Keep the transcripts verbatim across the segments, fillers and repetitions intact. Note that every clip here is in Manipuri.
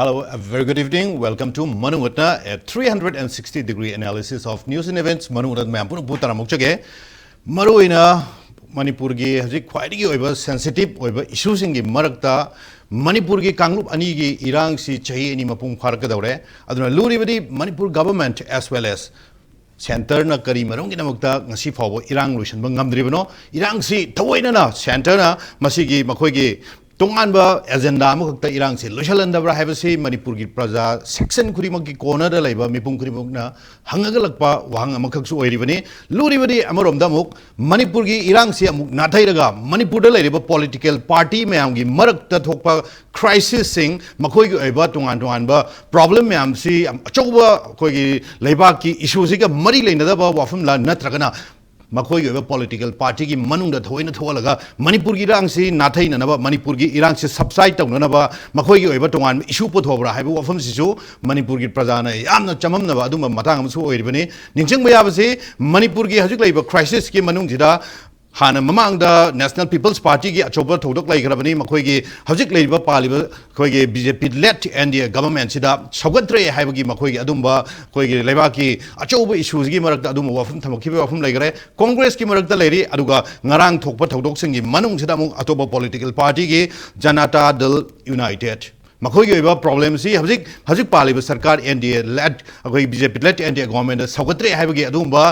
Hello, a very good evening. Welcome to Manungutna, a three hundred sixty degree analysis of news and events. ꯃꯅꯨꯡꯗ ꯃꯌꯥꯝ ꯄꯨꯝꯅꯃꯛꯄꯨ ꯇꯔꯥꯝꯅ ꯑꯣꯛꯆꯒꯦ꯫ ꯃꯔꯨꯑꯣꯏꯅ ꯃꯅꯤꯄꯨꯔꯒꯤ ꯍꯧꯖꯤꯛ ꯈ꯭ꯋꯥꯏꯗꯒꯤ ꯑꯣꯏꯕ sensitive ꯑꯣꯏꯕ issueꯁꯤꯡꯒꯤ ꯃꯔꯛꯇ ꯃꯅꯤꯄꯨꯔꯒꯤ ꯀꯥꯡꯂꯨꯞ ꯑꯅꯤꯒꯤ ꯏꯔꯥꯡꯁꯤ ꯆꯍꯤ ꯑꯅꯤ ꯃꯄꯨꯡ ꯐꯥꯔꯛꯀꯗꯧꯔꯦ꯫ ꯑꯗꯨꯅ ꯂꯨꯔꯤꯕꯗꯤ Manipur government as well as centreꯅ ꯀꯔꯤ ꯃꯔꯝꯒꯤꯗꯃꯛꯇ ꯉꯁꯤ ꯐꯥꯎꯕ ꯏꯔꯥꯡ ꯂꯣꯏꯁꯤꯟꯕ ꯉꯝꯗ꯭ꯔꯤꯕꯅꯣ? ꯏꯔꯥꯡꯁꯤ ꯊꯑꯣꯏꯅꯅ centreꯅ ꯃꯁꯤꯒꯤ ꯃꯈꯣꯏꯒꯤ ꯇꯣꯉꯥꯟꯕ agenda ꯑꯃꯈꯛꯇ ꯏꯔꯥꯡꯁꯤ ꯂꯣꯏꯁꯤꯜꯍꯟꯗꯕ꯭ꯔꯥ ꯍꯥꯏꯕꯁꯤ ꯃꯅꯤꯄꯨꯔꯒꯤ ꯄ꯭ꯔꯖꯥ section ꯈꯨꯗꯤꯡꯃꯛꯀꯤ cornerꯗ ꯂꯩꯕ ꯃꯤꯄꯨꯝ ꯈꯨꯗꯤꯡꯃꯛꯅ ꯍꯪꯉꯒꯂꯛꯄ ꯋꯥꯍꯪ ꯑꯃꯈꯛꯁꯨ ꯑꯣꯏꯔꯤꯕꯅꯤ꯫ ꯂꯨꯔꯤꯕꯗꯤ ꯑꯃꯔꯣꯝꯗ ꯑꯃꯨꯛ ꯃꯅꯤꯄꯨꯔꯒꯤ ꯏꯔꯥꯡꯁꯤ ꯑꯃꯨꯛ ꯅꯥꯊꯩꯔꯒ ꯃꯅꯤꯄꯨꯔꯗ ꯂꯩꯔꯤꯕ political party ꯃꯌꯥꯝꯒꯤ ꯃꯔꯛꯇ ꯊꯣꯛꯄ crisisꯁꯤꯡ, ꯃꯈꯣꯏꯒꯤ ꯑꯣꯏꯕ ꯇꯣꯉꯥꯟ ꯇꯣꯉꯥꯟꯕ problem ꯃꯌꯥꯝꯁꯤ, ꯌꯥꯝ ꯑꯆꯧꯕ ꯑꯩꯈꯣꯏꯒꯤ ꯂꯩꯕꯥꯛꯀꯤ issueꯁꯤꯒ ꯃꯔꯤ ꯂꯩꯅꯗꯕ ꯋꯥꯐꯝꯂ, ꯅꯠꯇ꯭ꯔꯒꯅ ꯃꯈꯣꯏꯒꯤ ꯑꯣꯏꯕ political partyꯒꯤ ꯃꯅꯨꯡꯗ ꯊꯑꯣꯏꯅ ꯊꯣꯛꯍꯜꯂꯒ ꯃꯅꯤꯄꯨꯔꯒꯤ ꯏꯔꯥꯡꯁꯤ ꯅꯥꯊꯩꯅꯅꯕ, ꯃꯅꯤꯄꯨꯔꯒꯤ ꯏꯔꯥꯡꯁꯤ subside ꯇꯧꯅꯅꯕ ꯃꯈꯣꯏꯒꯤ ꯑꯣꯏꯕ ꯇꯣꯉꯥꯟꯕ issue ꯄꯨꯊꯣꯛꯄ꯭ꯔꯥ ꯍꯥꯏꯕ ꯋꯥꯐꯝꯁꯤꯁꯨ ꯃꯅꯤꯄꯨꯔꯒꯤ ꯄ꯭ꯔꯖꯥꯅ ꯌꯥꯝꯅ ꯆꯃꯝꯅꯕ ꯑꯗꯨꯝꯕ ꯃꯇꯥꯡ ꯑꯃꯁꯨ ꯑꯣꯏꯔꯤꯕꯅꯤ꯫ ꯅꯤꯡꯁꯤꯡꯕ ꯌꯥꯕꯁꯤ, ꯃꯅꯤꯄꯨꯔꯒꯤ ꯍꯧꯖꯤꯛ ꯂꯩꯔꯤꯕ crisisꯀꯤ ꯃꯅꯨꯡꯁꯤꯗ ꯍꯥꯟꯅ ꯃꯃꯥꯡꯗ National People's Partyꯒꯤ ꯑꯆꯧꯕ ꯊꯧꯗꯣꯛ ꯂꯩꯈ꯭ꯔꯕꯅꯤ꯫ ꯃꯈꯣꯏꯒꯤ ꯍꯧꯖꯤꯛ ꯂꯩꯔꯤꯕ ꯄꯥꯜꯂꯤꯕ ꯑꯩꯈꯣꯏꯒꯤ BJP led NDA governmentꯁꯤꯗ ꯁꯧꯒꯠꯇ꯭ꯔꯦ ꯍꯥꯏꯕꯒꯤ ꯃꯈꯣꯏꯒꯤ ꯑꯗꯨꯝꯕ ꯑꯩꯈꯣꯏꯒꯤ ꯂꯩꯕꯥꯛꯀꯤ ꯑꯆꯧꯕ issueꯁꯤꯒꯤ ꯃꯔꯛꯇ ꯑꯗꯨꯝꯕ ꯋꯥꯐꯝ ꯊꯝꯃꯛꯈꯤꯕ ꯋꯥꯐꯝ ꯂꯩꯈ꯭ꯔꯦ꯫ Congressꯀꯤ ꯃꯔꯛꯇ ꯂꯩꯔꯤ, ꯑꯗꯨꯒ ꯉꯔꯥꯡ ꯊꯣꯛꯄ ꯊꯧꯗꯣꯛꯁꯤꯡꯒꯤ ꯃꯅꯨꯡꯁꯤꯗ ꯑꯃꯨꯛ ꯑꯇꯣꯞꯄ political partyꯒꯤ Janata Dal United ꯃꯈꯣꯏꯒꯤ ꯑꯣꯏꯕ problemꯁꯤ ꯍꯧꯖꯤꯛ, ꯍꯧꯖꯤꯛ ꯄꯥꯜꯂꯤꯕ ꯁꯔꯀꯥꯔ NDA led, ꯑꯩꯈꯣꯏ BJP led NDA governmentꯅ ꯁꯧꯒꯠꯇ꯭ꯔꯦ ꯍꯥꯏꯕꯒꯤ ꯑꯗꯨꯒꯨꯝꯕ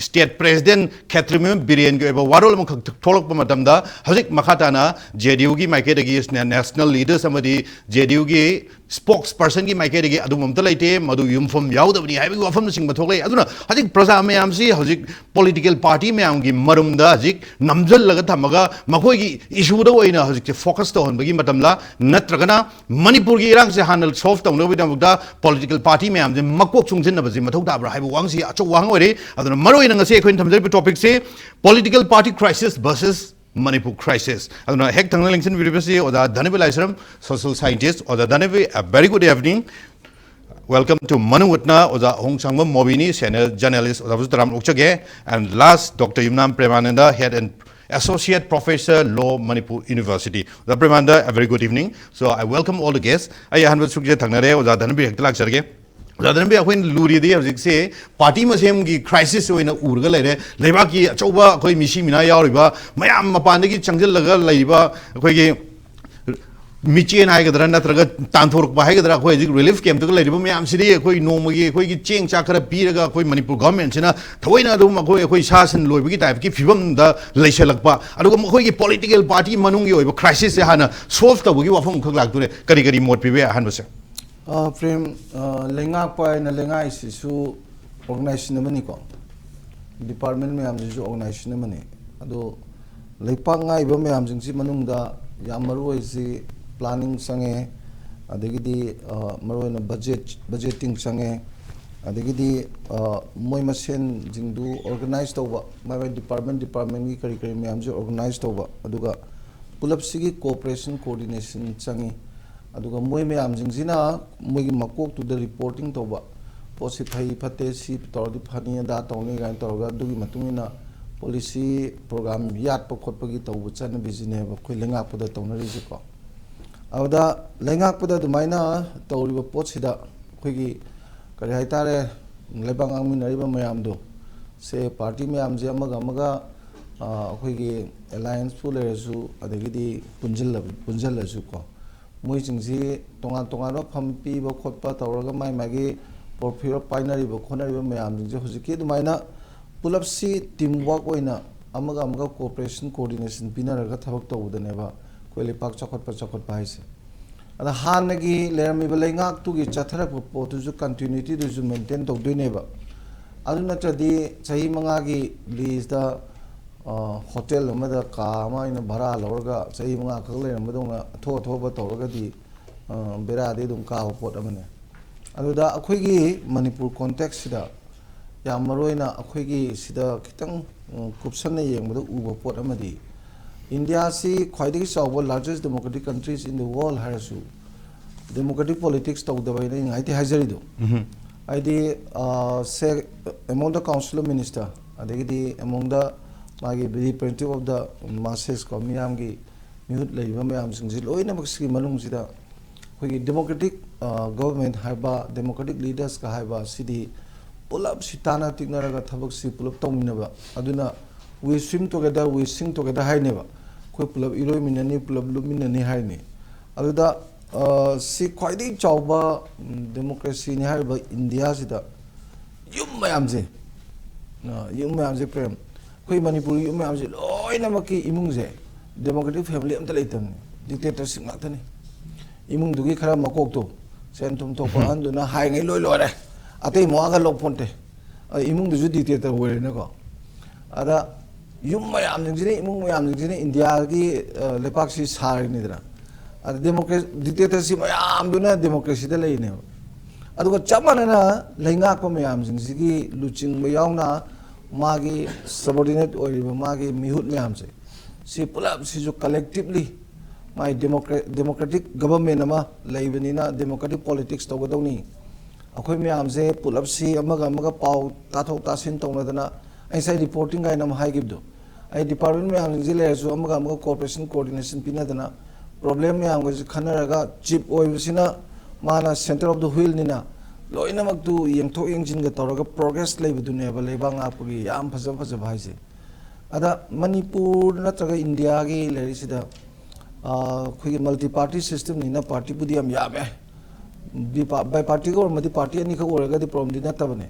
state president ꯈꯦꯇ꯭ꯔꯤꯃꯌꯨꯝ ꯕꯤꯔꯦꯟꯒꯤ ꯑꯣꯏꯕ ꯋꯥꯔꯣꯜ ꯑꯃꯈꯛ ꯊꯣꯛꯂꯛꯄ ꯃꯇꯝꯗ, ꯍꯧꯖꯤꯛ ꯃꯈꯥ ꯇꯥꯅ JDUꯒꯤ ꯃꯥꯏꯀꯩꯗꯒꯤ national leaders ꯑꯃꯗꯤ JDUꯒꯤ spokespersonꯒꯤ ꯃꯥꯏꯀꯩꯗꯒꯤ ꯑꯗꯨꯝꯕ ꯑꯝꯇ ꯂꯩꯇꯦ, ꯃꯗꯨ ꯌꯨꯝꯐꯝ ꯌꯥꯎꯗꯕꯅꯤ ꯍꯥꯏꯕꯒꯤ ꯋꯥꯐꯝꯅꯆꯤꯡꯕ ꯊꯣꯛꯂꯛꯏ꯫ ꯑꯗꯨꯅ ꯍꯧꯖꯤꯛ ꯄ꯭ꯔꯖꯥ ꯃꯌꯥꯝꯁꯤ ꯍꯧꯖꯤꯛ political party ꯃꯌꯥꯝꯒꯤ ꯃꯔꯨꯝꯗ ꯍꯧꯖꯤꯛ ꯅꯝꯁꯤꯜꯂꯒ ꯊꯝꯃꯒ ꯃꯈꯣꯏꯒꯤ issueꯗ ꯑꯣꯏꯅ ꯍꯧꯖꯤꯛꯁꯦ focus ꯇꯧꯍꯟꯕꯒꯤ ꯃꯇꯝꯂ, ꯅꯠꯇ꯭ꯔꯒꯅ ꯃꯅꯤꯄꯨꯔꯒꯤ ꯏꯔꯥꯡꯁꯦ ꯍꯥꯟꯅ solve ꯇꯧꯅꯕꯒꯤꯗꯃꯛꯇ political party ꯃꯌꯥꯝꯁꯦ ꯃꯀꯣꯛ ꯆꯨꯡꯁꯤꯟꯅꯕꯁꯤ ꯃꯊꯧ ꯇꯥꯕ꯭ꯔꯥ ꯍꯥꯏꯕ ꯋꯥꯍꯪꯁꯤ ꯑꯆꯧꯕ ꯋꯥꯍꯪ ꯑꯣꯏꯔꯦ꯫ ꯑꯗꯨꯅ ꯃꯔꯨꯑꯣꯏꯅ ꯉꯁꯤ ꯑꯩꯈꯣꯏꯅ ꯊꯝꯖꯔꯤꯕ topicꯁꯤ political party crisis versus Manipur crisis꯫ ꯑꯗꯨꯅ ꯍꯦꯛ ꯊꯪꯅ ꯂꯦꯡꯁꯤꯟꯕꯤꯔꯤꯕꯁꯤ ꯑꯣꯖꯥ ꯙꯅꯕꯤ ꯂꯥꯏꯁ꯭ꯔꯝ, social scientist꯫ ꯑꯣꯖꯥ ꯙꯅꯕꯤ, a very good evening. Welcome to Manungutna, ꯑꯣꯖꯥ ꯑꯍꯣꯡꯁꯥꯡꯕꯝ ꯃꯣꯕꯤꯅꯤ, senior journalist, ꯑꯣꯖꯥꯕꯨꯁꯨ ꯇꯔꯥꯝꯅ ꯑꯣꯛꯆꯒꯦ꯫ And last, Doctor Yumnam ꯄ꯭ꯔꯦꯃꯥꯅꯟꯗ, head and Associate Professor, Law, Manipur University. ꯑꯣꯖꯥ ꯄ꯭ꯔꯦꯃꯥꯅꯟꯗ, a very good evening. So I welcome all the guests. ꯑꯩ ꯑꯍꯥꯟꯕ ꯁꯨꯛꯁꯦ ꯊꯪꯅꯔꯦ, ꯑꯣꯖꯥ ꯙꯅꯕꯤꯔ ꯍꯦꯛꯇ ꯂꯥꯛꯆꯔꯒꯦ꯫ ꯑꯣꯖꯥ ꯙꯅꯕꯤꯔ, ꯑꯩꯈꯣꯏꯅ ꯂꯨꯔꯤꯗꯤ ꯍꯧꯖꯤꯛꯁꯦ ꯄꯥꯔꯇꯤ ꯃꯁꯦꯝꯒꯤ ꯀ꯭ꯔꯥꯏꯁꯤꯁ ꯑꯣꯏꯅ ꯎꯔꯒ ꯂꯩꯔꯦ꯫ ꯂꯩꯕꯥꯛꯀꯤ ꯑꯆꯧꯕ ꯑꯩꯈꯣꯏ ꯃꯤꯁꯤ ꯃꯤꯅꯥ ꯌꯥꯎꯔꯤꯕ ꯃꯌꯥꯝ, ꯃꯄꯥꯟꯗꯒꯤ ꯆꯪꯁꯤꯜꯂꯒ ꯂꯩꯔꯤꯕ ꯑꯩꯈꯣꯏꯒꯤ ꯃꯤꯆꯦꯟ ꯍꯥꯏꯒꯗ꯭ꯔꯥ ꯅꯠꯇ꯭ꯔꯒ ꯇꯥꯟꯊꯣꯔꯛꯄ ꯍꯥꯏꯒꯗ꯭ꯔꯥ, ꯑꯩꯈꯣꯏ ꯍꯧꯖꯤꯛ ꯔꯤꯂꯤꯐ ꯀꯦꯝꯞꯇꯒ ꯂꯩꯔꯤꯕ ꯃꯌꯥꯝꯁꯤꯗꯤ ꯑꯩꯈꯣꯏ ꯅꯣꯡꯃꯒꯤ ꯑꯩꯈꯣꯏꯒꯤ ꯆꯦꯡ ꯆꯥꯛ ꯈꯔ ꯄꯤꯔꯒ ꯑꯩꯈꯣꯏ ꯃꯅꯤꯄꯨꯔ ꯒꯚꯔꯟꯃꯦꯟꯠꯁꯤꯅ ꯊꯑꯣꯏꯅ ꯑꯗꯨꯝ ꯑꯩꯈꯣꯏ, ꯑꯩꯈꯣꯏ ꯁꯥ ꯁꯟ ꯂꯣꯏꯕꯒꯤ ꯇꯥꯏꯞꯀꯤ ꯐꯤꯕꯝꯗ ꯂꯩꯁꯜꯂꯛꯄ, ꯑꯗꯨꯒ ꯃꯈꯣꯏꯒꯤ ꯄꯣꯂꯤꯇꯤꯀꯦꯜ ꯄꯥꯔꯇꯤ ꯃꯅꯨꯡꯒꯤ ꯑꯣꯏꯕ ꯀ꯭ꯔꯥꯏꯁꯤꯁꯁꯦ ꯍꯥꯟꯅ ꯁꯣꯜꯚ ꯇꯧꯕꯒꯤ ꯋꯥꯐꯝ ꯑꯃꯈꯛ ꯂꯥꯛꯇꯣꯔꯦ꯫ ꯀꯔꯤ ꯀꯔꯤ ꯃꯣꯠ ꯄꯤꯕ ꯌꯥꯏ ꯑꯍꯥꯟꯕꯁꯦ? ꯑ, ꯄ꯭ꯔꯦꯝ, ꯑ, ꯂꯩꯉꯥꯛꯄ ꯍꯥꯏꯅ ꯂꯩꯉꯥꯛꯏꯁꯤꯁꯨ ꯑꯣꯔꯒꯅꯥꯏꯖꯦꯁꯟ ꯑꯃꯅꯤꯀꯣ, ꯗꯤꯄꯥꯔꯠꯃꯦꯟ ꯃꯌꯥꯝꯁꯤꯁꯨ ꯑꯣꯔꯒꯅꯥꯏꯖꯦꯁꯟ ꯑꯃꯅꯤ꯫ ꯑꯗꯣ ꯂꯩꯄꯥꯛ ꯉꯥꯛꯏꯕ ꯃꯌꯥꯝꯁꯤꯡꯁꯤ ꯃꯅꯨꯡꯗ ꯌꯥꯝ ꯃꯔꯨ ꯑꯣꯏꯔꯤꯁꯤ ꯄ꯭ꯂꯥꯅꯤꯡ ꯆꯪꯉꯦ, ꯑꯗꯒꯤꯗꯤ, ꯑ, ꯃꯔꯨꯑꯣꯏꯅ ꯕꯖꯦꯠ, ꯕꯖꯦꯇꯤꯡ ꯆꯪꯉꯦ, ꯑꯗꯒꯤꯗꯤ, ꯑ, ꯃꯣꯏ ꯃꯁꯦꯟꯁꯤꯡꯗꯨ ꯑꯣꯔꯒꯅꯥꯏꯖ ꯇꯧꯕ, ꯃꯥꯏ ꯃꯥꯏ ꯗꯤꯄꯥꯔꯠꯃꯦꯟ ꯗꯤꯄꯥꯔꯠꯃꯦꯟꯒꯤ ꯀꯔꯤ ꯀꯔꯤ ꯃꯌꯥꯝꯁꯦ ꯑꯣꯔꯒꯅꯥꯏꯖ ꯇꯧꯕ, ꯑꯗꯨꯒ ꯄꯨꯂꯞꯁꯤꯒꯤ ꯀꯣꯑꯣꯄꯔꯦꯁꯟ, ꯀꯣꯑꯣꯔꯗꯤꯅꯦꯁꯟ ꯆꯪꯉꯤ꯫ ꯑꯗꯨꯒ ꯃꯣꯏ ꯃꯌꯥꯝꯁꯤꯡꯁꯤꯅ ꯃꯣꯏꯒꯤ ꯃꯀꯣꯛꯇꯨꯗ ꯔꯤꯄꯣꯔꯇꯤꯡ ꯇꯧꯕ, ꯄꯣꯠꯁꯤ ꯐꯩ ꯐꯠꯇꯦ, ꯁꯤ ꯇꯧꯔꯗꯤ ꯐꯅꯤ, ꯑꯗꯥ ꯇꯧꯅꯤ ꯀꯥꯏꯅ ꯇꯧꯔꯒ ꯑꯗꯨꯒꯤ ꯃꯇꯨꯡ ꯏꯟꯅ ꯄꯣꯂꯤꯁꯤ ꯄ꯭ꯔꯣꯒ꯭ꯔꯥꯝ ꯌꯥꯠꯄ ꯈꯣꯠꯄꯒꯤ ꯇꯧꯕ ꯆꯠꯅꯕꯤꯁꯤꯅꯦꯕ ꯑꯩꯈꯣꯏ ꯂꯩꯉꯥꯛꯄꯗ ꯇꯧꯅꯔꯤꯁꯦꯀꯣ꯫ ꯑꯗꯨꯗ ꯂꯩꯉꯥꯛꯄꯗ ꯑꯗꯨꯃꯥꯏꯅ ꯇꯧꯔꯤꯕ ꯄꯣꯠꯁꯤꯗ ꯑꯩꯈꯣꯏꯒꯤ ꯀꯔꯤ ꯍꯥꯏꯇꯥꯔꯦ, ꯂꯩꯕꯥꯛ ꯉꯥꯛꯃꯤꯟꯅꯔꯤꯕ ꯃꯌꯥꯝꯗꯣ, ꯁꯦ ꯄꯥꯔꯇꯤ ꯃꯌꯥꯝꯁꯦ ꯑꯃꯒ ꯑꯃꯒ, ꯑ, ꯑꯩꯈꯣꯏꯒꯤ ꯑꯦꯂꯥꯏꯟꯁꯄꯨ ꯂꯩꯔꯁꯨ, ꯑꯗꯒꯤꯗꯤ ꯄꯨꯟꯁꯤꯜꯂ-, ꯄꯨꯟꯁꯤꯜꯂꯁꯨꯀꯣ, ꯃꯣꯏꯁꯤꯡꯁꯤ ꯇꯣꯉꯥꯟ ꯇꯣꯉꯥꯟꯕ ꯐꯝ ꯄꯤꯕ ꯈꯣꯠꯄ ꯇꯧꯔꯒ ꯃꯥꯏ ꯃꯥꯒꯤ ꯄꯣꯔꯠꯐꯣꯂꯤꯑꯣ ꯄꯥꯏꯅꯔꯤꯕ ꯈꯣꯠꯅꯔꯤꯕ ꯃꯌꯥꯝꯁꯤꯡꯁꯦ ꯍꯧꯖꯤꯛꯀꯤ ꯑꯗꯨꯃꯥꯏꯅ ꯄꯨꯂꯞꯁꯤ ꯇꯤꯝ ꯋꯥꯔꯛ ꯑꯣꯏꯅ ꯑꯃꯒ ꯑꯃꯒ ꯀꯣꯑꯣꯄꯔꯦꯁꯟ, ꯀꯣꯑꯣꯔꯗꯤꯅꯦꯁꯟ ꯄꯤꯅꯔꯒ ꯊꯕꯛ ꯇꯧꯕꯗꯅꯦꯕ ꯑꯩꯈꯣꯏ ꯂꯩꯄꯥꯛ ꯆꯥꯎꯈꯠꯄ, ꯆꯥꯎꯈꯠꯄ ꯍꯥꯏꯁꯦ꯫ ꯑꯗ ꯍꯥꯟꯅꯒꯤ ꯂꯩꯔꯝꯃꯤꯕ ꯂꯩꯉꯥꯛꯇꯨꯒꯤ ꯆꯠꯊꯔꯛꯄ ꯄꯣꯠꯇꯨꯁꯨ ꯀꯟꯇꯤꯅ꯭ꯌꯨꯇꯤꯗꯨꯁꯨ ꯃꯦꯟꯇꯦꯟ ꯇꯧꯗꯣꯏꯅꯦꯕ꯫ ꯑꯗꯨ ꯅꯠꯇ꯭ꯔꯗꯤ ꯆꯍꯤ ꯃꯉꯥꯒꯤ ꯂꯤꯁꯇ, ꯑ, ꯍꯣꯇꯦꯜ ꯑꯃꯗ ꯀꯥ ꯑꯃ ꯑꯩꯅ ꯚꯔꯥ ꯂꯧꯔꯒ ꯆꯍꯤ ꯃꯉꯥ ꯈꯛ ꯂꯩꯔꯝꯕꯗꯧꯅ ꯑꯊꯣꯛ ꯑꯊꯣꯛꯄ ꯇꯧꯔꯒꯗꯤ, ꯑ, ꯕꯦꯔꯥꯗꯤ ꯑꯗꯨꯝ ꯀꯥꯕ ꯄꯣꯠ ꯑꯃꯅꯦ꯫ ꯑꯗꯨꯗ ꯑꯩꯈꯣꯏꯒꯤ ꯃꯅꯤꯄꯨꯔ ꯀꯣꯟꯇꯦꯛꯁꯁꯤꯗ ꯌꯥꯝ ꯃꯔꯨꯑꯣꯏꯅ ꯑꯩꯈꯣꯏꯒꯤ ꯁꯤꯗ ꯈꯤꯇꯪ, ꯎꯝ, ꯀꯨꯞꯁꯟꯅ ꯌꯦꯡꯕꯗ ꯎꯕ ꯄꯣꯠ ꯑꯃꯗꯤ, ꯏꯟꯗꯤꯌꯥꯁꯤ ꯈ꯭ꯋꯥꯏꯗꯒꯤ ꯆꯥꯎꯕ largest democratic countries in the world ꯍꯥꯏꯔꯁꯨ, democratic politics ꯇꯧꯗꯕ ꯍꯥꯏꯅ ꯑꯩꯅ ꯉꯥꯏꯇꯤ ꯍꯥꯏꯖꯔꯤꯗꯣ꯫ ꯎꯝꯍꯨꯝ꯫ ꯍꯥꯏꯗꯤ, ꯑ, ꯁꯦ, among the Council of Minister, ꯑꯗꯒꯤꯗꯤ among the ꯃꯥꯒꯤ representative of the masses ꯀꯣ, ꯃꯤꯌꯥꯝꯒꯤ ꯃꯤꯍꯨꯠ ꯂꯩꯔꯤꯕ ꯃꯌꯥꯝꯁꯤꯡꯁꯤ ꯂꯣꯏꯅꯃꯛ ꯁꯤꯒꯤ ꯃꯅꯨꯡꯁꯤꯗ ꯑꯩꯈꯣꯏꯒꯤ democratic government ꯍꯥꯏꯕ, democratic leadersꯀ ꯍꯥꯏꯕ ꯑꯁꯤꯗꯤ ꯄꯨꯂꯞꯁꯤ ꯇꯥꯟꯅ ꯇꯤꯛꯅꯔꯒ ꯊꯕꯛꯁꯤ ꯄꯨꯂꯞ ꯇꯧꯃꯤꯟꯅꯕ꯫ ꯑꯗꯨꯅ "We swim together, we sink together" ꯍꯥꯏꯅꯦꯕ꯫ ꯑꯩꯈꯣꯏ ꯄꯨꯂꯞ ꯏꯔꯣꯏꯃꯤꯟꯅꯅꯤ, ꯄꯨꯂꯞ ꯂꯨꯞꯃꯤꯟꯅꯅꯤ ꯍꯥꯏꯅꯤ꯫ ꯑꯗꯨꯗ ꯁꯤ ꯈ꯭ꯋꯥꯏꯗꯒꯤ ꯆꯥꯎꯕ democracyꯅꯤ ꯍꯥꯏꯔꯤꯕ ꯏꯟꯗꯤꯌꯥꯁꯤꯗ ꯌꯨꯝ ꯃꯌꯥꯝꯁꯦ, ꯌꯨꯝ ꯃꯌꯥꯝꯁꯦ ꯄ꯭ꯔꯦꯝ, ꯑꯩꯈꯣꯏ ꯃꯅꯤꯄꯨꯔꯒꯤ ꯌꯨꯝ ꯃꯌꯥꯝꯁꯦ ꯂꯣꯏꯅꯃꯛꯀꯤ ꯏꯃꯨꯡꯁꯦ democratic family ꯑꯝꯇ ꯂꯩꯇꯕꯅꯤ, dictatorship ꯉꯥꯛꯇꯅꯤ꯫ ꯏꯃꯨꯡꯗꯨꯒꯤ ꯈꯔ ꯃꯀꯣꯛꯇꯣ, ꯁꯦꯟ ꯊꯨꯝ ꯊꯣꯛꯄ ꯑꯍꯟꯗꯨꯅ ꯍꯥꯏꯉꯩ ꯂꯣꯏ ꯂꯣꯏꯔꯦ, ꯑꯇꯩ ꯃꯋꯥꯒ ꯂꯧꯄꯣꯟꯇꯦ꯫ ꯏꯃꯨꯡꯗꯨꯁꯨ dictator ꯑꯣꯏꯔꯦꯅꯀꯣ꯫ ꯑꯗ ꯌꯨꯝ ꯃꯌꯥꯝꯁꯤꯡꯁꯤꯅ, ꯏꯃꯨꯡ ꯃꯌꯥꯝꯁꯤꯡꯁꯤꯅ ꯏꯟꯗꯤꯌꯥꯒꯤ ꯂꯩꯄꯥꯛꯁꯤ ꯁꯥꯔꯤꯅꯤꯗꯅ꯫ ꯑꯗ democracy, dictatorship ꯃꯌꯥꯝꯗꯨꯅ democracyꯗ ꯂꯩꯔꯤꯅꯦꯕ꯫ ꯑꯗꯨꯒ ꯆꯞ ꯃꯥꯟꯅꯅ ꯂꯩꯉꯥꯛꯄ ꯃꯌꯥꯝꯁꯤꯡꯁꯤꯒꯤ ꯂꯨꯆꯤꯡꯕ ꯌꯥꯎꯅ ꯃꯥꯒꯤ subordinate ꯑꯣꯏꯔꯤꯕ ꯃꯥꯒꯤ ꯃꯤꯍꯨꯠ ꯃꯌꯥꯝꯁꯦ, ꯁꯤ ꯄꯨꯂꯞꯁꯤꯁꯨ collectively ꯃꯥꯒꯤ democratic government ꯑꯃ ꯂꯩꯕꯅꯤꯅ democratic politics ꯇꯧꯒꯗꯧꯅꯤ꯫ ꯑꯩꯈꯣꯏ ꯃꯌꯥꯝꯁꯦ ꯄꯨꯂꯞꯁꯤ ꯑꯃꯒ ꯑꯃꯒ ꯄꯥꯎ ꯇꯥꯊꯣꯛ ꯇꯥꯁꯤꯟ ꯇꯧꯅꯗꯅ, ꯑꯩ ꯉꯁꯥꯏ reporting ꯀꯥꯏꯅ ꯑꯃ ꯍꯥꯏꯈꯤꯕꯗꯣ, ꯑꯩ department ꯃꯌꯥꯝꯁꯤꯡꯁꯤ ꯂꯩꯔꯁꯨ ꯑꯃꯒ ꯑꯃꯒ cooperation, coordination ꯄꯤꯅꯗꯅ problem ꯃꯌꯥꯝꯒꯁꯤ ꯈꯟꯅꯔꯒ, chief ꯑꯣꯏꯕꯁꯤꯅ ꯃꯥꯅ center of the wheelꯅꯤꯅ ꯂꯣꯏꯅꯃꯛꯇꯨ ꯌꯦꯡꯊꯣꯛ ꯌꯦꯡꯁꯤꯟꯒ ꯇꯧꯔꯒ progress ꯂꯩꯕꯗꯨꯅꯦꯕ ꯂꯩꯕꯥꯛ ꯉꯥꯛꯄꯒꯤ ꯌꯥꯝ ꯐꯖ ꯐꯖꯕ ꯍꯥꯏꯁꯦ꯫ ꯑꯗ ꯃꯅꯤꯄꯨꯔ ꯅꯠꯇ꯭ꯔꯒ ꯏꯟꯗꯤꯌꯥꯒꯤ ꯂꯩꯔꯤꯁꯤꯗ ꯑꯩꯈꯣꯏꯒꯤ multi party systemꯅꯤꯅ partyꯕꯨꯗꯤ ꯌꯥꯝ ꯌꯥꯝꯃꯦ꯫ Bipartityꯒ ꯑꯣꯏꯔꯝꯃꯗꯤ party ꯑꯅꯤꯈꯛ ꯑꯣꯏꯔꯒꯗꯤ problemꯗꯤ ꯅꯠꯇꯕꯅꯦ꯫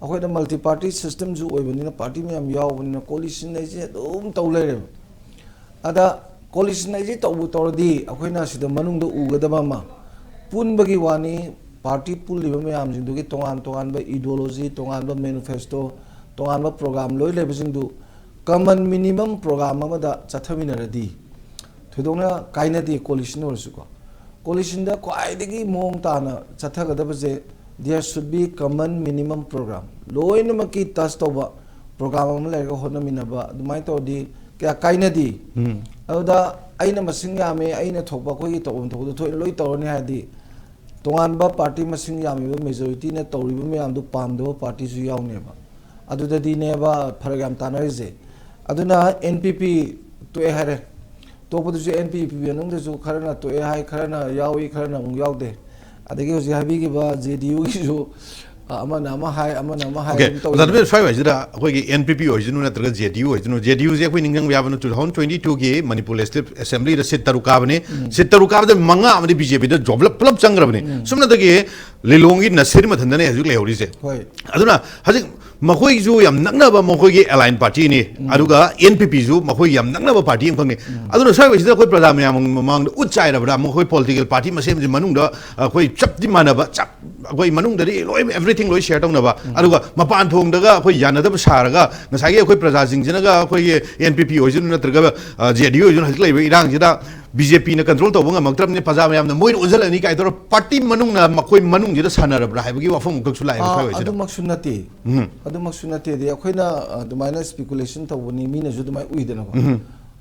ꯑꯩꯈꯣꯏꯅ multi party systemꯁꯨ ꯑꯣꯏꯕꯅꯤꯅ party ꯃꯌꯥꯝ ꯌꯥꯎꯕꯅꯤꯅ coalition ꯍꯥꯏꯁꯦ ꯑꯗꯨꯝ ꯇꯧ ꯂꯩꯔꯦꯕ꯫ ꯑꯗ coalition ꯍꯥꯏꯁꯦ ꯇꯧꯕꯨ ꯇꯧꯔꯗꯤ ꯑꯩꯈꯣꯏꯅ ꯁꯤꯗ ꯃꯅꯨꯡꯗ ꯎꯒꯗꯕ ꯑꯃ, ꯄꯨꯟꯕꯒꯤ ꯋꯥꯅꯤ꯫ Party ꯄꯨꯜꯂꯤꯕ ꯃꯌꯥꯝꯁꯤꯡꯗꯨꯒꯤ ꯇꯣꯉꯥꯟ ꯇꯣꯉꯥꯟꯕ ideology, ꯇꯣꯉꯥꯟꯕ manifesto, ꯇꯣꯉꯥꯟꯕ program ꯂꯣꯏ ꯂꯩꯕꯁꯤꯡꯗꯨ common minimum program ꯑꯃꯗ ꯆꯠꯊꯃꯤꯟꯅꯔꯗꯤ ꯊꯣꯏꯗꯣꯛꯅ ꯀꯥꯏꯅꯗꯦ꯫ Coalition ꯑꯣꯏꯔꯁꯨꯀꯣ, coalitionꯗ ꯈ꯭ꯋꯥꯏꯗꯒꯤ ꯃꯑꯣꯡ ꯇꯥꯅ ꯆꯠꯊꯒꯗꯕꯁꯦ, there should be common minimum program, ꯂꯣꯏꯅꯃꯛꯀꯤ touch ꯇꯧꯕ program ꯑꯃ ꯂꯩꯔꯒ ꯍꯣꯠꯅꯃꯤꯟꯅꯕ, ꯑꯗꯨꯃꯥꯏꯅ ꯇꯧꯔꯗꯤ ꯀꯌꯥ ꯀꯥꯏꯅꯗꯦ꯫ ꯑꯗꯨꯗ ꯑꯩꯅ ꯃꯁꯤꯡ ꯌꯥꯝꯃꯦ, ꯑꯩꯅ ꯊꯣꯛꯄ ꯑꯩꯈꯣꯏꯒꯤ ꯇꯧꯐꯝ ꯊꯣꯛꯄꯗꯣ ꯊꯣꯛꯑꯦ ꯂꯣꯏ ꯇꯧꯔꯅꯤ ꯍꯥꯏꯔꯗꯤ, ꯇꯣꯉꯥꯟꯕ party ꯃꯁꯤꯡ ꯌꯥꯝꯃꯤꯕ majorityꯅ ꯇꯧꯔꯤꯕ ꯃꯌꯥꯝꯗꯨ ꯄꯥꯝꯗꯕ partyꯁꯨ ꯌꯥꯎꯅꯦꯕ꯫ ꯑꯗꯨꯗꯗꯤꯅꯦꯕ ꯐꯔꯛ ꯌꯥꯝ ꯇꯥꯅꯔꯤꯁꯦ꯫ ꯑꯗꯨꯅ ꯑꯦꯟ ꯄꯤ ꯄꯤ ꯇꯣꯛꯑꯦ ꯍꯥꯏꯔꯦ꯫ ꯇꯣꯛꯄꯗꯨꯁꯨ ꯑꯦꯟ ꯄꯤ ꯄꯤ ꯃꯅꯨꯡꯗꯁꯨ ꯈꯔꯅ ꯇꯣꯛꯑꯦ ꯍꯥꯏ, ꯈꯔꯅ ꯌꯥꯎꯏ, ꯈꯔꯅ ꯑꯃꯨꯛ ꯌꯥꯎꯗꯦ꯫ ꯑꯗꯒꯤ ꯍꯧꯖꯤꯛ ꯍꯥꯏꯕꯤꯈꯤꯕ ꯖꯦ ꯗꯤ ꯌꯨꯒꯤꯁꯨ ꯑꯃꯅ ꯑꯃ ꯍꯥꯏ, ꯑꯃꯅ ꯑꯃ ꯍꯥꯏ, ꯑꯣꯀꯦ, ꯑꯗꯨꯝ ꯇꯧꯋꯤ꯫ ꯑꯣꯖꯥ ꯅꯨꯄꯤ, ꯁ꯭ꯋꯥꯏ ꯋꯥꯏꯁꯤꯗ ꯑꯩꯈꯣꯏꯒꯤ ꯑꯦꯟ ꯄꯤ ꯄꯤ ꯑꯣꯏꯁꯅꯨ ꯅꯠꯇ꯭ꯔꯒ ꯖꯦ ꯗꯤ ꯌꯨ ꯑꯣꯏꯁꯅꯨ, ꯖꯦ ꯗꯤ ꯌꯨꯁꯦ ꯑꯩꯈꯣꯏ ꯅꯤꯡꯁꯤꯡꯕ ꯌꯥꯕꯅ two thousand twenty twoꯒꯤ ꯃꯅꯤꯄꯨꯔ ꯂꯦꯖꯤꯁꯂꯦꯇꯤꯚ ꯑꯦꯁꯦꯝꯕ꯭ꯂꯤꯗ ꯁꯤꯠ ꯇꯔꯨꯛ ꯀꯥꯕꯅꯦ꯫ ꯁꯤꯠ ꯇꯔꯨꯛ ꯀꯥꯕꯗ ꯃꯉꯥ ꯑꯃꯗꯤ ꯕꯤ ꯖꯦ ꯄꯤꯗ ꯖꯣꯕꯂꯞ ꯄꯨꯂꯞ ꯆꯪꯈ꯭ꯔꯕꯅꯦ꯫ ꯁꯨꯞꯅꯇꯒꯤ ꯂꯤꯂꯣꯡꯒꯤ ꯅꯁꯤꯔ ꯃꯊꯟꯗꯅꯦ ꯍꯧꯖꯤꯛ ꯂꯩꯍꯧꯔꯤꯁꯦ꯫ ꯍꯣꯏ꯫ ꯑꯗꯨꯅ ꯍꯧꯖꯤꯛ ꯃꯈꯣꯏꯁꯨ ꯌꯥꯝ ꯅꯛꯅꯕ ꯃꯈꯣꯏꯒꯤ ꯑꯦꯂꯥꯏꯟ ꯄꯥꯔꯇꯤꯅꯤ꯫ ꯑꯗꯨꯒ ꯑꯦꯟ ꯄꯤ ꯄꯤꯁꯨ ꯃꯈꯣꯏ ꯌꯥꯝ ꯅꯛꯅꯕ ꯄꯥꯔꯇꯤ ꯑꯃꯈꯛꯅꯤ꯫ ꯑꯗꯨꯅ ꯁ꯭ꯋꯥꯏ ꯋꯥꯏꯁꯤꯗ ꯑꯩꯈꯣꯏ ꯄ꯭ꯔꯖꯥ ꯃꯌꯥꯝ ꯃꯃꯥꯡꯗ ꯎꯠ ꯆꯥꯏꯔꯕ꯭ꯔꯥ? ꯃꯈꯣꯏ ꯄꯣꯂꯤꯇꯤꯀꯦꯜ ꯄꯥꯔꯇꯤ ꯃꯁꯦꯟꯁꯤ ꯃꯅꯨꯡꯗ ꯑꯩꯈꯣꯏ ꯆꯞꯇꯤ ꯃꯥꯟꯅꯕ, ꯆꯞ ꯑꯩꯈꯣꯏ ꯃꯅꯨꯡꯗꯗꯤ ꯂꯣꯏ, ꯑꯦꯚ꯭ꯔꯤꯊꯤꯡ ꯂꯣꯏ ꯁꯤꯌꯔ ꯇꯧꯅꯕ꯫ ꯑꯗꯨꯒ ꯃꯄꯥꯟ ꯊꯣꯡꯗꯒ ꯑꯩꯈꯣꯏ ꯌꯥꯅꯗꯕ ꯁꯥꯔꯒ ꯉꯁꯥꯏꯒꯤ ꯑꯩꯈꯣꯏ ꯄ꯭ꯔꯖꯥꯁꯤꯡꯁꯤꯅꯒ ꯑꯩꯈꯣꯏꯒꯤ ꯑꯦꯟ ꯄꯤ ꯄꯤ ꯑꯣꯏꯁꯅꯨ ꯅꯠꯇ꯭ꯔꯒ ꯖꯦ ꯗꯤ ꯌꯨ ꯑꯣꯏꯁꯅꯨ ꯍꯧꯖꯤꯛ ꯂꯩꯔꯤꯕ ꯏꯔꯥꯡꯁꯤꯗ ꯕꯤ ꯖꯦ ꯄꯤꯅ ꯀꯟꯇ꯭ꯔꯣꯜ ꯇꯧꯕ ꯉꯝꯃꯛꯇ꯭ꯔꯕꯅꯤꯅ ꯄ꯭ꯔꯖꯥ ꯃꯌꯥꯝꯅ ꯃꯣꯏꯅ ꯑꯣꯟꯁꯤꯜꯂꯅꯤ ꯀꯥꯏ ꯇꯧꯔ ꯄꯥꯔꯇꯤ ꯃꯅꯨꯡꯅ ꯃꯈꯣꯏ ꯃꯅꯨꯡꯁꯤꯗ ꯁꯥꯟꯅꯔꯕ꯭ꯔꯥ ꯍꯥꯏꯕꯒꯤ ꯋꯥꯐꯝ ꯑꯃꯈꯛꯁꯨ ꯂꯥꯛꯑꯦꯕ ꯑꯥ, ꯁ꯭ꯋꯥꯏ ꯋꯥꯏꯁꯤꯗ꯫ ꯑꯗꯨꯃꯛꯁꯨ ꯅꯠꯇꯦ꯫ ꯎꯝ꯫ ꯑꯗꯨꯃꯛꯁꯨ ꯅꯠꯇꯦꯗꯤ ꯑꯩꯈꯣꯏꯅ ꯑꯗꯨꯃꯥꯏꯅ ꯁ꯭ꯄꯤꯀꯨꯂꯦꯁꯟ ꯇꯧꯕꯅꯤ, ꯃꯤꯅꯁꯨ ꯑꯗꯨꯃꯥꯏꯅ ꯎꯏꯗꯅꯀꯣ꯫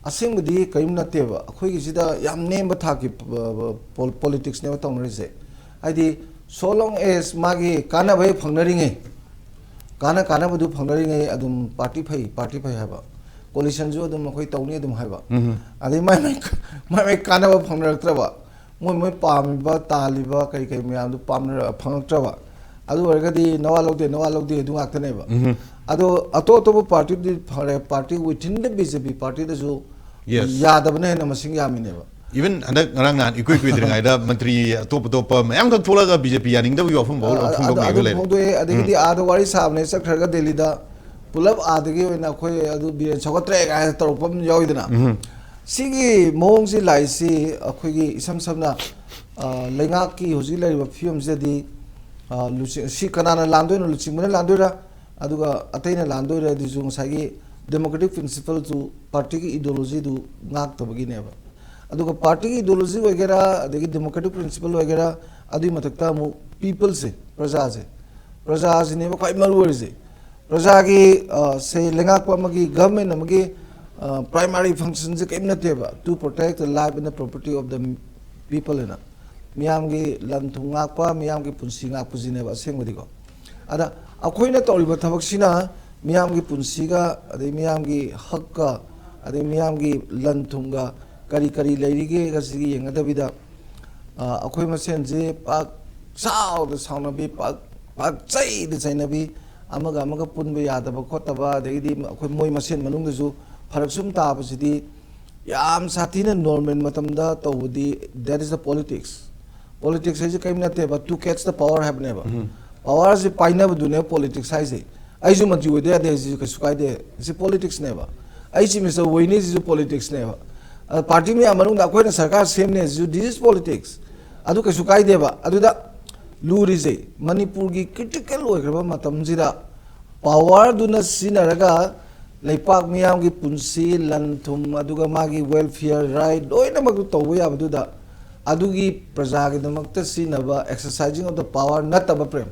ꯑꯁꯦꯡꯕꯗꯤ ꯀꯔꯤꯝ ꯅꯠꯇꯦꯕ꯫ ꯑꯩꯈꯣꯏꯒꯤꯁꯤꯗ ꯌꯥꯝ ꯅꯦꯝꯕ ꯊꯥꯛꯀꯤ ꯄꯣꯂꯤꯇꯤꯛꯁꯅꯦꯕ ꯇꯧꯅꯔꯤꯁꯦ꯫ ꯍꯥꯏꯗꯤ, so long as ꯃꯥꯒꯤ ꯀꯥꯟꯅꯕ ꯍꯦꯛ ꯐꯪꯅꯔꯤꯉꯩ, ꯀꯥꯟꯅ ꯀꯥꯟꯅꯕꯗꯨ ꯐꯪꯅꯔꯤꯉꯩ ꯑꯗꯨꯝ ꯄꯥꯔꯇꯤ ꯐꯩ, ꯄꯥꯔꯇꯤ ꯐꯩ ꯍꯥꯏꯕ, ꯀꯣꯂꯤꯁꯟꯁꯨ ꯑꯗꯨꯝ ꯑꯩꯈꯣꯏ ꯇꯧꯅꯤ ꯑꯗꯨꯝ ꯍꯥꯏꯕ꯫ ꯑꯗꯩ ꯃꯥꯏ ꯃꯥꯏ, ꯃꯥꯏ ꯃꯥꯏ ꯀꯥꯟꯅꯕ ꯐꯪꯅꯔꯛꯇ꯭ꯔꯕ, ꯃꯣꯏ ꯃꯣꯏ ꯄꯥꯝꯃꯤꯕ, ꯇꯥꯜꯂꯤꯕ ꯀꯔꯤ ꯀꯔꯤ ꯃꯌꯥꯝꯗꯨ ꯄꯥꯝꯅꯔ-, ꯐꯪꯉꯛꯇ꯭ꯔꯕ, ꯑꯗꯨ ꯑꯣꯏꯔꯒꯗꯤ ꯅꯋꯥ ꯂꯧꯗꯦ, ꯅꯋꯥ ꯂꯧꯗꯦ ꯑꯗꯨ ꯉꯥꯛꯇꯅꯦꯕ꯫ ꯑꯗꯣ ꯑꯇꯣꯞ ꯑꯇꯣꯞꯄ ꯄꯥꯔꯇꯤꯗꯤ ꯐꯔꯦ, party within the B J P ꯄꯥꯔꯇꯤꯗꯁꯨ Yes. ꯌꯥꯗꯕꯅ ꯍꯦꯟꯅ ꯃꯁꯤꯡ ꯌꯥꯝꯃꯤꯅꯦꯕ꯫ ꯏꯚꯟ ꯍꯟꯗꯛ ꯉꯔꯥꯡ ꯅꯍꯥꯟ ꯏꯀꯨꯏ ꯀꯨꯏꯗ꯭ꯔꯤꯉꯩꯗ ꯃꯟꯇ꯭ꯔꯤ ꯑꯇꯣꯞ ꯑꯇꯣꯞꯄ ꯃꯌꯥꯝꯈꯛ ꯊꯣꯛꯂꯛꯑꯒ ꯕꯤ ꯖꯦ ꯄꯤ ꯌꯥꯅꯤꯡꯗꯕꯒꯤ ꯋꯥꯐꯝ ꯐꯥꯎ ꯑ, ꯑꯗꯨ, ꯐꯣꯡꯗꯣꯛꯅꯩꯕ ꯑꯗꯨ ꯂꯩꯔꯦ꯫ ꯐꯣꯡꯗꯣꯛꯑꯦ꯫ ꯑꯗꯒꯤꯗꯤ ꯑꯥꯗ ꯋꯥꯔꯤ ꯁꯥꯕꯅꯦ, ꯆꯠꯈ꯭ꯔꯒ ꯗꯦꯜꯂꯤꯗ ꯄꯨꯂꯞ ꯑꯥꯗꯒꯤ ꯑꯣꯏꯅ ꯑꯩꯈꯣꯏ ꯑꯗꯨ ꯕꯤꯔꯦꯟ ꯁꯧꯒꯠꯇ꯭ꯔꯦ ꯀꯥꯏꯅ ꯇꯧꯔꯛꯄ ꯑꯃ ꯌꯥꯎꯋꯤꯗꯅ꯫ ꯁꯤꯒꯤ ꯃꯑꯣꯡꯁꯤ ꯂꯥꯛꯏꯁꯤ ꯑꯩꯈꯣꯏꯒꯤ ꯏꯁꯝ ꯁꯝꯅ, ꯑ, ꯂꯩꯉꯥꯛꯀꯤ ꯍꯧꯖꯤꯛ ꯂꯩꯔꯤꯕ ꯐꯤꯕꯝꯁꯤꯗꯗꯤ, ꯑ, ꯂꯨꯆꯤꯡ-, ꯁꯤ ꯀꯅꯥꯅ ꯂꯥꯟꯗꯣꯏꯅꯣ? ꯂꯨꯆꯤꯡꯕꯅ ꯂꯥꯟꯗꯣꯏꯔꯥ? ꯑꯗꯨꯒ ꯑꯇꯩꯅ ꯂꯥꯟꯗꯣꯏꯔꯥ? ꯑꯗꯨꯁꯨ ꯉꯁꯥꯏꯒꯤ democratic principleꯗꯨ, ꯄꯥꯔꯇꯤꯒꯤ ideologyꯗꯨ ꯉꯥꯛꯇꯕꯒꯤꯅꯦꯕ꯫ ꯑꯗꯨꯒ ꯄꯥꯔꯇꯤꯒꯤ ideology ꯑꯣꯏꯒꯦꯔꯥ, ꯑꯗꯒꯤ democratic principle ꯑꯣꯏꯒꯦꯔꯥ, ꯑꯗꯨꯒꯤ ꯃꯊꯛꯇ ꯑꯃꯨꯛ peopleꯁꯦ, ꯄ꯭ꯔꯖꯥꯁꯦ, ꯄ꯭ꯔꯖꯥꯁꯤꯅꯦꯕ ꯈ꯭ꯋꯥꯏ ꯃꯔꯨ ꯑꯣꯏꯔꯤꯁꯦ꯫ ꯄ꯭ꯔꯖꯥꯒꯤ, ꯑ, ꯁꯦ, ꯂꯩꯉꯥꯛꯄ ꯑꯃꯒꯤ, government ꯑꯃꯒꯤ, ꯑ, primary functionꯁꯦ ꯀꯔꯤꯝ ꯅꯠꯇꯦꯕ, to protect the life and the property of the people ꯍꯥꯏꯅ꯫ ꯃꯤꯌꯥꯝꯒꯤ ꯂꯟ ꯊꯨꯝ ꯉꯥꯛꯄ, ꯃꯤꯌꯥꯝꯒꯤ ꯄꯨꯟꯁꯤ ꯉꯥꯛꯄꯁꯤꯅꯦꯕ ꯑꯁꯦꯡꯕꯗꯤꯀꯣ꯫ ꯑꯗ ꯑꯩꯈꯣꯏꯅ ꯇꯧꯔꯤꯕ ꯊꯕꯛꯁꯤꯅ ꯃꯤꯌꯥꯝꯒꯤ ꯄꯨꯟꯁꯤꯒ, ꯑꯗꯩ ꯃꯤꯌꯥꯝꯒꯤ ꯍꯛꯀ, ꯑꯗꯩ ꯃꯤꯌꯥꯝꯒꯤ ꯂꯟ ꯊꯨꯝꯒ ꯀꯔꯤ ꯀꯔꯤ ꯂꯩꯔꯤꯒꯦꯒꯁꯤꯒꯤ ꯌꯦꯡꯅꯗꯕꯤꯗ, ꯑ, ꯑꯩꯈꯣꯏ ꯃꯁꯦꯟꯁꯦ ꯄꯥꯛ ꯆꯥꯎꯗ ꯁꯥꯎꯅꯕꯤ, ꯄꯥꯛ, ꯄꯥꯛ ꯆꯩꯗ ꯆꯩꯅꯕꯤ, ꯑꯃꯒ ꯑꯃꯒ ꯄꯨꯟꯕ ꯌꯥꯗꯕ ꯈꯣꯠꯇꯕ, ꯑꯗꯒꯤꯗꯤ ꯑꯩꯈꯣꯏ ꯃꯣꯏ ꯃꯁꯦꯟ ꯃꯅꯨꯡꯗꯁꯨ ꯐꯔꯛ ꯁꯨꯝ ꯇꯥꯕꯁꯤꯗꯤ ꯌꯥꯝ ꯁꯥꯊꯤꯅ normal ꯃꯇꯝꯗ ꯇꯧꯕꯗꯤ, that is the politics. Politics ꯍꯥꯏꯁꯦ ꯀꯔꯤꯝ ꯅꯠꯇꯦꯕ, to catch the power ꯍꯥꯏꯕꯅꯦꯕ꯫ Powerꯁꯦ ꯄꯥꯏꯅꯕꯗꯨꯅꯦ politics ꯍꯥꯏꯁꯦ꯫ ꯑꯩꯁꯨ ꯃꯟꯇ꯭ꯔꯤ ꯑꯣꯏꯗ ꯌꯥꯗꯦ ꯍꯥꯏꯁꯤꯁꯨ ꯀꯩꯁꯨ ꯀꯥꯏꯗꯦ, ꯁꯤ politicsꯅꯦꯕ꯫ ꯑꯩ Chief Minister ꯑꯣꯏꯅꯤ ꯍꯥꯏꯁꯤꯁꯨ politicsꯅꯦꯕ꯫ ꯑ, party ꯃꯌꯥꯝ ꯃꯅꯨꯡꯗ ꯑꯩꯈꯣꯏꯅ ꯁꯔꯀꯥꯔ ꯁꯦꯝꯅꯤ ꯍꯥꯏꯁꯤꯁꯨ, this is politics꯫ ꯑꯗꯨ ꯀꯩꯁꯨ ꯀꯥꯏꯗꯦꯕ꯫ ꯑꯗꯨꯗ ꯂꯨꯔꯤꯁꯦ, ꯃꯅꯤꯄꯨꯔꯒꯤ critical ꯑꯣꯏꯈ꯭ꯔꯕ ꯃꯇꯝꯁꯤꯗ powerꯗꯨꯅ ꯁꯤꯖꯤꯟꯅꯔꯒ ꯂꯩꯄꯥꯛ ꯃꯤꯌꯥꯝꯒꯤ ꯄꯨꯟꯁꯤ, ꯂꯟ ꯊꯨꯝ, ꯑꯗꯨꯒ ꯃꯥꯒꯤ welfare, right, ꯂꯣꯏꯅꯃꯛꯇꯨ ꯇꯧꯕ ꯌꯥꯕꯗꯨꯗ, ꯑꯗꯨꯒꯤ ꯄ꯭ꯔꯖꯥꯒꯤꯗꯃꯛꯇ ꯁꯤꯖꯤꯟꯅꯕ, exercising of the power ꯅꯠꯇꯕ, ꯄ꯭ꯔꯦꯝ,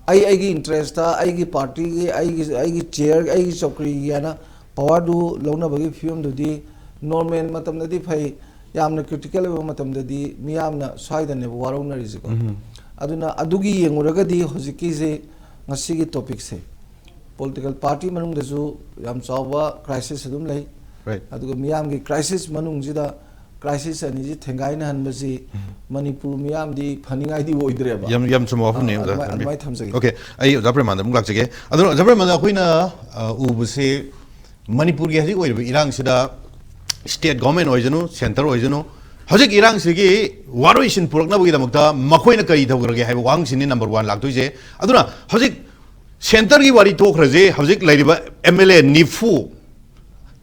ꯑꯩ ꯑꯩꯒꯤ interestꯇ, ꯑꯩꯒꯤ partyꯒꯤ, ꯑꯩꯒꯤ, ꯑꯩꯒꯤ chair, ꯑꯩꯒꯤ ꯆꯧꯀ꯭ꯔꯤꯒꯤ ꯍꯥꯏꯅ powerꯗꯨ ꯂꯧꯅꯕꯒꯤ ꯐꯤꯕꯝꯗꯨꯗꯤ normal ꯃꯇꯝꯗꯗꯤ ꯐꯩ, ꯌꯥꯝꯅ critical ꯑꯣꯏꯕ ꯃꯇꯝꯗꯗꯤ ꯃꯤꯌꯥꯝꯅ ꯁ꯭ꯋꯥꯏꯗꯅꯦꯕ ꯋꯥꯔꯧꯅꯔꯤꯁꯦꯀꯣ꯫ ꯑꯗꯨꯅ ꯑꯗꯨꯒꯤ ꯌꯦꯡꯉꯨꯔꯒꯗꯤ ꯍꯧꯖꯤꯛꯀꯤꯁꯦ, ꯉꯁꯤꯒꯤ topicꯁꯦ, political party ꯃꯅꯨꯡꯗꯁꯨ ꯌꯥꯝ ꯆꯥꯎꯕ crisis ꯑꯗꯨꯝ ꯂꯩ꯫ Right. ꯑꯗꯨꯒ ꯃꯤꯌꯥꯝꯒꯤ crisis ꯃꯅꯨꯡꯁꯤꯗ crisis ꯑꯅꯤꯁꯤ ꯊꯦꯡꯒꯥꯏꯅꯍꯟꯕꯁꯤ ꯃꯅꯤꯄꯨꯔ ꯃꯤꯌꯥꯝꯗꯤ ꯐꯅꯤꯡꯉꯥꯏꯗꯤ ꯑꯣꯏꯗ꯭ꯔꯦꯕ꯫ ꯌꯥꯝ, ꯌꯥꯝ ꯆꯨꯝꯕ ꯋꯥꯐꯝꯅꯤ, ꯑꯥ, ꯑꯣꯖꯥ ꯑꯗꯨꯃꯥꯏ-, ꯊꯝꯕꯤꯔꯤꯗꯣ꯫ ꯑꯗꯨꯃꯥꯏꯅ ꯊꯝꯖꯒꯦ꯫ Okay, ꯑꯩ ꯑꯣꯖꯥ ꯄ꯭ꯔꯦꯃꯥꯅꯟꯗ ꯑꯃꯨꯛ ꯂꯥꯛꯆꯒꯦ꯫ ꯑꯗꯨꯅ ꯑꯣꯖꯥ ꯄ꯭ꯔꯦꯃꯥꯅꯟꯗ, ꯑꯩꯈꯣꯏꯅ, ꯑ, ꯎꯕꯁꯦ ꯃꯅꯤꯄꯨꯔꯒꯤ ꯍꯧꯖꯤꯛ ꯑꯣꯏꯔꯤꯕ ꯏꯔꯥꯡꯁꯤꯗ state government ꯑꯣꯏꯁꯅꯨ, centre ꯑꯣꯏꯁꯅꯨ, ꯍꯧꯖꯤꯛ ꯏꯔꯥꯡꯁꯤꯒꯤ ꯋꯥꯔꯣꯏꯁꯤꯟ ꯄꯨꯔꯛꯅꯕꯒꯤꯗꯃꯛꯇ ꯃꯈꯣꯏꯅ ꯀꯔꯤ ꯇꯧꯈ꯭ꯔꯒꯦ ꯍꯥꯏꯕ ꯋꯥꯍꯪꯁꯤꯅꯤ number one ꯂꯥꯛꯇꯣꯏꯁꯦ꯫ ꯑꯗꯨꯅ ꯍꯧꯖꯤꯛ centreꯒꯤ ꯋꯥꯔꯤ ꯇꯣꯛꯈ꯭ꯔꯁꯤ, ꯍꯧꯖꯤꯛ ꯂꯩꯔꯤꯕ MLA ꯅꯤꯐꯨ,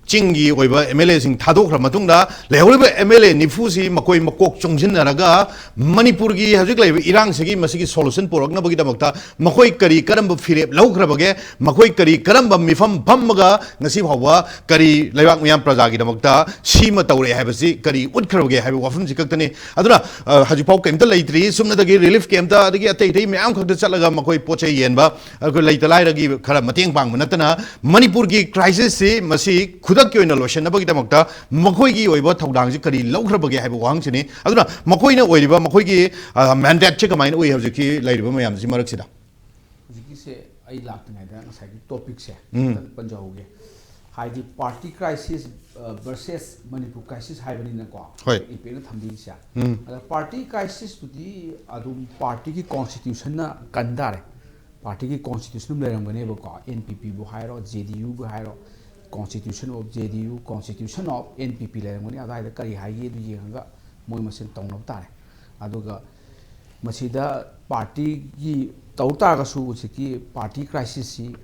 ꯆꯤꯡꯒꯤ ꯑꯣꯏꯕ MLAꯁꯤꯡ ꯊꯥꯗꯣꯛꯈ꯭ꯔ ꯃꯇꯨꯡꯗ, ꯂꯩꯍꯧꯔꯤꯕ MLA ꯅꯤꯐꯨꯁꯤ ꯃꯈꯣꯏ ꯃꯀꯣꯛ ꯆꯣꯡꯁꯤꯟꯅꯔꯒ ꯃꯅꯤꯄꯨꯔꯒꯤ ꯍꯧꯖꯤꯛ ꯂꯩꯔꯤꯕ ꯏꯔꯥꯡꯁꯤꯒꯤ ꯃꯁꯤꯒꯤ solution ꯄꯨꯔꯛꯅꯕꯒꯤꯗꯃꯛꯇ ꯃꯈꯣꯏ ꯀꯔꯤ ꯀꯔꯝꯕ ꯐꯤꯔꯦꯞ ꯂꯧꯈ꯭ꯔꯕꯒꯦ, ꯃꯈꯣꯏ ꯀꯔꯤ ꯀꯔꯝꯕ ꯃꯤꯐꯝ ꯐꯝꯃꯒ ꯉꯁꯤ ꯐꯥꯎꯕ ꯀꯔꯤ ꯂꯩꯕꯥꯛ ꯃꯤꯌꯥꯝ ꯄ꯭ꯔꯖꯥꯒꯤꯗꯃꯛꯇ ꯁꯤꯃ ꯇꯧꯔꯦ ꯍꯥꯏꯕꯁꯤ ꯀꯔꯤ ꯎꯠꯈ꯭ꯔꯕꯒꯦ ꯍꯥꯏꯕ ꯋꯥꯐꯝꯁꯤ ꯈꯛꯇꯅꯤ꯫ ꯑꯗꯨꯅ, ꯑ, ꯍꯧꯖꯤꯛꯐꯥꯎ ꯀꯔꯤꯝꯇ ꯂꯩꯇ꯭ꯔꯤ꯫ ꯆꯨꯝꯅꯗꯒꯤ relief campꯇ, ꯑꯗꯒꯤ ꯑꯇꯩ ꯑꯇꯩ ꯃꯌꯥꯝ ꯈꯛꯇ ꯆꯠꯂꯒ ꯃꯈꯣꯏ ꯄꯣꯠ ꯆꯩ ꯌꯦꯟꯕ, ꯑꯩꯈꯣꯏ ꯂꯩꯇ ꯂꯥꯏꯔꯒꯤ ꯈꯔ ꯃꯇꯦꯡ ꯄꯥꯡꯕ ꯅꯠꯇꯅ, ꯃꯅꯤꯄꯨꯔꯒꯤ crisisꯁꯤ ꯃꯁꯤ ꯈꯨꯗꯛꯀꯤ ꯑꯣꯏꯅ ꯂꯣꯏꯁꯤꯟꯅꯕꯒꯤꯗꯃꯛꯇ ꯃꯈꯣꯏꯒꯤ ꯑꯣꯏꯕ ꯊꯧꯗꯥꯡꯁꯤ ꯀꯔꯤ ꯂꯧꯈ꯭ꯔꯕꯒꯦ ꯍꯥꯏꯕ ꯋꯥꯍꯪꯁꯤꯅꯤ꯫ ꯑꯗꯨꯅ ꯃꯈꯣꯏꯅ ꯑꯣꯏꯔꯤꯕ, ꯃꯈꯣꯏꯒꯤ, ꯑ, mandateꯁꯤ ꯀꯃꯥꯏꯅ ꯎꯏ ꯍꯧꯖꯤꯛꯀꯤ ꯂꯩꯔꯤꯕ ꯃꯌꯥꯝꯁꯤ ꯃꯔꯛꯁꯤꯗ? ꯍꯧꯖꯤꯛꯀꯤꯁꯦ ꯑꯩ ꯂꯥꯛꯇ꯭ꯔꯤꯉꯩꯗ ꯉꯁꯥꯏꯒꯤ ꯇꯣꯄꯤꯛꯁꯦ ꯎꯝ꯫ ꯈꯤꯇꯪ ꯄꯟꯖꯍꯧꯒꯦ꯫ ꯍꯥꯏꯗꯤ party crisis versus Manipur crisis ꯍꯥꯏꯕꯅꯤꯅꯀꯣ꯫ ꯍꯣꯏ꯫ ꯏꯝꯄꯦꯛꯅ ꯊꯝꯕꯤꯔꯤꯁꯦ꯫ ꯎꯝ꯫ ꯑꯗ ꯄꯥꯔꯇꯤ ꯀ꯭ꯔꯥꯏꯁꯤꯁꯇꯨꯗꯤ ꯑꯗꯨꯝ ꯄꯥꯔꯇꯤꯒꯤ ꯀꯣꯟꯁꯇꯤꯇ꯭ꯌꯨꯁꯟꯅ ꯀꯟ ꯇꯥꯔꯦ꯫ ꯄꯥꯔꯇꯤꯒꯤ ꯀꯣꯟꯁꯇꯤꯇ꯭ꯌꯨꯁꯟ ꯑꯃ ꯂꯩꯔꯝꯒꯅꯦꯕꯀꯣ꯫ ꯑꯦꯟ ꯄꯤ ꯄꯤꯕꯨ ꯍꯥꯏꯔꯣ, ꯖꯦ ꯗꯤ ꯌꯨꯕꯨ ꯍꯥꯏꯔꯣ, constitution of J D U, constitution of N P P ꯂꯩꯔꯝꯒꯅꯤ꯫ ꯑꯗꯨꯋꯥꯏꯗ ꯀꯔꯤ ꯍꯥꯏꯒꯦ ꯑꯗꯨ ꯌꯦꯡꯉꯒ ꯃꯣꯏ ꯃꯁꯦꯟ ꯇꯧꯅꯕ ꯇꯥꯔꯦ꯫ ꯑꯗꯨꯒ ꯃꯁꯤꯗ ꯄꯥꯔꯇꯤꯒꯤ ꯇꯧ ꯇꯥꯔꯒꯁꯨ ꯍꯧꯖꯤꯛꯀꯤ ꯄꯥꯔꯇꯤ ꯀ꯭ꯔꯥꯏꯁꯤꯁꯁꯤ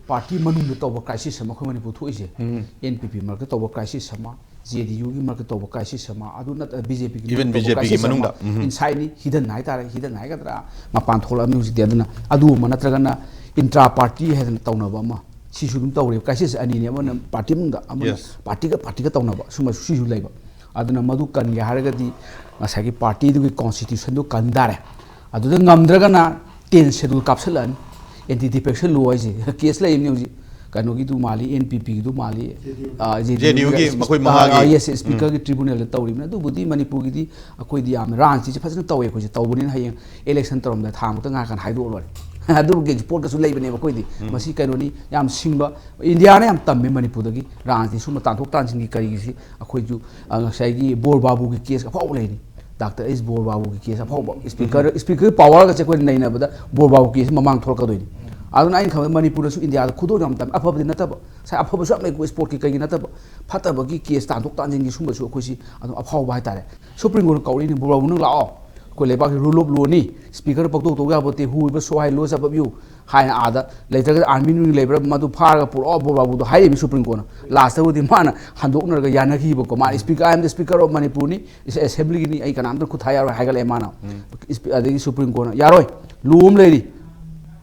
ꯄꯥꯔꯇꯤ ꯃꯅꯨꯡꯗ ꯇꯧꯕ ꯀ꯭ꯔꯥꯏꯁꯤꯁ ꯑꯃ ꯑꯩꯈꯣꯏ ꯃꯅꯤꯄꯨꯔ ꯊꯣꯛꯏꯁꯦ꯫ ꯎꯝ꯫ ꯑꯦꯟ ꯄꯤ ꯄꯤ ꯃꯔꯛꯇ ꯇꯧꯕ ꯀ꯭ꯔꯥꯏꯁꯤꯁ ꯑꯃ, ꯖꯦ ꯗꯤ ꯌꯨꯒꯤ ꯃꯔꯛꯇ ꯇꯧꯕ ꯀ꯭ꯔꯥꯏꯁꯤꯁ ꯑꯃ, ꯑꯗꯨ ꯅꯠꯇ ꯕꯤ ꯖꯦ ꯄꯤꯒꯤ Even ꯃꯔꯛꯇ ꯇꯧꯕ B J P ꯒꯤ ꯀ꯭ꯔꯥꯏꯁꯤꯁ ꯑꯃ, ꯃꯅꯨꯡꯗ, ꯎꯝ꯫ ꯏꯟꯁꯥꯏꯠꯅꯤ, ꯍꯤꯗꯟ ꯍꯥꯏꯇꯥꯔꯦ, ꯍꯤꯗꯟ ꯍꯥꯏꯒꯗ꯭ꯔꯥ, ꯃꯄꯥꯟ ꯊꯣꯛꯂꯛꯑꯕꯅꯤ ꯍꯧꯖꯤꯛꯇꯤ꯫ ꯑꯗꯨꯅ ꯑꯗꯨꯒꯨꯝꯕ ꯅꯠꯇ꯭ꯔꯒꯅ ꯏꯟꯇ꯭ꯔꯥ ꯄꯥꯔꯇꯤ ꯍꯥꯏꯗꯅ ꯇꯧꯅꯕ ꯑꯃ, ꯁꯤꯁꯨ ꯑꯗꯨꯝ ꯇꯧꯔꯦꯕ꯫ ꯀ꯭ꯔꯥꯏꯁꯤꯁ ꯑꯅꯤꯅꯦ, ꯑꯃꯅ ꯄꯥꯔꯇꯤ ꯃꯅꯨꯡꯗ, ꯑꯃꯅ Yes. ꯄꯥꯔꯇꯤꯒ ꯄꯥꯔꯇꯤꯒ ꯇꯧꯅꯕ, ꯁꯨꯝꯕ ꯁꯤꯁꯨ ꯂꯩꯕ꯫ ꯑꯗꯨꯅ ꯃꯗꯨ ꯀꯟꯒꯦ ꯍꯥꯏꯔꯒꯗꯤ ꯉꯁꯥꯏꯒꯤ ꯄꯥꯔꯇꯤꯗꯨꯒꯤ ꯀꯣꯟꯁꯇꯤꯇ꯭ꯌꯨꯁꯟꯗꯨ ꯀꯟ ꯇꯥꯔꯦ꯫ ꯑꯗꯨꯗ ꯉꯝꯗ꯭ꯔꯒꯅ ꯇꯦꯟ ꯁꯦꯗꯨꯜ ꯀꯥꯞꯁꯤꯜꯂꯛꯑꯅꯤ, ꯑꯦꯟꯇꯤ ꯗꯤꯐꯦꯛꯁꯟ ꯂꯣ ꯍꯥꯏꯁꯦ꯫ ꯀꯦꯁ ꯂꯩꯔꯤꯕꯅꯤ ꯍꯧꯖꯤꯛ, ꯀꯩꯅꯣꯒꯤꯗꯨ ꯃꯥꯜꯂꯤ, ꯑꯦꯟ ꯄꯤ ꯄꯤꯒꯤꯗꯨ ꯃꯥꯜꯂꯤ, ꯑꯥ, ꯖꯦ ꯗꯤ ꯌꯨꯒꯤ ꯖꯦ ꯗꯤ ꯌꯨꯒꯤ ꯃꯈꯣꯏ ꯑꯥ, ꯃꯉꯥꯒꯤ꯫ ꯑꯥ, ꯌꯦꯁ, ꯁ꯭ꯄꯤꯀꯔꯒꯤ ꯇ꯭ꯔꯤꯕꯨꯅꯦꯜꯗ ꯇꯧꯔꯤꯕꯅꯤ꯫ ꯑꯗꯨꯕꯨꯗꯤ ꯃꯅꯤꯄꯨꯔꯒꯤꯗꯤ ꯑꯩꯈꯣꯏꯗꯤ ꯌꯥꯝꯅ ꯔꯥꯖꯅꯤꯇꯤꯁꯦ ꯐꯖꯅ ꯇꯧꯋꯦ ꯑꯩꯈꯣꯏꯁꯦ꯫ ꯇꯧꯕꯅꯤꯅ ꯍꯌꯦꯡ ꯏꯂꯦꯛꯁꯟ ꯇꯧꯔꯝꯗꯥꯏ ꯊꯥ ꯃꯨꯛꯇ ꯉꯥꯏꯔꯀꯥꯟꯗ ꯍꯥꯏꯗꯣꯛꯑ ꯂꯣꯏꯔꯦ꯫ ꯑꯗꯨꯒꯤ ꯄꯣꯠꯀꯁꯨ ꯂꯩꯕꯅꯦꯕ ꯑꯩꯈꯣꯏꯗꯤ꯫ ꯃꯁꯤ ꯀꯩꯅꯣꯅꯤ, ꯌꯥꯝ ꯁꯤꯡꯕ, ꯏꯟꯗꯤꯌꯥꯅ ꯌꯥꯝ ꯇꯝꯃꯦ ꯃꯅꯤꯄꯨꯔꯗꯒꯤ ꯔꯥꯖꯅꯤꯇꯤ ꯁꯨꯝꯕ ꯇꯥꯟꯊꯣꯛ ꯇꯥꯟꯁꯤꯟꯒꯤ ꯀꯔꯤꯒꯤꯁꯤ꯫ ꯑꯩꯈꯣꯏꯁꯨ, ꯑ, ꯉꯁꯥꯏꯒꯤ ꯕꯣꯔ ꯕꯥꯕꯨꯒꯤ ꯀꯦꯁ ꯑꯐꯥꯎꯕ ꯂꯩꯔꯤ, ꯗꯥꯛꯇꯔ ꯑꯩꯁ ꯕꯣꯔ ꯕꯥꯕꯨꯒꯤ ꯀꯦꯁ ꯑꯐꯥꯎꯕ, ꯁ꯭ꯄꯤꯀꯔ, ꯁ꯭ꯄꯤꯀꯔ ꯄꯥꯋꯔꯒꯁꯦ ꯑꯩꯈꯣꯏꯅ ꯅꯩꯅꯕꯗ ꯕꯣꯔ ꯕꯥꯕꯨ ꯀꯦꯁ ꯃꯃꯥꯡ ꯊꯣꯛꯂꯛꯀꯗꯣꯏꯅꯤ꯫ ꯑꯗꯨꯅ ꯑꯩꯅ ꯈꯟꯕꯗ ꯃꯅꯤꯄꯨꯔꯗꯁꯨ ꯏꯟꯗꯤꯌꯥꯗ ꯈꯨꯗꯣꯜ ꯌꯥꯝ ꯇꯝꯃꯦ, ꯑꯐꯕꯗꯤ ꯅꯠꯇꯕ, ꯉꯁꯥꯏ ꯑꯐꯕꯁꯨ ꯌꯥꯝ ꯂꯩꯀꯣ, ꯁ꯭ꯄꯣꯔꯠꯀꯤ ꯀꯩꯒꯤ ꯅꯠꯇꯕ, ꯐꯠꯇꯕꯒꯤ ꯀꯦꯁ ꯇꯥꯟꯊꯣꯛ ꯇꯥꯟꯁꯤꯟꯒꯤ ꯁꯨꯝꯕꯁꯨ ꯑꯩꯈꯣꯏꯁꯤ ꯑꯗꯨꯝ ꯑꯐꯥꯎꯕ ꯍꯥꯏꯇꯥꯔꯦ꯫ ꯁꯨꯄ꯭ꯔꯤꯝ ꯀꯣꯔꯠꯅ ꯀꯧꯔꯛꯏꯅꯤ, ꯕꯣꯔ ꯕꯥꯕꯨ ꯅꯪ ꯂꯥꯛꯑꯣ, ꯑꯩꯈꯣꯏ ꯂꯩꯕꯥꯛꯀꯤ ꯔꯨꯜ ꯑꯣꯐ ꯂꯣꯅꯤ, ꯁ꯭ꯄꯤꯀꯔ ꯄꯪꯇꯧ ꯇꯧ ꯌꯥꯄꯣꯠꯇꯦ, whoever so high laws above you ꯍꯥꯏꯅ ꯑꯥꯗ ꯂꯩꯇ꯭ꯔꯒꯗꯤ ꯑꯥꯔꯃꯤ ꯅꯨꯡ ꯂꯩꯕ꯭ꯔꯥ ꯃꯗꯨ ꯐꯥꯔꯒ ꯄꯨꯔꯛꯑꯣ ꯕꯣꯔ ꯕꯥꯕꯨꯗꯣ ꯍꯥꯏꯔꯤꯕꯅꯤ ꯁꯨꯄ꯭ꯔꯤꯝ ꯀꯣꯔꯠꯅ꯫ ꯂꯥꯁꯇꯕꯨꯗꯤ ꯃꯥꯅ ꯍꯟꯗꯣꯛꯅꯔꯒ ꯌꯥꯅꯈꯤꯕꯀꯣ꯫ ꯃꯥ speaker, "I am the speaker of ꯃꯅꯤꯄꯨꯔꯅꯤ, ꯑꯦꯁꯦꯝꯕ꯭ꯂꯤꯒꯤꯅꯤ, ꯑꯩ ꯀꯅꯥꯝꯇ ꯈꯨꯠ ꯊꯥ ꯌꯥꯔꯣꯏ" ꯍꯥꯏꯒꯠꯂꯛꯑꯦ ꯃꯥꯅ꯫ ꯏꯁꯄꯤ-, ꯑꯗꯒꯤ ꯁꯨꯄ꯭ꯔꯤꯝ ꯀꯣꯔꯠꯅ, "ꯌꯥꯔꯣꯏ, ꯂꯣ ꯑꯃ ꯂꯩꯔꯤ,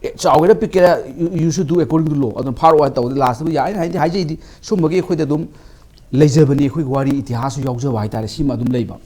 ꯑꯦ, ꯆꯥꯎꯒꯦꯔꯥ ꯄꯤꯛꯀꯦꯔꯥ, you, you should do according to law, ꯑꯗꯨꯝ ꯐꯥꯔꯛꯑꯣ" ꯍꯥꯏ ꯇꯧꯕꯗ ꯂꯥꯁꯇꯕꯨ ꯌꯥꯏꯅ ꯍꯥꯏꯗꯤ ꯍꯥꯏꯖꯩꯗꯤ꯫ ꯁꯨꯝꯕꯒꯤ ꯑꯩꯈꯣꯏꯗ ꯑꯗꯨꯝ ꯂꯩꯖꯕꯅꯤ, ꯑꯩꯈꯣꯏꯒꯤ ꯋꯥꯔꯤ ꯏꯇꯤꯍꯥꯁꯁꯨ ꯌꯥꯎꯖꯕ ꯍꯥꯏꯇꯥꯔꯦ꯫ ꯁꯤꯃ ꯑꯗꯨꯝ ꯂꯩꯕ꯫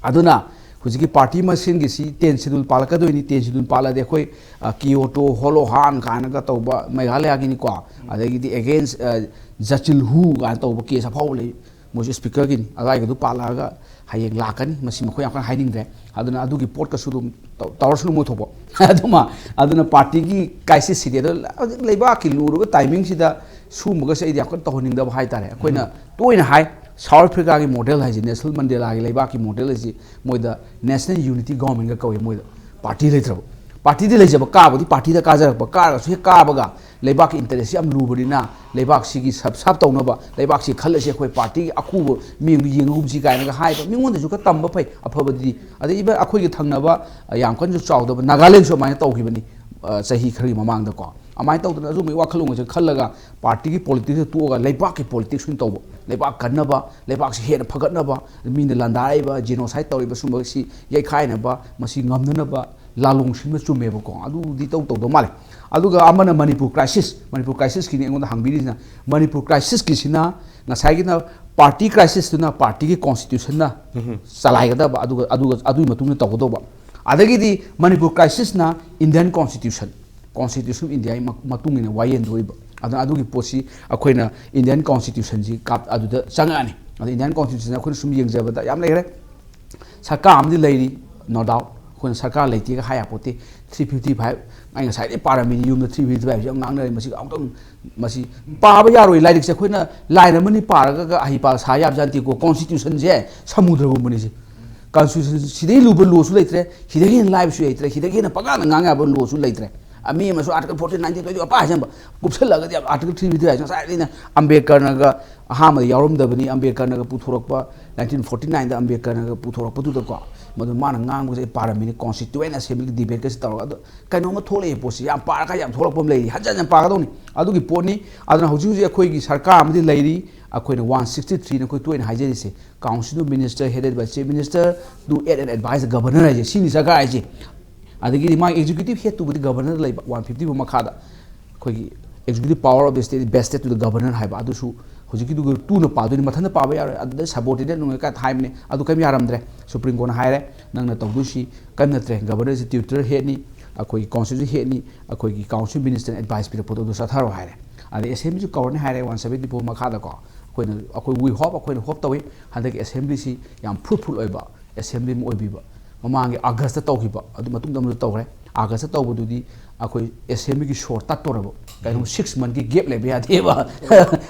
ꯑꯗꯨꯅ ꯍꯧꯖꯤꯛꯀꯤ ꯄꯥꯔꯇꯤ ꯃꯁꯦꯟꯒꯤꯁꯤ ꯇꯦꯟ ꯁꯦꯗꯨꯜ ꯄꯥꯜꯂꯛꯀꯗꯣꯏꯅꯤ꯫ ꯇꯦꯟ ꯁꯦꯗꯨꯜ ꯄꯥꯜꯂꯗꯤ ꯑꯩꯈꯣꯏ, ꯑ, ꯀꯤꯌꯣꯇꯣ, ꯍꯣꯂꯣꯍꯥꯟ ꯀꯥꯏꯅꯒ ꯇꯧꯕ ꯃꯦꯘꯥꯂꯌꯥꯒꯤꯅꯤꯀꯣ, ꯑꯗꯒꯤꯗꯤ ꯑꯦꯒꯦꯟꯁ, ꯑ, ꯖꯆꯤꯜꯍꯨ ꯀꯥꯏꯅ ꯇꯧꯕ ꯀꯦꯁ ꯑꯐꯥꯎꯕ ꯂꯩ, ꯃꯣꯏꯁꯨ ꯁ꯭ꯄꯤꯀꯔꯒꯤꯅꯤ꯫ ꯑꯗꯨꯋꯥꯏꯒꯤꯗꯨ ꯄꯥꯜꯂꯛꯑꯒ ꯍꯌꯦꯡ ꯂꯥꯛꯀꯅꯤ, ꯃꯁꯤ ꯃꯈꯣꯏ ꯌꯥꯝ ꯀꯟꯅ ꯍꯥꯏꯅꯤꯡꯗ꯭ꯔꯦ꯫ ꯑꯗꯨꯅ ꯑꯗꯨꯒꯤ ꯄꯣꯠꯀꯁꯨ ꯑꯗꯨꯝ ꯇꯧ- ꯇꯧꯔꯁꯅꯨ ꯃꯣꯏ ꯊꯣꯛꯄ꯫ ꯑꯗꯨꯃ ꯑꯗꯨꯅ ꯄꯥꯔꯇꯤꯒꯤ ꯀ꯭ꯔꯥꯏꯁꯤꯁꯁꯤꯗꯤ ꯑꯗꯣ ꯍꯧꯖꯤꯛ ꯂꯩꯕꯥꯛꯀꯤ ꯂꯨꯔꯕ ꯇꯥꯏꯃꯤꯡꯁꯤꯗ ꯁꯨꯝꯕꯒꯁꯦ ꯑꯩꯗꯤ ꯌꯥꯝ ꯀꯟꯅ ꯇꯧꯍꯟꯅꯤꯡꯗꯕ ꯍꯥꯏꯇꯥꯔꯦ꯫ ꯑꯩꯈꯣꯏꯅ ꯇꯣꯏꯅ ꯍꯥꯏ, ꯁꯥꯎꯠ ꯑꯐ꯭ꯔꯤꯀꯥꯒꯤ ꯃꯣꯗꯦꯜ ꯍꯥꯏꯁꯦ, ꯅꯦꯜꯁꯟ ꯃꯟꯗꯦꯂꯥꯒꯤ ꯂꯩꯕꯥꯛꯀꯤ ꯃꯣꯗꯦꯜ ꯍꯥꯏꯁꯤ ꯃꯣꯏꯗ ꯅꯦꯁꯅꯦꯜ ꯌꯨꯅꯤꯇꯤ ꯒꯣꯔꯃꯦꯟꯒ ꯀꯧꯏ꯫ ꯃꯣꯏꯗ ꯄꯥꯔꯇꯤ ꯂꯩꯇ꯭ꯔꯕ, ꯄꯥꯔꯇꯤꯗꯤ ꯂꯩꯖꯕ, ꯀꯥꯕꯗꯤ ꯄꯥꯔꯇꯤꯗ ꯀꯥꯖꯔꯛꯄ, ꯀꯥꯔꯒꯁꯨ ꯍꯦꯛ ꯀꯥꯕꯒ ꯂꯩꯕꯥꯛꯀꯤ ꯏꯟꯇꯔꯦꯁꯁꯤ ꯌꯥꯝ ꯂꯨꯕꯅꯤꯅ ꯂꯩꯕꯥꯛꯁꯤꯒꯤ ꯁꯞ ꯁꯥꯞ ꯇꯧꯅꯕ, ꯂꯩꯕꯥꯛꯁꯤ ꯈꯜꯂꯁꯤ, ꯑꯩꯈꯣꯏ ꯄꯥꯔꯇꯤꯒꯤ ꯑꯀꯨꯕ ꯃꯤꯡꯗꯨ ꯌꯦꯡꯉꯒꯨꯝꯁꯤ ꯀꯥꯏꯅꯒ ꯍꯥꯏꯕ, ꯃꯤꯉꯣꯟꯗꯁꯨ ꯈꯔ ꯇꯝꯕ ꯐꯩ ꯑꯐꯕꯗꯤ꯫ ꯑꯗꯩ ꯏꯚꯟ ꯑꯩꯈꯣꯏꯒꯤ ꯊꯪꯅꯕ, ꯑ, ꯌꯥꯝ ꯀꯟꯅꯁꯨ ꯆꯥꯎꯗꯕ ꯅꯥꯒꯥꯂꯦꯟꯁꯨ ꯑꯗꯨꯃꯥꯏꯅ ꯇꯧꯈꯤꯕꯅꯤ, ꯑ, ꯆꯍꯤ ꯈꯔꯒꯤ ꯃꯃꯥꯡꯗꯀꯣ꯫ ꯑꯗꯨꯃꯥꯏꯅ ꯇꯧꯗꯅ ꯑꯗꯨꯒꯨꯝꯕꯒꯤ ꯋꯥꯈꯜꯂꯣꯟꯁꯦ ꯈꯜꯂꯒ ꯄꯥꯔꯇꯤꯒꯤ ꯄꯣꯂꯤꯇꯤꯛꯁꯇ ꯇꯣꯛꯑꯒ ꯂꯩꯕꯥꯛꯀꯤ ꯄꯣꯂꯤꯇꯤꯛꯁ ꯑꯣꯏꯅ ꯇꯧꯕ, ꯂꯩꯕꯥꯛ ꯀꯟꯅꯕ, ꯂꯩꯕꯥꯛꯁꯤ ꯍꯦꯟꯅ ꯐꯒꯠꯅꯕ, ꯃꯤꯅ ꯂꯥꯟꯗꯥꯔꯛꯏꯕ ꯖꯤꯅꯣꯁꯥꯏꯠ ꯇꯧꯔꯤꯕ ꯁꯨꯝꯕꯁꯤ ꯌꯩꯈꯥꯏꯅꯕ, ꯃꯁꯤ ꯉꯝꯅꯅꯕ ꯂꯥꯂꯣꯡ ꯁꯤꯟꯕ ꯆꯨꯝꯃꯦꯕꯀꯣ꯫ ꯑꯗꯨꯗꯤ ꯇꯧ ꯇꯧꯗꯧ ꯃꯥꯜꯂꯦ꯫ ꯑꯗꯨꯒ ꯑꯃꯅ ꯃꯅꯤꯄꯨꯔ ꯀ꯭ꯔꯥꯏꯁꯤꯁ, ꯃꯅꯤꯄꯨꯔ ꯀ꯭ꯔꯥꯏꯁꯤꯁꯀꯤꯅꯤ ꯑꯩꯉꯣꯟꯗ ꯍꯪꯕꯤꯔꯤꯁꯤꯅ꯫ ꯃꯅꯤꯄꯨꯔ ꯀ꯭ꯔꯥꯏꯁꯤꯁꯀꯤꯁꯤꯅ ꯉꯁꯥꯏꯒꯤꯅ ꯄꯥꯔꯇꯤ ꯀ꯭ꯔꯥꯏꯁꯤꯁꯇꯨꯅ ꯄꯥꯔꯇꯤꯒꯤ ꯀꯣꯟꯁꯇꯤꯇ꯭ꯌꯨꯁꯟꯅ ꯆꯂꯥꯏꯒꯗꯕ, ꯑꯗꯨꯒ ꯑꯗꯨꯒ ꯑꯗꯨꯒꯤ ꯃꯇꯨꯡ ꯏꯟꯅ ꯇꯧꯒꯗꯧꯕ꯫ ꯑꯗꯒꯤꯗꯤ ꯃꯅꯤꯄꯨꯔ ꯀ꯭ꯔꯥꯏꯁꯤꯁꯅ ꯏꯟꯗꯤꯌꯟ ꯀꯣꯟꯁꯇꯤꯇ꯭ꯌꯨꯁꯟ, ꯀꯣꯟꯁꯇꯤꯇ꯭ꯌꯨꯁꯟ ꯑꯣꯐ ꯏꯟꯗꯤꯌꯥꯒꯤ ꯃ- ꯃꯇꯨꯡ ꯏꯟꯅ ꯋꯥꯌꯦꯜꯗꯣꯔꯤꯕ꯫ ꯑꯗꯨꯅ ꯑꯗꯨꯒꯤ ꯄꯣꯠꯁꯤ ꯑꯩꯈꯣꯏꯅ ꯏꯟꯗꯤꯌꯟ ꯀꯣꯟꯁꯇꯤꯇ꯭ꯌꯨꯁꯟꯁꯤ ꯀꯥꯞ- ꯑꯗꯨꯗ ꯆꯪꯉꯛꯑꯅꯤ꯫ ꯑꯗ ꯏꯟꯗꯤꯌꯟ ꯀꯣꯟꯁꯇꯤꯇ꯭ꯌꯨꯁꯟ ꯑꯩꯈꯣꯏꯅ ꯁꯨꯝ ꯌꯦꯡꯖꯕꯗ ꯌꯥꯝ ꯂꯩꯈ꯭ꯔꯦ꯫ ꯁꯔꯀꯥꯔ ꯑꯃꯗꯤ ꯂꯩꯔꯤ, no doubt꯫ ꯑꯩꯈꯣꯏꯅ ꯁꯔꯀꯥꯔ ꯂꯩꯇꯦꯒ ꯍꯥꯏ ꯌꯥꯄꯣꯠꯇꯦ꯫ ꯊ꯭ꯔꯤ ꯐꯤꯐꯇꯤ ꯐꯥꯏꯚ, ꯑꯩ ꯉꯁꯥꯏꯗꯩ ꯄꯥꯔꯝꯃꯤꯅꯤ, ꯌꯨꯝꯗ ꯊ꯭ꯔꯤ ꯐꯤꯐꯇꯤ ꯐꯥꯏꯚꯁꯦ ꯌꯥꯝ ꯉꯥꯡꯅꯔꯦ꯫ ꯃꯁꯤ ꯑꯃꯨꯛꯇꯪ, ꯃꯁꯤ ꯄꯥꯕ ꯌꯥꯔꯣꯏ꯫ ꯂꯥꯏꯔꯤꯛꯁꯦ ꯑꯩꯈꯣꯏꯅ ꯂꯥꯏꯟ ꯑꯃꯅꯤ ꯄꯥꯔꯒ ꯑꯍꯩ ꯄꯥ ꯁꯥ ꯌꯥꯕ ꯖꯥꯠ ꯅꯠꯇꯦꯀꯣ꯫ ꯀꯣꯟꯁꯇꯤꯇ꯭ꯌꯨꯁꯟꯁꯦ ꯁꯃꯨꯗ꯭ꯔꯒꯨꯝꯕꯅꯤ ꯁꯤ꯫ ꯀꯣꯟꯁꯇꯤꯇ꯭ꯌꯨꯁꯟ ꯁꯤꯗꯩ ꯂꯨꯕ ꯂꯣꯁꯨ ꯂꯩꯇ꯭ꯔꯦ, ꯁꯤꯗꯒꯤ ꯍꯦꯟꯅ ꯂꯥꯏꯕꯁꯨ ꯂꯩꯇ꯭ꯔꯦ, ꯁꯤꯗꯒꯤ ꯍꯦꯟꯅ ꯄꯉꯥꯡꯗ ꯉꯥꯡ ꯌꯥꯕ ꯂꯣꯁꯨ ꯂꯩꯇ꯭ꯔꯦ꯫ ꯑ, ꯃꯤ ꯑꯃꯁꯨ article fourteen, nineteen, twenty one ꯄꯥ ꯍꯥꯏꯖꯟꯕ, ꯀꯨꯞꯁꯜꯂꯒꯗꯤ ꯑꯥꯔꯇꯤꯀꯜ ꯊ꯭ꯔꯤ ꯐꯤꯐꯇꯤ ꯍꯥꯏꯁꯦ ꯉꯁꯥꯏꯗꯩꯅ ꯑꯝꯕꯦꯗꯀꯔꯅꯒ ꯑꯍꯥꯟꯕꯗ ꯌꯥꯎꯔꯝꯗꯕꯅꯤ, ꯑꯝꯕꯦꯗꯀꯔꯅꯒ ꯄꯨꯊꯣꯔꯛꯄ, ꯅꯥꯏꯟꯇꯤꯟ ꯐꯣꯔꯇꯤ ꯅꯥꯏꯟꯗ ꯑꯝꯕꯦꯗꯀꯔꯅꯒ ꯄꯨꯊꯣꯔꯛꯄꯗꯨꯗꯀꯣ꯫ ꯃꯗꯨ ꯃꯥꯅ ꯉꯥꯡꯕꯁꯦ ꯑꯩ ꯄꯥꯔꯝꯃꯤꯅꯤ, ꯀꯣꯟꯁꯇꯤꯇ꯭ꯌꯨꯌꯦꯟ ꯑꯦꯁꯦꯝꯕ꯭ꯂꯤꯒꯤ ꯗꯤꯕꯦꯠꯀꯁꯦ ꯇꯧꯔꯒ꯫ ꯑꯗꯣ ꯀꯩꯅꯣꯝꯃ ꯊꯣꯛꯂꯛꯑꯦ ꯄꯣꯠꯁꯦ, ꯌꯥꯝ ꯄꯥꯔꯒ ꯌꯥꯝ ꯊꯣꯛꯂꯛꯄ ꯑꯃ ꯂꯩꯔꯤ, ꯍꯟꯖꯟ ꯍꯟꯖꯟ ꯄꯥꯒꯗꯧꯅꯤ ꯑꯗꯨꯒꯤ ꯄꯣꯠꯅꯤ꯫ ꯑꯗꯨꯅ ꯍꯧꯖꯤꯛ ꯍꯧꯖꯤꯛ ꯑꯩꯈꯣꯏꯒꯤ ꯁꯔꯀꯥꯔ ꯑꯃꯗꯤ ꯂꯩꯔꯤ, ꯑꯩꯈꯣꯏꯅ ꯋꯥꯟ ꯁꯤꯛꯁꯇꯤ ꯊ꯭ꯔꯤꯅ ꯑꯩꯈꯣꯏ ꯇꯣꯏꯅ ꯍꯥꯏꯖꯔꯤꯁꯦ, Council of Minister headed by Chief Minister to aid and advise the Governor ꯍꯥꯏꯁꯦ, ꯁꯤꯅꯤ ꯁꯔꯀꯥꯔ ꯍꯥꯏꯁꯦ꯫ ꯑꯗꯒꯤꯗꯤ ꯃꯥꯒꯤ executive headꯇꯨꯕꯨꯗꯤ Governor ꯂꯩꯕ, ꯋꯥꯟ ꯐꯤꯐꯇꯤ ꯐꯣꯔ ꯃꯈꯥꯗ꯫ ꯑꯩꯈꯣꯏꯒꯤ executive power of the state vested to the Governor ꯍꯥꯏꯕ, ꯑꯗꯨꯁꯨ ꯍꯧꯖꯤꯛꯀꯤꯗꯨꯒ ꯇꯨꯅ ꯄꯥꯗꯣꯏꯅꯤ, ꯃꯊꯟꯇ ꯄꯥꯕ ꯌꯥꯔꯣꯏ꯫ ꯑꯗꯨꯗ subordinate ꯅꯨꯡꯉꯥꯏ ꯀꯥꯏ ꯍꯥꯏꯕꯅꯦ, ꯑꯗꯨ ꯀꯔꯤꯝ ꯌꯥꯔꯝꯗ꯭ꯔꯦ꯫ ꯁꯨꯄ꯭ꯔꯤꯝ ꯀꯣꯔꯠꯅ ꯍꯥꯏꯔꯦ, ꯅꯪꯅ ꯇꯧꯗꯣꯏꯁꯤ ꯀꯔꯤꯝ ꯅꯠꯇ꯭ꯔꯦ, Governorꯁꯤ tutor headꯅꯤ, ꯑꯩꯈꯣꯏꯒꯤ Councilꯁꯤ headꯅꯤ, ꯑꯩꯈꯣꯏꯒꯤ Council Ministerꯅ advice ꯄꯤꯔꯛꯄꯗꯣ ꯑꯗꯨ ꯆꯠꯊꯔꯣ ꯍꯥꯏꯔꯦ꯫ ꯑꯗꯩ ꯑꯦꯁꯦꯝꯕ꯭ꯂꯤꯁꯨ ꯀꯧꯔꯅꯤ ꯍꯥꯏꯔꯦ, ꯋꯥꯟ ꯁꯕꯦꯟꯇꯤ ꯐꯣꯔ ꯃꯈꯥꯗꯀꯣ꯫ ꯑꯩꯈꯣꯏꯅ, ꯑꯩꯈꯣꯏ, we hope, ꯑꯩꯈꯣꯏꯅ hope ꯇꯧꯏ ꯍꯟꯗꯛꯀꯤ assemblyꯁꯤ ꯌꯥꯝ fruitful ꯑꯣꯏꯕ assembly ꯑꯃ ꯑꯣꯏꯕꯤꯕ꯫ ꯃꯃꯥꯡꯒꯤ Augustꯇ ꯇꯧꯈꯤꯕ ꯑꯗꯨ ꯃꯇꯨꯡꯗ ꯑꯃꯁꯨ ꯇꯧꯈ꯭ꯔꯦ꯫ Augustꯇ ꯇꯧꯕꯗꯨꯗꯤ ꯑꯩꯈꯣꯏ assemblyꯒꯤ ꯁꯣꯔ ꯇꯠꯇꯣꯔꯕ, ꯀꯩꯅꯣ, six monthꯒꯤ gap ꯂꯩꯕ ꯌꯥꯗꯦꯕ꯫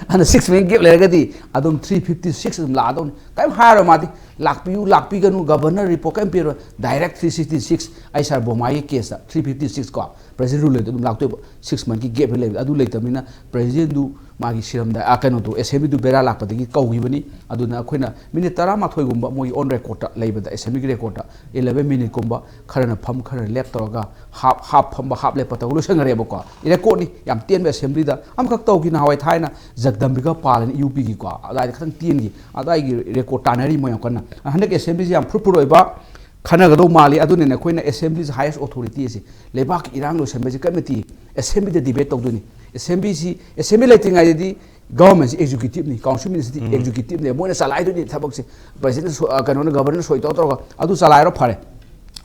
ꯑꯗꯨꯅ six month gap ꯂꯩꯔꯒꯗꯤ ꯑꯗꯨꯝ three fifty six ꯑꯗꯨꯝ ꯂꯥꯛꯑꯗꯧꯅꯤ꯫ ꯀꯔꯤꯝ ꯍꯥꯏꯔꯣꯏ ꯃꯥꯗꯤ, ꯂꯥꯛꯄꯤꯌꯨ ꯂꯥꯛꯄꯤꯒꯅꯨ, governorꯅ report ꯀꯔꯤꯝ ꯄꯤꯔꯣꯏ, direct three sixty six, ꯑꯩ ꯁꯥꯔ ꯕꯣꯃꯥꯏꯒꯤ caseꯇ three fifty six ꯀꯣ, president rule ꯂꯩꯕꯗ ꯑꯗꯨꯝ ꯂꯥꯛꯇꯣꯏꯕ꯫ Six monthꯒꯤ gap ꯍꯦꯛ ꯂꯩꯕꯗ ꯑꯗꯨ ꯂꯩꯇꯕꯅꯤꯅ presidentꯗꯨ ꯃꯥꯒꯤ ꯁꯤꯔꯝꯗ, ꯑ, ꯀꯩꯅꯣꯗꯣ, assemblyꯗꯨ ꯕꯦꯔꯥ ꯂꯥꯛꯄꯗꯒꯤ ꯀꯧꯈꯤꯕꯅꯤ꯫ ꯑꯗꯨꯅ ꯑꯩꯈꯣꯏꯅ minute ꯇꯔꯥꯃꯥꯊꯣꯏꯒꯨꯝꯕ ꯃꯣꯏꯒꯤ on recordꯇ ꯂꯩꯕꯗ, assemblyꯒꯤ recordꯇ eleven minuteꯀꯨꯝꯕ, ꯈꯔꯅ ꯐꯝ ꯈꯔꯅ ꯂꯦꯞ ꯇꯧꯔꯒ half, half ꯐꯝꯕ half ꯂꯦꯞꯄ ꯇꯧꯔꯒ ꯂꯣꯏꯁꯟꯈ꯭ꯔꯦꯕꯀꯣ꯫ Recordꯅꯤ, ꯌꯥꯝ ꯇꯦꯟꯕ assemblyꯗ ꯑꯃꯈꯛ ꯇꯧꯈꯤ ꯅꯍꯥꯟꯋꯥꯏ ꯊꯥꯏꯅ ꯖꯒꯗꯝꯕꯤꯀꯥ ꯄꯥꯜ ꯑꯅ ꯌꯨ ꯄꯤꯒꯤꯀꯣ, ꯑꯗꯨꯋꯥꯏꯗ ꯈꯤꯇꯪ ꯇꯦꯟꯈꯤ꯫ ꯑꯗꯨꯋꯥꯏꯒꯤ record ꯇꯥꯟꯅꯔꯤ ꯃꯣꯏ ꯌꯥꯝ ꯀꯟꯅ꯫ ꯍꯟꯗꯛꯀꯤ assemblyꯁꯤ ꯌꯥꯝ fruitful ꯑꯣꯏꯕ ꯈꯟꯅꯒꯗꯧ ꯃꯥꯜꯂꯤ꯫ ꯑꯗꯨꯅꯅꯦ ꯑꯩꯈꯣꯏꯅ assemblyꯁꯤ highest authority ꯑꯁꯤ, ꯂꯩꯕꯥꯛꯀꯤ ꯏꯔꯥꯡ ꯂꯣꯏꯁꯟꯕꯁꯤ ꯀꯔꯤꯝ ꯅꯠꯇꯦ, assemblyꯗ debate ꯇꯧꯗꯣꯏꯅꯤ꯫ Assemblyꯁꯤ, assembly ꯂꯩꯇ꯭ꯔꯤꯉꯩꯗꯗꯤ governmentꯁꯤ executiveꯅꯤ, council ministerꯁꯤꯗꯤ executiveꯅꯤ, ꯃꯣꯏꯅ ꯆꯂꯥꯏꯗꯣꯏꯅꯤ ꯊꯕꯛꯁꯦ꯫ Presidentꯅ ꯁꯣ-, ꯑ, ꯀꯩꯅꯣꯅ, governorꯅ ꯁꯣꯏ ꯇꯧꯔ ꯇꯧꯔꯒ ꯑꯗꯨ ꯆꯂꯥꯏꯔꯣ ꯐꯔꯦ꯫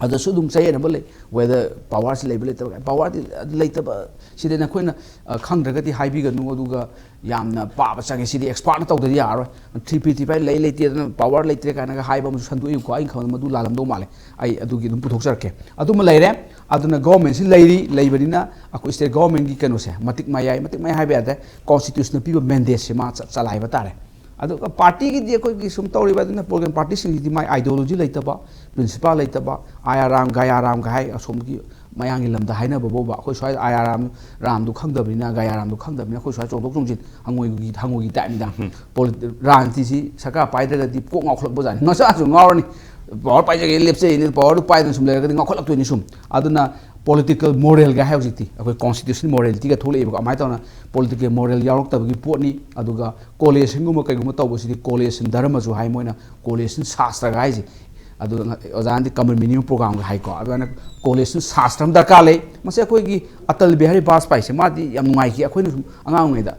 ꯑꯗꯨꯁꯨ ꯑꯗꯨꯝ ꯆꯌꯦꯠꯅꯕ ꯂꯩ, whether powerꯁꯤ ꯂꯩꯕ ꯂꯩꯇꯕ꯫ Powerꯗꯤ ꯑꯗꯨ ꯂꯩꯇꯕ ꯁꯤꯗ ꯅꯈꯣꯏꯅ, ꯑ, ꯈꯪꯗ꯭ꯔꯒꯗꯤ ꯍꯥꯏꯕꯤꯒꯅꯨ, ꯑꯗꯨꯒ ꯌꯥꯝꯅ ꯄꯥꯕ ꯆꯪꯉꯦ, ꯁꯤꯗꯤ expertꯅ ꯇꯧꯗ꯭ꯔꯗꯤ ꯌꯥꯔꯔꯣꯏ, three fifty five ꯂꯩ ꯂꯩꯇꯦꯗꯅ power ꯂꯩꯇ꯭ꯔꯦ ꯀꯥꯏꯅꯒ ꯍꯥꯏꯕ ꯑꯃꯁꯨ ꯁꯟꯗꯣꯛꯏꯀꯣ꯫ ꯑꯩꯅ ꯈꯪꯕꯗ ꯃꯗꯨ ꯂꯥꯜꯂꯝꯗꯧ ꯃꯥꯜꯂꯦ, ꯑꯩ ꯑꯗꯨꯒꯤ ꯑꯗꯨꯝ ꯄꯨꯊꯣꯛꯆꯔꯛꯀꯦ꯫ ꯑꯗꯨꯃ ꯂꯩꯔꯦ꯫ ꯑꯗꯨꯅ governmentꯁꯤ ꯂꯩꯔꯤ, ꯂꯩꯕꯅꯤꯅ ꯑꯩꯈꯣꯏ state governmentꯒꯤ ꯀꯩꯅꯣꯁꯦ ꯃꯇꯤꯛ ꯃꯌꯥꯏ, ꯃꯇꯤꯛ ꯃꯌꯥꯏ ꯍꯥꯏꯕ ꯌꯥꯗ꯭ꯔꯦ, constitutionꯅ ꯄꯤꯕ mandateꯁꯦ ꯃꯥ ꯆ-, ꯆꯂꯥꯏꯕ ꯇꯥꯔꯦ꯫ ꯑꯗꯨꯒ partyꯒꯤꯗꯤ ꯑꯩꯈꯣꯏꯒꯤ ꯁꯨꯝ ꯇꯧꯔꯤꯕ ꯑꯗꯨꯅ political partyꯁꯤꯡꯁꯤꯗꯤ ꯃꯥꯏ ideology ꯂꯩꯇꯕ, principle ꯂꯩꯇꯕ, ꯑꯥꯌꯥꯔꯥꯝ, ꯒꯌꯥꯔꯥꯝꯒ ꯍꯥꯏ ꯑꯁꯣꯝꯒꯤ ꯃꯌꯥꯡꯒꯤ ꯂꯝꯗ ꯍꯥꯏꯅꯕ ꯐꯥꯎꯕ, ꯑꯩꯈꯣꯏ ꯁ꯭ꯋꯥꯏꯗ ꯑꯥꯌꯥꯔꯥꯝ, ꯔꯥꯝꯗꯨ ꯈꯪꯗꯕꯅꯤꯅ, ꯒꯌꯥꯔꯥꯝꯗꯨ ꯈꯪꯗꯕꯅꯤꯅ ꯑꯩꯈꯣꯏ ꯁ꯭ꯋꯥꯏ ꯆꯣꯡꯊꯣꯛ ꯆꯣꯡꯁꯤꯟ ꯍꯪꯉꯣꯏꯒꯤ, ꯍꯪꯉꯣꯏꯒꯤ typeꯅꯤꯗ꯫ ꯎꯝ꯫ Polit-, ꯔꯥꯖꯅꯤꯇꯤꯁꯤ ꯁꯔꯀꯥꯔ ꯄꯥꯏꯗ꯭ꯔꯒꯗꯤ ꯀꯣꯛ ꯉꯥꯎꯈꯠꯂꯛꯄꯖꯥꯠꯅꯤ, ꯃꯆꯥꯁꯨ ꯉꯥꯎꯔꯅꯤ꯫ Power ꯄꯥꯏꯖꯒꯦ ꯂꯦꯞꯆꯩꯅꯤ, powerꯗꯨ ꯄꯥꯏꯗꯅ ꯁꯨꯝ ꯂꯩꯔꯒꯗꯤ ꯉꯥꯎꯈꯠꯂꯛꯇꯣꯏꯅꯤ ꯁꯨꯝ꯫ ꯑꯗꯨꯅ political moralꯒ ꯍꯥꯏ ꯍꯧꯖꯤꯛꯇꯤ, ꯑꯩꯈꯣꯏ constitution moralityꯒ ꯊꯣꯛꯂꯛꯏꯕꯀꯣ꯫ ꯑꯗꯨꯃꯥꯏꯅ ꯇꯧꯅ political moral ꯌꯥꯎꯔꯛꯇꯕꯒꯤ ꯄꯣꯠꯅꯤ꯫ ꯑꯗꯨꯒ coalitionꯒꯨꯝꯕ ꯀꯩꯒꯨꯝꯕ ꯇꯧꯕꯁꯤꯗꯤ coalition ꯙꯔꯃꯁꯨ ꯍꯥꯏ ꯃꯣꯏꯅ, coalition ꯁꯥꯁꯇ꯭ꯔꯒ ꯍꯥꯏꯁꯦ꯫ ꯑꯗꯨꯒ ꯑꯣꯖꯥꯅꯗꯤ common minimum programꯒ ꯍꯥꯏꯀꯣ꯫ ꯑꯗꯨꯃꯥꯏꯅ coalition ꯁꯥꯁꯇ꯭ꯔ ꯑꯃ ꯗꯔꯀꯥꯔ ꯂꯩ꯫ ꯃꯁꯤ ꯑꯩꯈꯣꯏꯒꯤ ꯑꯇꯜ ꯕꯤꯍꯥꯔꯤ ꯕꯥꯖꯄꯥꯏꯁꯦ, ꯃꯥꯗꯤ ꯌꯥꯝ ꯅꯨꯡꯉꯥꯏꯈꯤ꯫ ꯑꯩꯈꯣꯏꯅ ꯁꯨꯝ ꯑꯉꯥꯡ ꯑꯣꯏꯔꯤꯉꯩꯗ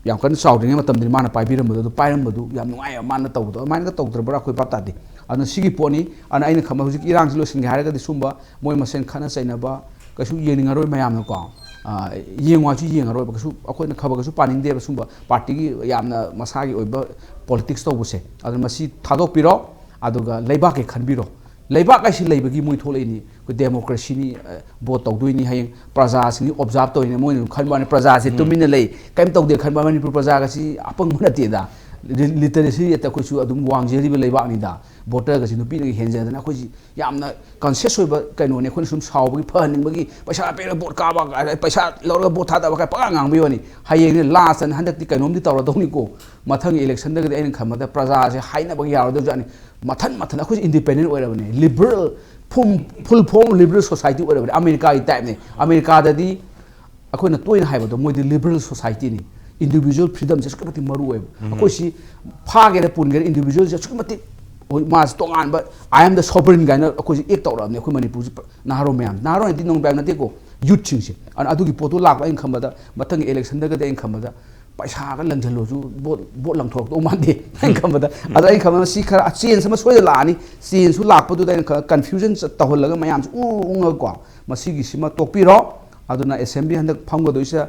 ꯌꯥꯝ ꯀꯟꯅ ꯆꯥꯎꯗ꯭ꯔꯤꯉꯩ ꯃꯇꯝꯗꯗꯤ ꯃꯥꯅ ꯄꯥꯏꯕꯤꯔꯝꯕꯗꯣ, ꯑꯗꯨ ꯄꯥꯏꯔꯝꯕꯗꯨ ꯌꯥꯝ ꯅꯨꯡꯉꯥꯏꯕ ꯃꯥꯅ ꯇꯧꯕꯗꯣ, ꯑꯗꯨꯃꯥꯏꯅꯒ ꯇꯧꯗ꯭ꯔꯕ꯭ꯔꯥ ꯑꯩꯈꯣꯏ ꯚꯥꯞ ꯇꯥꯗꯦ꯫ ꯑꯗꯨꯅ ꯁꯤꯒꯤ ꯄꯣꯠꯅꯤ꯫ ꯑꯗꯨꯅ ꯑꯩꯅ ꯈꯟꯕ ꯍꯧꯖꯤꯛꯀꯤ ꯏꯔꯥꯡꯁꯤ ꯂꯣꯏꯁꯤꯟꯒꯦ ꯍꯥꯏꯔꯒꯗꯤ ꯁꯨꯝꯕ ꯃꯣꯏ ꯃꯁꯦꯟ ꯈꯠꯅ ꯆꯩꯅꯕ ꯀꯩꯁꯨ ꯌꯦꯡꯅꯤꯡꯉꯔꯣꯏ ꯃꯌꯥꯝꯅꯀꯣ꯫ ꯌꯦꯡꯉꯨ ꯍꯥꯏꯁꯨ ꯌꯦꯡꯉꯔꯣꯏꯕ, ꯀꯩꯁꯨ ꯑꯩꯈꯣꯏꯅ ꯈꯕꯔ ꯀꯩꯁꯨ ꯄꯥꯅꯤꯡꯗꯦꯕ ꯁꯨꯝꯕ ꯄꯥꯔꯇꯤꯒꯤ ꯌꯥꯝꯅ ꯃꯁꯥꯒꯤ ꯑꯣꯏꯕ ꯄꯣꯂꯤꯇꯤꯛꯁ ꯇꯧꯕꯁꯦ꯫ ꯑꯗꯨꯅ ꯃꯁꯤ ꯊꯥꯗꯣꯛꯄꯤꯔꯣ, ꯑꯗꯨꯒ ꯂꯩꯕꯥꯛꯀꯤ ꯈꯟꯕꯤꯔꯣ꯫ ꯂꯩꯕꯥꯛ ꯍꯥꯏꯁꯤ ꯂꯩꯕꯒꯤ ꯃꯣꯏ ꯊꯣꯛꯂꯛꯏꯅꯤ꯫ ꯑꯩꯈꯣꯏ ꯗꯦꯃꯣꯀ꯭ꯔꯦꯁꯤꯅꯤ, ꯚꯣꯠ ꯇꯧꯗꯣꯏꯅꯤ, ꯍꯌꯦꯡ ꯄ꯭ꯔꯖꯥꯁꯤꯡꯒꯤ ꯑꯣꯕꯖꯥꯔꯕ ꯇꯧꯔꯤꯅꯤ, ꯃꯣꯏꯅ ꯑꯗꯨꯝ ꯈꯟꯕ ꯋꯥꯅꯤ꯫ ꯄ꯭ꯔꯖꯥꯁꯦ ꯇꯨꯃꯤꯟꯅ ꯂꯩ, ꯀꯔꯤꯝ ꯇꯧꯗꯦ ꯈꯟꯕ꯫ ꯃꯅꯤꯄꯨꯔ ꯄ꯭ꯔꯖꯥꯒꯁꯤ ꯑꯄꯪꯕ ꯅꯠꯇꯦꯗ꯫ ꯂꯤꯇꯔꯦꯁꯤ ꯔꯦꯠꯇ ꯑꯩꯈꯣꯏꯁꯨ ꯑꯗꯨꯝ ꯋꯥꯡꯖꯔꯤꯕ ꯂꯩꯕꯥꯛꯅꯤꯗ꯫ ꯚꯣꯇꯔꯒꯁꯤ ꯅꯨꯄꯤꯅꯒ ꯍꯦꯟꯖꯗꯅ ꯑꯩꯈꯣꯏꯁꯤ ꯌꯥꯝꯅ ꯀꯟꯁꯤꯌꯁ ꯑꯣꯏꯕ ꯀꯩꯅꯣꯅꯦ꯫ ꯑꯩꯈꯣꯏꯅ ꯁꯨꯝ ꯁꯥꯎꯕꯒꯤ, ꯐꯍꯟꯅꯤꯡꯕꯒꯤ, ꯄꯩꯁꯥ ꯄꯤꯔꯒ ꯚꯣꯠ ꯀꯥꯕ, ꯄꯩꯁꯥ ꯂꯧꯔꯒ ꯚꯣꯠ ꯊꯥꯗꯕ ꯀꯥꯏ ꯄꯉꯥꯡ ꯉꯥꯡꯕꯒꯤ ꯋꯥꯅꯤ꯫ ꯍꯌꯦꯡꯅꯦ ꯂꯥꯁꯇꯅ ꯍꯟꯗꯛꯇꯤ ꯀꯩꯅꯣꯝꯗꯤ ꯇꯧꯔꯗꯧꯅꯤꯀꯣ꯫ ꯃꯊꯪꯒꯤ ꯏꯂꯦꯛꯁꯟꯗꯒꯗꯤ ꯑꯩꯅ ꯈꯟꯕꯗ ꯄ꯭ꯔꯖꯥꯁꯦ ꯍꯥꯏꯅꯕꯒ ꯌꯥꯔꯣꯏꯗꯧꯖꯥꯠꯅꯤ꯫ ꯃꯊꯟ ꯃꯊꯟ ꯑꯩꯈꯣꯏꯁꯦ ꯏꯟꯗꯤꯄꯦꯟꯗꯦꯟ ꯑꯣꯏꯔꯕꯅꯦ꯫ ꯂꯤꯕꯔꯦꯜ, ꯐꯨꯝ ꯐꯨꯜ ꯐꯣꯝ ꯂꯤꯕꯔꯦꯜ ꯁꯣꯁꯥꯏꯇꯤ ꯑꯣꯏꯔꯕꯅꯦ꯫ ꯑꯃꯦꯔꯤꯀꯥꯒꯤ ꯇꯥꯏꯞꯅꯦ꯫ ꯑꯃꯦꯔꯤꯀꯥꯗꯗꯤ ꯑꯩꯈꯣꯏꯅ ꯇꯣꯏꯅ ꯍꯥꯏꯕꯗꯣ, ꯃꯣꯏꯗꯤ ꯂꯤꯕꯔꯦꯜ ꯁꯣꯁꯥꯏꯇꯤꯅꯤ꯫ ꯏꯟꯗꯤꯕꯤꯖꯨꯋꯦꯜ ꯐ꯭ꯔꯤꯗꯝꯁꯦ ꯑꯁꯨꯛꯀꯤ ꯃꯇꯤꯛ ꯃꯔꯨ ꯑꯣꯏꯕ꯫ ꯑꯩꯈꯣꯏ ꯁꯤ ꯐꯥꯒꯦꯔꯥ ꯄꯨꯟꯒꯦꯔꯥ, ꯏꯟꯗꯤꯕꯤꯖꯨꯋꯦꯜꯁꯦ ꯑꯁꯨꯛꯀꯤ ꯃꯇꯤꯛ ꯍꯣꯏ, ꯃꯥꯁꯦ ꯇꯣꯉꯥꯟꯕ "I am the sovereign" ꯀꯥꯏꯅ ꯑꯩꯈꯣꯏꯁꯦ ꯑꯦꯛ ꯇꯧꯔꯛꯑꯕꯅꯦ꯫ ꯑꯩꯈꯣꯏ ꯃꯅꯤꯄꯨꯔꯁꯤ ꯄ-, ꯅꯍꯥꯔꯣꯜ ꯃꯌꯥꯝ, ꯅꯍꯥꯔꯣꯜ ꯍꯥꯏꯗꯤ ꯅꯣꯡ ꯅꯠꯇꯦꯀꯣ, ꯌꯨꯠꯁꯤꯡꯁꯦ꯫ ꯑꯗꯨꯅ ꯑꯗꯨꯒꯤ ꯄꯣꯠꯇꯨ ꯂꯥꯛꯄ ꯑꯩꯅ ꯈꯟꯕꯗ, ꯃꯊꯪꯒꯤ ꯏꯂꯦꯛꯁꯟꯗꯒꯗꯤ ꯑꯩꯅ ꯈꯟꯕꯗ ꯄꯩꯁꯥꯒ ꯂꯪꯁꯤꯜꯂꯁꯨ ꯚꯣꯠ, ꯚꯣꯠ ꯂꯪꯊꯣꯔꯛꯇꯧ ꯃꯥꯟꯗꯦ ꯑꯩꯅ ꯈꯟꯕꯗ꯫ ꯑꯗ ꯑꯩꯅ ꯈꯟꯕꯗ ꯁꯤ ꯈꯔ ꯆꯦꯟꯖ ꯑꯃ ꯁꯣꯏꯗꯅ ꯂꯥꯛꯑꯅꯤ꯫ ꯆꯦꯟꯖꯁꯨ ꯂꯥꯛꯄꯗꯨꯗ ꯑꯩꯅ ꯈꯔ ꯀꯟꯐ꯭ꯌꯨꯖꯟ ꯆ-, ꯇꯧꯍꯜꯂꯒ ꯃꯌꯥꯝꯁꯦ ꯎ ꯎꯪꯉꯒꯀꯣ, ꯃꯁꯤꯒꯤꯁꯤꯃ ꯇꯣꯛꯄꯤꯔꯣ꯫ ꯑꯗꯨꯅ ꯑꯦꯁꯦꯝꯕ꯭ꯂꯤ ꯍꯟꯗꯛ ꯐꯝꯒꯗꯣꯏꯁꯤꯗ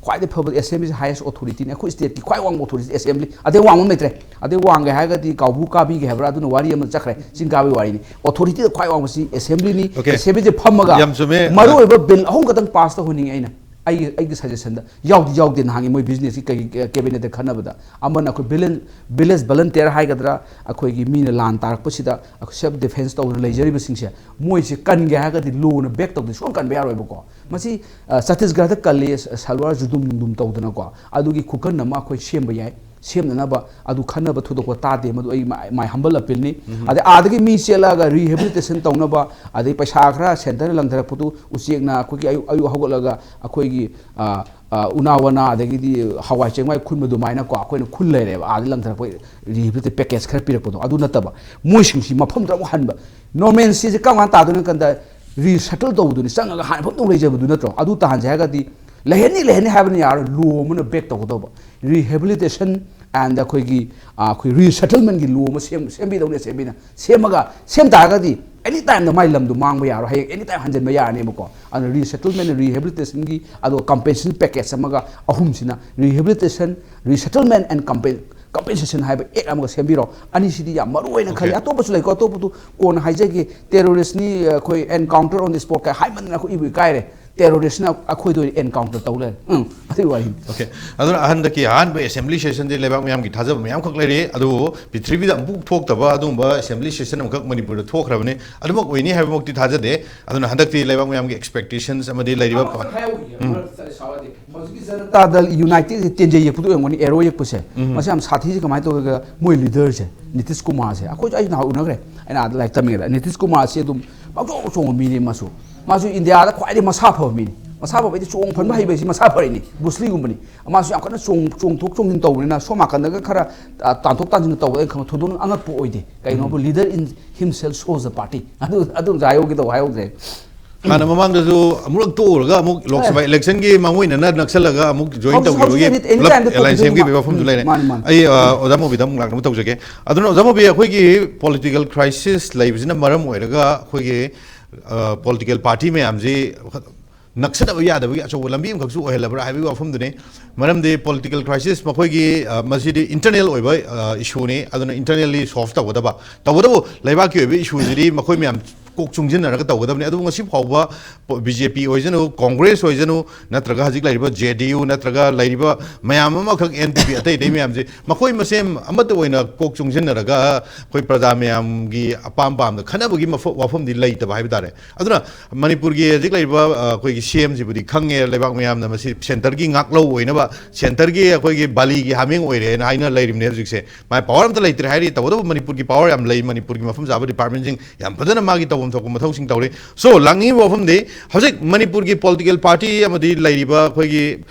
ꯈ꯭ꯋꯥꯏꯗꯒꯤ ꯐꯕ, ꯑꯦꯁꯦꯝꯕ꯭ꯂꯤꯁꯤ ꯍꯥꯏꯌꯦꯁ ꯑꯣꯊꯣꯔꯤꯇꯤꯅꯤ꯫ ꯑꯩꯈꯣꯏ ꯁ꯭ꯇꯦꯠꯀꯤ ꯈ꯭ꯋꯥꯏ ꯋꯥꯡꯕ ꯑꯣꯊꯣꯔꯤꯇꯤ ꯑꯦꯁꯦꯝꯕ꯭ꯂꯤ꯫ ꯑꯗꯩ ꯋꯥꯡꯕ ꯑꯃ ꯂꯩꯇ꯭ꯔꯦ꯫ ꯑꯗꯩ ꯋꯥꯡꯒꯦ ꯍꯥꯏꯔꯒꯗꯤ ꯀꯥꯎꯕꯨ ꯀꯥꯕꯤꯒꯦ ꯍꯥꯏꯕ꯭ꯔꯥ, ꯑꯗꯨꯅ ꯋꯥꯔꯤ ꯑꯃ ꯆꯠꯈ꯭ꯔꯦ꯫ ꯆꯤꯡ ꯀꯥꯕꯒꯤ ꯋꯥꯔꯤꯅꯤ꯫ ꯑꯣꯊꯣꯔꯤꯇꯤꯗ ꯈ꯭ꯋꯥꯏ ꯋꯥꯡꯕꯁꯤ ꯑꯦꯁꯦꯝꯕ꯭ꯂꯤꯅꯤ꯫ ꯑꯣꯀꯦ꯫ ꯑꯦꯁꯦꯝꯕ꯭ꯂꯤꯁꯦ ꯐꯝꯃꯒ ꯌꯥꯝ ꯆꯨꯝꯃꯦ꯫ ꯃꯔꯨꯑꯣꯏꯕ ꯕꯤꯜ ꯑꯍꯨꯝ ꯈꯛꯇꯪ ꯄꯥꯁ ꯇꯧꯍꯟꯅꯤꯡꯉꯤ ꯑꯩꯅ꯫ ꯑꯩꯒꯤ, ꯑꯩꯒꯤ ꯁꯖꯦꯁꯟꯗ ꯌꯥꯎꯗꯤ ꯌꯥꯎꯗꯦ ꯅꯍꯥꯟꯒꯤ ꯃꯣꯏ ꯕꯤꯖꯤꯅꯦꯁꯀꯤ ꯀꯩ, ꯀꯦꯕꯤꯅꯦꯠꯇ ꯈꯟꯅꯕꯗ꯫ ꯑꯃꯅ ꯑꯩꯈꯣꯏ ꯚꯤꯂꯦꯖ, ꯚꯤꯂꯦꯖ ꯚꯂꯟꯇꯤꯌꯔ ꯍꯥꯏꯒꯗ꯭ꯔꯥ, ꯑꯩꯈꯣꯏꯒꯤ ꯃꯤꯅ ꯂꯥꯟ ꯇꯥꯔꯛꯄꯁꯤꯗ ꯑꯩꯈꯣꯏ ꯁꯦꯜꯐ ꯗꯤꯐꯦꯟꯁ ꯇꯧꯗꯅ ꯂꯩꯖꯔꯤꯕꯁꯤꯡꯁꯦ, ꯃꯣꯏꯁꯦ ꯀꯟꯒꯦ ꯍꯥꯏꯔꯒꯗꯤ ꯂꯣꯅ ꯕꯦꯛ ꯇꯧꯗꯦ, ꯁꯨꯡꯀꯟ ꯀꯟꯕ ꯌꯥꯔꯣꯏꯕꯀꯣ꯫ ꯃꯁꯤ, ꯑ, ꯆꯇꯤꯁꯒꯔꯗ ꯀꯜꯂꯤ, ꯁ-, ꯁꯜꯋꯥꯔ ꯖꯨꯗꯨꯝ ꯅꯨꯡꯗꯨꯝ ꯇꯧꯗꯅꯀꯣ꯫ ꯑꯗꯨꯒꯤ ꯈꯨꯀꯟ ꯑꯃ ꯑꯩꯈꯣꯏ ꯁꯦꯝꯕ ꯌꯥꯏ꯫ ꯁꯦꯝꯅꯅꯕ ꯑꯗꯨ ꯈꯟꯅꯕ ꯊꯣꯏꯗꯣꯛꯄ ꯇꯥꯗꯦ꯫ ꯃꯗꯨ ꯑꯩ my, my humble appealꯅꯤ꯫ ꯑꯗꯩ ꯑꯥꯗꯒꯤ ꯃꯤ ꯆꯦꯜꯂꯛꯑꯒ rehabilitation ꯇꯧꯅꯕ, ꯑꯗꯩ ꯄꯩꯁꯥ ꯈꯔ ꯁꯦꯟꯇꯔꯅ ꯂꯪꯊꯔꯛꯄꯗꯨ ꯎꯆꯦꯛꯅ ꯑꯩꯈꯣꯏꯒꯤ ꯑꯌꯨꯛ, ꯑꯌꯨꯛ ꯍꯧꯒꯠꯂꯒ ꯑꯩꯈꯣꯏꯒꯤ, ꯑ, ꯑ, ꯎꯅꯥ ꯋꯥꯅꯥ ꯑꯗꯒꯤꯗꯤ ꯍꯋꯥꯏ ꯆꯦꯡꯋꯥꯏ ꯈꯨꯟꯕ ꯑꯗꯨꯃꯥꯏꯅꯀꯣ ꯑꯩꯈꯣꯏꯅ ꯈꯨꯟ ꯂꯩꯔꯦꯕ꯫ ꯑꯥꯗ ꯂꯪꯊꯔꯛꯄ rehabilitation package ꯈꯔ ꯄꯤꯔꯛꯄꯗꯣ ꯑꯗꯨ ꯅꯠꯇꯕ, ꯃꯣꯏꯁꯤꯡꯁꯤ ꯃꯐꯝꯗꯨꯗ ꯑꯃꯨꯛ ꯍꯟꯕ꯫ ꯅꯣꯔꯃꯦꯜꯁꯤꯁꯦ ꯀꯔꯝ ꯀꯥꯟꯗ ꯇꯥꯗꯣꯏꯅꯣ ꯍꯥꯏ ꯀꯥꯟꯗ, resettle ꯇꯧꯕꯗꯨꯅꯤ, ꯆꯪꯉꯒ ꯍꯥꯟꯅ ꯃꯐꯝꯗ ꯂꯩꯖꯕꯗꯨ ꯅꯠꯇ꯭ꯔꯣ? ꯑꯗꯨ ꯇꯥꯍꯟꯁꯦ ꯍꯥꯏꯔꯒꯗꯤ ꯂꯩꯍꯟꯅꯤ, ꯂꯩꯍꯟꯅꯤ ꯍꯥꯏꯕꯅ ꯌꯥꯔꯣꯏ, ꯂꯣ ꯑꯃꯅ ꯕꯦꯛ ꯇꯧꯒꯗꯧꯕ꯫ Rehabilitation and ꯑꯩꯈꯣꯏꯒꯤ, ꯑ, ꯑꯩꯈꯣꯏ resettlementꯀꯤ ꯂꯣ ꯑꯃ ꯁꯦꯝ-, ꯁꯦꯝꯕꯤꯗꯧꯅꯦ, ꯁꯦꯝꯕꯤꯅ-, ꯁꯦꯝꯃꯒ, ꯁꯦꯝ ꯇꯥꯔꯒꯗꯤ ꯑꯦꯅꯤ ꯇꯥꯏꯝꯗ ꯃꯥꯏ ꯂꯝꯗꯣ ꯃꯥꯡꯕ ꯌꯥꯔꯣꯏ, ꯍꯌꯦꯡ ꯑꯦꯅꯤ ꯇꯥꯏꯝ ꯍꯟꯖꯤꯟꯕ ꯌꯥꯔꯅꯦꯕꯀꯣ꯫ ꯑꯗꯨꯅ resettlement, rehabilitationꯒꯤ, ꯑꯗꯨꯒ compensation package ꯑꯃꯒ, ꯑꯍꯨꯝꯁꯤꯅ, rehabilitation, resettlement and compen-, compensation ꯍꯥꯏꯕ act ꯑꯃꯒ ꯁꯦꯝꯕꯤꯔꯣ꯫ ꯑꯅꯤꯁꯤꯗꯤ ꯌꯥꯝ ꯃꯔꯨ ꯑꯣꯏꯅ ꯈꯜꯂꯤ꯫ Okay. ꯑꯇꯣꯞꯄꯁꯨ ꯂꯩꯀꯣ, ꯑꯇꯣꯞꯄꯗꯨ ꯀꯣꯟꯅ ꯍꯥꯏꯖꯒꯦ꯫ Terroristꯅꯤ, ꯑꯩꯈꯣꯏ encounter on the spot ꯀꯥꯏ ꯍꯥꯏꯃꯟꯗꯅ ꯑꯩꯈꯣꯏ ꯏꯕꯨ ꯏꯀꯥꯏꯔꯦ꯫ Terroristꯅ ꯑꯩꯈꯣꯏꯗ ꯑꯣꯏꯅ encounter ꯇꯧ ꯂꯩꯔꯦ꯫ ꯎꯝ, ꯑꯗꯨꯒꯤ ꯋꯥꯔꯤꯅꯤ꯫ Okay. ꯑꯗꯨꯅ ꯍꯟꯗꯛꯀꯤ ꯑꯍꯥꯟꯕ assembly sessionꯁꯦ ꯂꯩꯕꯥꯛ ꯃꯤꯌꯥꯝꯒꯤ ꯊꯥꯖꯕ ꯃꯌꯥꯝꯈꯛ ꯂꯩꯔꯦ, ꯑꯗꯨꯕꯨ ꯄ꯭ꯔꯤꯊꯤꯕꯤꯗ ꯑꯃꯨꯛ ꯊꯣꯛꯇꯕ ꯑꯗꯨꯒꯨꯝꯕ assembly session ꯑꯃꯈꯛ ꯃꯅꯤꯄꯨꯔꯗ ꯊꯣꯛꯈ꯭ꯔꯕꯅꯤ꯫ ꯑꯗꯨꯃꯛ ꯑꯣꯏꯅꯤ ꯍꯥꯏꯕꯃꯛꯇꯤ ꯊꯥꯖꯗꯦ꯫ ꯑꯗꯨꯅ ꯍꯟꯗꯛꯇꯤ ꯂꯩꯕꯥꯛ ꯃꯌꯥꯝꯒꯤ expectations ꯑꯃꯗꯤ ꯂꯩꯔꯤꯕ ꯑꯃꯈꯛ ꯍꯥꯏꯍꯧꯈꯤꯒꯦ, ꯃꯔꯛꯇ ꯆꯠꯂꯦ ꯁꯥꯎꯔꯗꯤ꯫ ꯍꯧꯖꯤꯛꯀꯤ ꯖꯅꯇꯥ ꯗꯜ Unitedꯁꯦ ꯇꯦꯟꯖꯩ ꯌꯦꯛꯄꯗꯣ ꯑꯣꯏꯔꯝꯒꯅꯤ, arrow ꯌꯦꯛꯄꯁꯦ꯫ ꯃꯁꯤ ꯌꯥꯝ ꯁꯥꯊꯤꯁꯦ ꯀꯃꯥꯏꯅ ꯇꯧꯒꯦ? ꯃꯣꯏ leaderꯁꯦ, ꯅꯤꯇꯤꯁ ꯀꯨꯃꯥꯔꯁꯦ, ꯑꯩꯈꯣꯏꯁꯨ, ꯑꯩ ꯅꯍꯥꯟ ꯎꯅꯈ꯭ꯔꯦ, ꯑꯩꯅ ꯑꯥꯗ ꯂꯥꯏꯔꯤꯛ ꯇꯝꯃꯤꯉꯩꯗ꯫ ꯅꯤꯇꯤꯁ ꯀꯨꯃꯥꯔꯁꯦ ꯑꯗꯨꯝ ꯄꯪꯆꯣꯡ ꯆꯣꯡꯕ ꯃꯤꯅꯤ꯫ ꯃꯥꯁꯨ, ꯃꯥꯁꯨ ꯏꯟꯗꯤꯌꯥꯗ ꯈ꯭ꯋꯥꯏꯗꯒꯤ ꯃꯁꯥ ꯐꯕ ꯃꯤꯅꯤ꯫ ꯃꯁꯥ ꯐꯕ ꯍꯥꯏꯗꯤ ꯆꯣꯡ ꯐꯟꯕ ꯍꯩꯕ ꯍꯥꯏꯁꯤ ꯃꯁꯥ ꯐꯔꯤꯅꯤ, ꯕ꯭ꯔꯨꯁꯂꯤꯒꯨꯝꯕꯅꯤ꯫ ꯃꯥꯁꯨ ꯌꯥꯝ ꯀꯟꯅ ꯆꯣꯡ-, ꯆꯣꯡꯊꯣꯛ ꯆꯣꯡꯁꯤꯟ ꯇꯧꯕꯅꯤꯅ ꯁꯣꯝ ꯅꯥꯀꯟꯗꯒ ꯈꯔ, ꯑ, ꯇꯥꯟꯊꯣꯛ ꯇꯥꯟꯁꯤꯟ ꯇꯧꯕꯗ ꯑꯩꯅ ꯈꯪꯕ ꯊꯣꯏꯗꯣꯛꯅ ꯑꯉꯛꯄ ꯑꯣꯏꯗꯦ꯫ ꯀꯩꯒꯤꯅꯣꯕꯨ, leader in himself shows the party꯫ ꯑꯗꯨ, ꯑꯗꯨꯝꯁꯨ ꯍꯥꯏꯍꯧꯒꯦ ꯇꯧꯕ, ꯍꯥꯏꯍꯧꯗ꯭ꯔꯦ꯫ ꯍꯥꯟꯅ ꯃꯃꯥꯡꯗꯁꯨ ꯑꯃꯨꯛꯂꯛ ꯇꯣꯛꯎꯔꯒ ꯑꯃꯨꯛ ꯂꯣꯛ ꯁꯚꯥ electionꯒꯤ ꯃꯥꯡꯑꯣꯏꯅꯅ ꯅꯛꯁꯜꯂꯒ ꯑꯃꯨꯛ join ꯍꯧꯖꯤꯛ, ꯇꯧꯈꯤꯕꯒꯤ ꯍꯧꯖꯤꯛ any ꯄꯨꯂꯞ time ꯗ alliance ꯊꯣꯛꯈꯤꯗꯣꯏꯅꯤ꯫ ꯁꯦꯝꯈꯤꯕꯒꯤ ꯋꯥꯐꯝꯁꯨ ꯎꯝ, ꯂꯩꯔꯦ꯫ ꯃꯥꯅꯤ, ꯃꯥꯅꯤ꯫ ꯑꯩ, ꯑ, ꯑꯣꯖꯥ ꯃꯣꯕꯤꯗ ꯑꯃꯨꯛ ꯂꯥꯛꯅꯕ ꯇꯧꯖꯒꯦ꯫ ꯑꯗꯨꯅ ꯑꯣꯖꯥ ꯃꯣꯕꯤ, ꯑꯩꯈꯣꯏꯒꯤ political crisis ꯂꯩꯕꯁꯤꯅ ꯃꯔꯝ ꯑꯣꯏꯔꯒ ꯑꯩꯈꯣꯏꯒꯤ, ꯑ, political party ꯃꯌꯥꯝꯁꯤ ꯅꯛꯁꯟꯅꯕ ꯌꯥꯗꯕꯒꯤ ꯑꯆꯧꯕ ꯂꯝꯕꯤ ꯑꯃꯈꯛꯁꯨ ꯑꯣꯏꯍꯜꯂꯕ꯭ꯔꯥ ꯍꯥꯏꯕꯒꯤ ꯋꯥꯐꯝꯗꯨꯅꯤ꯫ ꯃꯔꯝꯗꯤ political crisis ꯃꯈꯣꯏꯒꯤ, ꯑ, ꯃꯁꯤꯗꯤ internal ꯑꯣꯏꯕ, ꯑ, issueꯅꯤ, ꯑꯗꯨꯅ internally solve ꯇꯧꯒꯗꯕ꯫ ꯇꯧꯕꯇꯕꯨ ꯂꯩꯕꯥꯛꯀꯤ ꯑꯣꯏꯕ issueꯁꯤꯗꯤ ꯃꯈꯣꯏ ꯃꯌꯥꯝ ꯀꯣꯛ ꯆꯨꯡꯁꯤꯟꯅꯔꯒ ꯇꯧꯒꯗꯕꯅꯤ꯫ ꯑꯗꯨꯕꯨ ꯉꯁꯤ ꯐꯥꯎꯕ ꯕꯤ ꯖꯦ ꯄꯤ ꯑꯣꯏꯁꯅꯨ, ꯀꯣꯡꯒ꯭ꯔꯦꯁ ꯑꯣꯏꯁꯅꯨ, ꯅꯠꯇ꯭ꯔꯒ ꯍꯧꯖꯤꯛ ꯂꯩꯔꯤꯕ ꯖꯦ ꯗꯤ ꯌꯨ, ꯅꯠꯇ꯭ꯔꯒ ꯂꯩꯔꯤꯕ ꯃꯌꯥꯝ ꯑꯃꯈꯛ ꯑꯦꯟ ꯄꯤ ꯄꯤ, ꯑꯇꯩ ꯑꯇꯩ ꯃꯌꯥꯝꯁꯦ, ꯃꯈꯣꯏ ꯃꯁꯦꯟ ꯑꯃꯠꯇ ꯑꯣꯏꯅ ꯀꯣꯛ ꯆꯨꯡꯁꯤꯟꯅꯔꯒ ꯑꯩꯈꯣꯏ ꯄ꯭ꯔꯖꯥ ꯃꯌꯥꯝꯒꯤ ꯑꯄꯥꯝ ꯄꯥꯝꯗ ꯈꯟꯅꯕꯒꯤ ꯃꯐ-, ꯋꯥꯐꯝꯗꯤ ꯂꯩꯇꯕ ꯍꯥꯏꯕ ꯇꯥꯔꯦ꯫ ꯑꯗꯨꯅ ꯃꯅꯤꯄꯨꯔꯒꯤ ꯍꯧꯖꯤꯛ ꯂꯩꯔꯤꯕ, ꯑ, ꯑꯩꯈꯣꯏꯒꯤ ꯁꯤ ꯑꯦꯝꯁꯤꯕꯨꯗꯤ ꯈꯪꯉꯦ, ꯂꯩꯕꯥꯛ ꯃꯌꯥꯝꯅ ꯃꯁꯤ centreꯒꯤ ꯉꯥꯛꯂꯧ ꯑꯣꯏꯅꯕ, centreꯒꯤ ꯑꯩꯈꯣꯏꯒꯤ ꯕꯥꯂꯤꯒꯤ ꯍꯥꯃꯦꯡ ꯑꯣꯏꯔꯦꯅ ꯍꯥꯏꯅ ꯂꯩꯔꯤꯕꯅꯦ ꯍꯧꯖꯤꯛꯁꯦ꯫ ꯃꯥꯏ power ꯑꯝꯇ ꯂꯩꯇ꯭ꯔꯦ ꯍꯥꯏꯔꯤ, ꯇꯧꯕꯇꯕꯨ ꯃꯅꯤꯄꯨꯔꯒꯤ power ꯌꯥꯝ ꯂꯩ, ꯃꯅꯤꯄꯨꯔꯒꯤ ꯃꯐꯝ ꯆꯥꯕ departmentꯁꯤꯡ ꯌꯥꯝ ꯐꯖꯅ ꯃꯥꯒꯤ ꯇꯧꯐꯝ ꯊꯣꯛꯄ ꯃꯊꯧꯁꯤꯡ ꯇꯧꯔꯤ꯫ So, ꯂꯥꯛꯅꯤꯡꯉꯤꯕ ꯋꯥꯐꯝꯗꯤ ꯍꯧꯖꯤꯛ ꯃꯅꯤꯄꯨꯔꯒꯤ political party ꯑꯃꯗꯤ ꯂꯩꯔꯤꯕ ꯑꯩꯈꯣꯏꯒꯤ,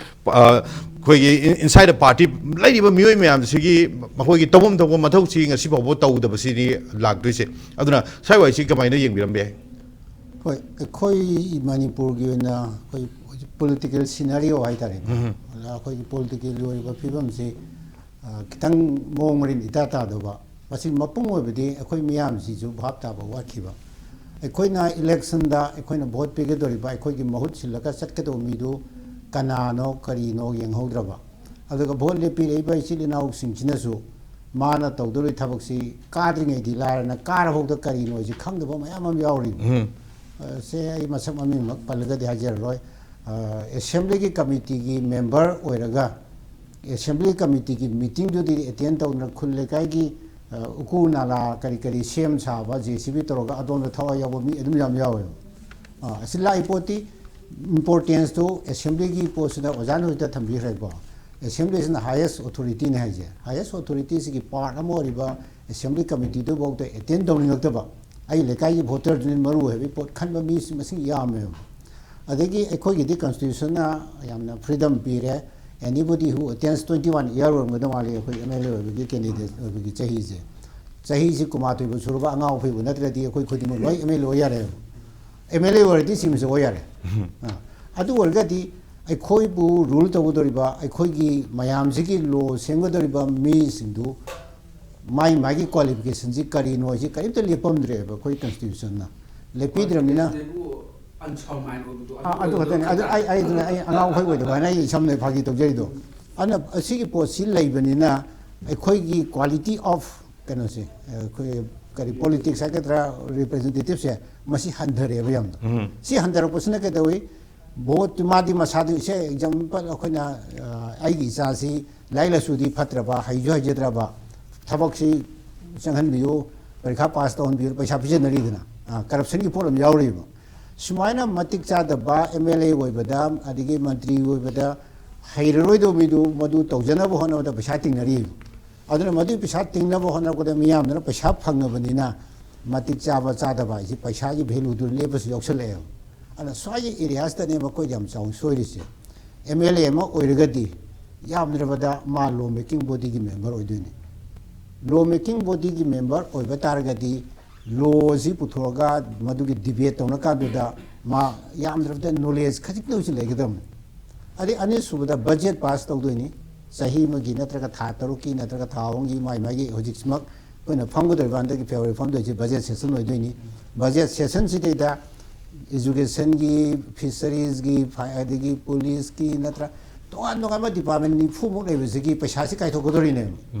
ꯑ, ꯑꯩꯈꯣꯏꯒꯤ in-, inside the party ꯂꯩꯔꯤꯕ ꯃꯤꯑꯣꯏ ꯃꯌꯥꯝꯁꯤꯒꯤ ꯃꯈꯣꯏꯒꯤ ꯇꯧꯐꯝ ꯊꯣꯛꯄ ꯃꯊꯧꯁꯤ ꯉꯁꯤ ꯐꯥꯎꯕ ꯇꯧꯗꯕꯁꯤꯅꯤ ꯂꯥꯛꯇꯣꯏꯁꯦ꯫ ꯑꯗꯨꯅ ꯁ꯭ꯋꯥꯏꯋꯥꯏꯁꯤ ꯀꯃꯥꯏꯅ ꯌꯦꯡꯕꯤꯔꯝꯕ ꯌꯥꯏ? ꯍꯣꯏ, ꯑꯩꯈꯣꯏ ꯃꯅꯤꯄꯨꯔꯒꯤ ꯑꯣꯏꯅ ꯑꯩꯈꯣꯏ ꯍꯧꯖꯤꯛ political scenario ꯍꯥꯏꯇꯥꯔꯦꯅꯦ, ꯑꯗ ꯑꯩꯈꯣꯏꯒꯤ political ꯑꯣꯏꯔꯤꯕ ꯐꯤꯕꯝꯁꯤ, ꯑ, ꯈꯤꯇꯪ ꯃꯑꯣꯡ ꯃꯔꯤꯟ ꯏꯇꯥ ꯇꯥꯗꯕ, ꯃꯁꯤ ꯃꯄꯨꯡ ꯑꯣꯏꯕꯗꯤ ꯑꯩꯈꯣꯏ ꯃꯤꯌꯥꯝꯁꯤꯁꯨ ꯚꯥꯞ ꯇꯥꯕ ꯋꯥꯠꯈꯤꯕ꯫ ꯑꯩꯈꯣꯏꯅ ꯏꯂꯦꯛꯁꯟꯗ ꯑꯩꯈꯣꯏꯅ ꯚꯣꯠ ꯄꯤꯒꯗꯧꯔꯤꯕ, ꯑꯩꯈꯣꯏꯒꯤ ꯃꯍꯨꯠ ꯁꯤꯜꯂꯒ ꯆꯠꯀꯗꯧꯕ ꯃꯤꯗꯨ ꯀꯅꯥꯅꯣ ꯀꯔꯤꯅꯣ ꯌꯦꯡꯍꯧꯗ꯭ꯔꯕ, ꯑꯗꯨꯒ ꯚꯣꯠ ꯂꯦꯞꯄꯤꯔꯛꯏꯕ ꯏꯆꯤꯜ ꯏꯅꯥꯎꯁꯤꯡꯁꯤꯅꯁꯨ ꯃꯥꯅ ꯇꯧꯗꯧꯔꯤ ꯊꯕꯛꯁꯤ ꯀꯥꯗ꯭ꯔꯤꯉꯩꯗꯤ ꯂꯥꯏꯔꯅ ꯀꯥꯔꯐꯥꯎꯗ ꯀꯔꯤꯅꯣ ꯍꯥꯏꯁꯤ ꯈꯪꯗꯕ ꯃꯌꯥꯝ ꯑꯃ ꯌꯥꯎꯔꯤꯕ꯫ ꯎꯝ꯫ ꯑ, ꯁꯦ ꯑꯩ ꯃꯁꯛ ꯃꯃꯤꯡꯃꯛ ꯄꯜꯂꯒꯗꯤ ꯍꯥꯏꯖꯔꯔꯣꯏ꯫ ꯑ, ꯑꯦꯁꯦꯝꯕ꯭ꯂꯤꯒꯤ ꯀꯃꯤꯇꯤꯒꯤ ꯃꯦꯝꯕꯔ ꯑꯣꯏꯔꯒ ꯑꯦꯁꯦꯝꯕ꯭ꯂꯤ ꯀꯃꯤꯇꯤꯒꯤ ꯃꯤꯇꯤꯡꯗꯨꯗꯤ ꯑꯦꯇꯦꯟ ꯇꯧꯗꯅ ꯈꯨꯜ ꯂꯩꯀꯥꯏꯒꯤ, ꯑ, ꯎꯀꯨ ꯅꯥꯂꯥ ꯀꯔꯤ ꯀꯔꯤ ꯁꯦꯝ ꯁꯥꯕ, ꯖꯦ ꯁꯤ ꯕꯤ ꯇꯧꯔꯒ ꯑꯗꯣꯝꯗ ꯊꯋꯥꯏ ꯌꯥꯎꯕ ꯃꯤ ꯑꯗꯨꯝ ꯌꯥꯝ ꯌꯥꯎꯋꯦꯕ꯫ ꯑ, ꯑꯁꯤ ꯂꯥꯛꯏ ꯄꯣꯠꯇꯤ ꯏꯝꯄꯣꯔꯇꯦꯟꯁꯇꯨ ꯑꯦꯁꯦꯝꯕ꯭ꯂꯤꯒꯤ ꯄꯣꯠꯁꯤꯗ ꯑꯣꯖꯥꯅ ꯍꯧꯖꯤꯛꯇ ꯊꯝꯕꯤꯈ꯭ꯔꯦꯀꯣ꯫ ꯑꯦꯁꯦꯝꯕ꯭ꯂꯤꯁꯤꯅ ꯍꯥꯏꯌꯦꯁ ꯑꯣꯊꯣꯔꯤꯇꯤꯅꯤ ꯍꯥꯏꯁꯦ꯫ ꯍꯥꯏꯌꯦꯁ ꯑꯣꯊꯣꯔꯤꯇꯤꯁꯤꯒꯤ ꯄꯥꯔꯠ ꯑꯃ ꯑꯣꯏꯔꯤꯕ ꯑꯦꯁꯦꯝꯕ꯭ꯂꯤ ꯀꯃꯤꯇꯤꯗꯨꯐꯥꯎꯗ ꯑꯦꯇꯦꯟ ꯇꯧꯅꯤꯡꯉꯛꯇꯕ, ꯑꯩ ꯂꯩꯀꯥꯏꯒꯤ ꯚꯣꯇꯔꯗꯨꯅꯤ ꯃꯔꯨ ꯑꯣꯏꯕ ꯄꯣꯠ ꯈꯟꯕ ꯃꯤ ꯃꯁꯤꯡ ꯌꯥꯝꯃꯦꯕ꯫ ꯑꯗꯒꯤ ꯑꯩꯈꯣꯏꯒꯤꯗꯤ ꯀꯟꯁꯇꯤꯇ꯭ꯌꯨꯁꯟꯅ ꯌꯥꯝꯅ ꯐ꯭ꯔꯤꯗꯝ ꯄꯤꯔꯦ꯫ Anybody who attains twenty one year ꯑꯣꯏꯔꯝꯒꯗꯧ ꯃꯥꯜꯂꯤ ꯑꯩꯈꯣꯏ ꯑꯦꯝ ꯑꯦꯜ ꯑꯦ ꯑꯣꯏꯕꯒꯤ ꯀꯦꯟꯗꯤꯗꯦꯠ ꯑꯣꯏꯕꯒꯤ ꯆꯍꯤꯁꯦ꯫ ꯆꯍꯤꯁꯤ ꯀꯨꯟꯃꯥꯊꯣꯏꯕꯨ ꯁꯨꯔꯕ ꯑꯉꯥꯡ ꯑꯩꯈꯣꯏꯕꯨ ꯅꯠꯇ꯭ꯔꯗꯤ ꯑꯩꯈꯣꯏ ꯈꯨꯗꯤꯡꯃꯛ ꯂꯣꯏ ꯑꯦꯝ ꯑꯦꯜ ꯑꯦ ꯑꯣꯏ ꯌꯥꯔꯦ꯫ ꯑꯦꯝ ꯑꯦꯜ ꯑꯦ ꯑꯣꯏꯔꯗꯤ ꯁꯤ ꯑꯦꯝ ꯑꯦꯁ ꯑꯣꯏ ꯌꯥꯔꯦ꯫ ꯑꯥ, ꯑꯗꯨ ꯑꯣꯏꯔꯒꯗꯤ ꯑꯩꯈꯣꯏꯕꯨ ꯔꯨꯜ ꯇꯧꯒꯗꯧꯔꯤꯕ, ꯑꯩꯈꯣꯏꯒꯤ ꯃꯌꯥꯝꯁꯤꯒꯤ ꯂꯣ ꯁꯦꯝꯒꯗꯧꯔꯤꯕ ꯃꯤꯁꯤꯡꯗꯨ ꯃꯥꯏ ꯃꯥꯒꯤ ꯀ꯭ꯋꯥꯂꯤꯐꯤꯀꯦꯁꯟꯁꯤ ꯀꯔꯤꯅꯣ ꯍꯥꯏꯁꯤ ꯀꯔꯤꯝꯇ ꯂꯦꯞꯄꯝꯗ꯭ꯔꯦꯕ ꯑꯩꯈꯣꯏ ꯀꯟꯁꯇꯤꯇ꯭ꯌꯨꯁꯟꯅ꯫ ꯂꯦꯞꯄꯤꯗ꯭ꯔꯕꯅꯤꯅ ꯑꯗꯨꯕꯨ undetermined ꯑꯣꯏꯕꯗꯣ ꯑꯥ, ꯑꯗꯨ ꯈꯛꯇꯅꯤ꯫ ꯑꯗꯨ ꯑꯩ, ꯑꯩ, ꯑꯗꯨꯅ ꯑꯩ ꯑꯉꯥꯡ ꯑꯩꯈꯣꯏ ꯑꯣꯏꯗꯕ ꯍꯥꯏꯅ ꯑꯩ ꯏꯁꯝꯅ ꯐꯥꯒꯤ ꯇꯧꯖꯔꯤꯗꯣ꯫ ꯑꯗꯨꯅ ꯑꯁꯤꯒꯤ ꯄꯣꯠꯁꯤ ꯂꯩꯕꯅꯤꯅ ꯑꯩꯈꯣꯏꯒꯤ quality of ꯀꯩꯅꯣꯁꯦ, ꯑꯩꯈꯣꯏ ꯀꯔꯤ politics ꯍꯥꯏꯒꯗ꯭ꯔꯥ, representativeꯁꯦ, ꯃꯁꯤ ꯍꯟꯊꯔꯦꯕ ꯌꯥꯝꯅ꯫ ꯎꯝ꯫ ꯁꯤ ꯍꯟꯊꯔꯛꯄꯁꯤꯅ ꯀꯩꯗꯧꯏ? ꯚꯣꯠ ꯃꯥꯗꯤ ꯃꯁꯥꯗꯤ ꯏꯁꯦ example ꯑꯩꯈꯣꯏꯅ, ꯑ, ꯑꯩꯒꯤ ꯏꯆꯥꯁꯤ ꯂꯥꯏꯔꯤꯛ ꯂꯥꯏꯁꯨꯗꯤ ꯐꯠꯇ꯭ꯔꯕ, ꯍꯩꯁꯨ ꯍꯩꯖꯗ꯭ꯔꯕ, ꯊꯕꯛꯁꯤ ꯆꯪꯍꯟꯕꯤꯌꯨ, ꯄꯔꯤꯈꯥ ꯄꯥꯁ ꯇꯧꯍꯟꯕꯤꯌꯨ, ꯄꯩꯁꯥ ꯄꯤꯖꯅꯔꯤꯗꯅ, ꯑ, corruptionꯒꯤ ꯄꯣꯠ ꯑꯃ ꯌꯥꯎꯔꯤꯕ꯫ ꯁꯨꯃꯥꯏꯅ ꯃꯇꯤꯛ ꯆꯥꯗꯕ ꯑꯦꯝ ꯑꯦꯜ ꯑꯦ ꯑꯣꯏꯕꯗ, ꯑꯗꯒꯤ ꯃꯟꯇ꯭ꯔꯤ ꯑꯣꯏꯕꯗ ꯍꯩꯔꯔꯣꯏꯗꯧꯕ ꯃꯤꯗꯨ ꯃꯗꯨ ꯇꯧꯖꯅꯕ ꯍꯣꯠꯅꯕꯗ ꯄꯩꯁꯥ ꯇꯤꯡꯅꯔꯤꯕ꯫ ꯑꯗꯨꯅ ꯃꯗꯨꯒꯤ ꯄꯩꯁꯥ ꯇꯤꯡꯅꯕ ꯍꯣꯠꯅꯔꯛꯄꯗ ꯃꯤꯌꯥꯝꯗꯨꯅ ꯄꯩꯁꯥ ꯐꯪꯉꯕꯅꯤꯅ ꯃꯇꯤꯛ ꯆꯥꯕ ꯆꯥꯗꯕ ꯍꯥꯏꯁꯤ ꯄꯩꯁꯥꯒꯤ valueꯗꯨ ꯂꯦꯞꯄꯁꯨ ꯌꯥꯎꯁꯜꯂꯛꯑꯦꯕ꯫ ꯑꯗꯨꯅ ꯁ꯭ꯋꯥꯏꯒꯤ areasꯇꯅꯦꯕ ꯑꯩꯈꯣꯏ ꯌꯥꯝ ꯆꯥꯎꯅ ꯁꯣꯏꯔꯤꯁꯦ꯫ ꯑꯦꯝ ꯑꯦꯜ ꯑꯦ ꯑꯃ ꯑꯣꯏꯔꯒꯗꯤ ꯌꯥꯝꯗ꯭ꯔꯕꯗ ꯃꯥ law making bodyꯒꯤ member ꯑꯣꯏꯗꯣꯏꯅꯤ꯫ Law making bodyꯒꯤ member ꯑꯣꯏꯕ ꯇꯥꯔꯒꯗꯤ ꯂꯣꯁꯤ ꯄꯨꯊꯣꯛꯑꯒ ꯃꯗꯨꯒꯤ debate ꯇꯧꯅ ꯀꯥꯟꯗꯨꯗ ꯃꯥ ꯌꯥꯝꯗ꯭ꯔꯕꯗ knowledge ꯈꯖꯤꯛꯇ ꯑꯣꯏꯁꯨ ꯂꯩꯒꯗꯕꯅꯤ꯫ ꯑꯗꯩ ꯑꯅꯤꯁꯨꯕꯗ budget pass ꯇꯧꯗꯣꯏꯅꯤ꯫ ꯆꯍꯤ ꯑꯃꯒꯤ ꯅꯠꯇ꯭ꯔꯒ ꯊꯥ ꯇꯔꯨꯛꯀꯤ ꯅꯠꯇ꯭ꯔꯒ ꯊꯥ ꯑꯍꯨꯝꯒꯤ ꯃꯥꯏ ꯃꯥꯏꯒꯤ ꯍꯧꯖꯤꯛꯃꯛ ꯑꯩꯈꯣꯏꯅ ꯐꯝꯒꯗꯧꯔꯤꯕ ꯍꯟꯗꯛꯀꯤ ꯐꯦꯕ꯭ꯔꯨꯋꯥꯔꯤ ꯐꯝꯗꯣꯏꯁꯤ ꯕꯖꯦꯠ ꯁꯦꯁꯟ ꯑꯣꯏꯗꯣꯏꯅꯤ꯫ ꯕꯖꯦꯠ ꯁꯦꯁꯟꯁꯤꯗꯩꯗ ꯏꯖꯨꯀꯦꯁꯟꯒꯤ, ꯐꯤꯁꯔꯤꯁꯀꯤ, ꯐꯥꯏ-, ꯑꯗꯒꯤ ꯄꯨꯂꯤꯁꯀꯤ ꯅꯠꯇ꯭ꯔ ꯇꯣꯉꯥꯟ ꯇꯣꯉꯥꯟꯕ ꯗꯤꯄꯥꯔꯠꯃꯦꯟ ꯅꯤꯐꯨꯃꯨꯛ ꯂꯩꯕꯁꯤꯒꯤ ꯄꯩꯁꯥꯁꯤ ꯀꯥꯏꯊꯣꯛꯀꯗꯧꯔꯤꯅꯦꯕ꯫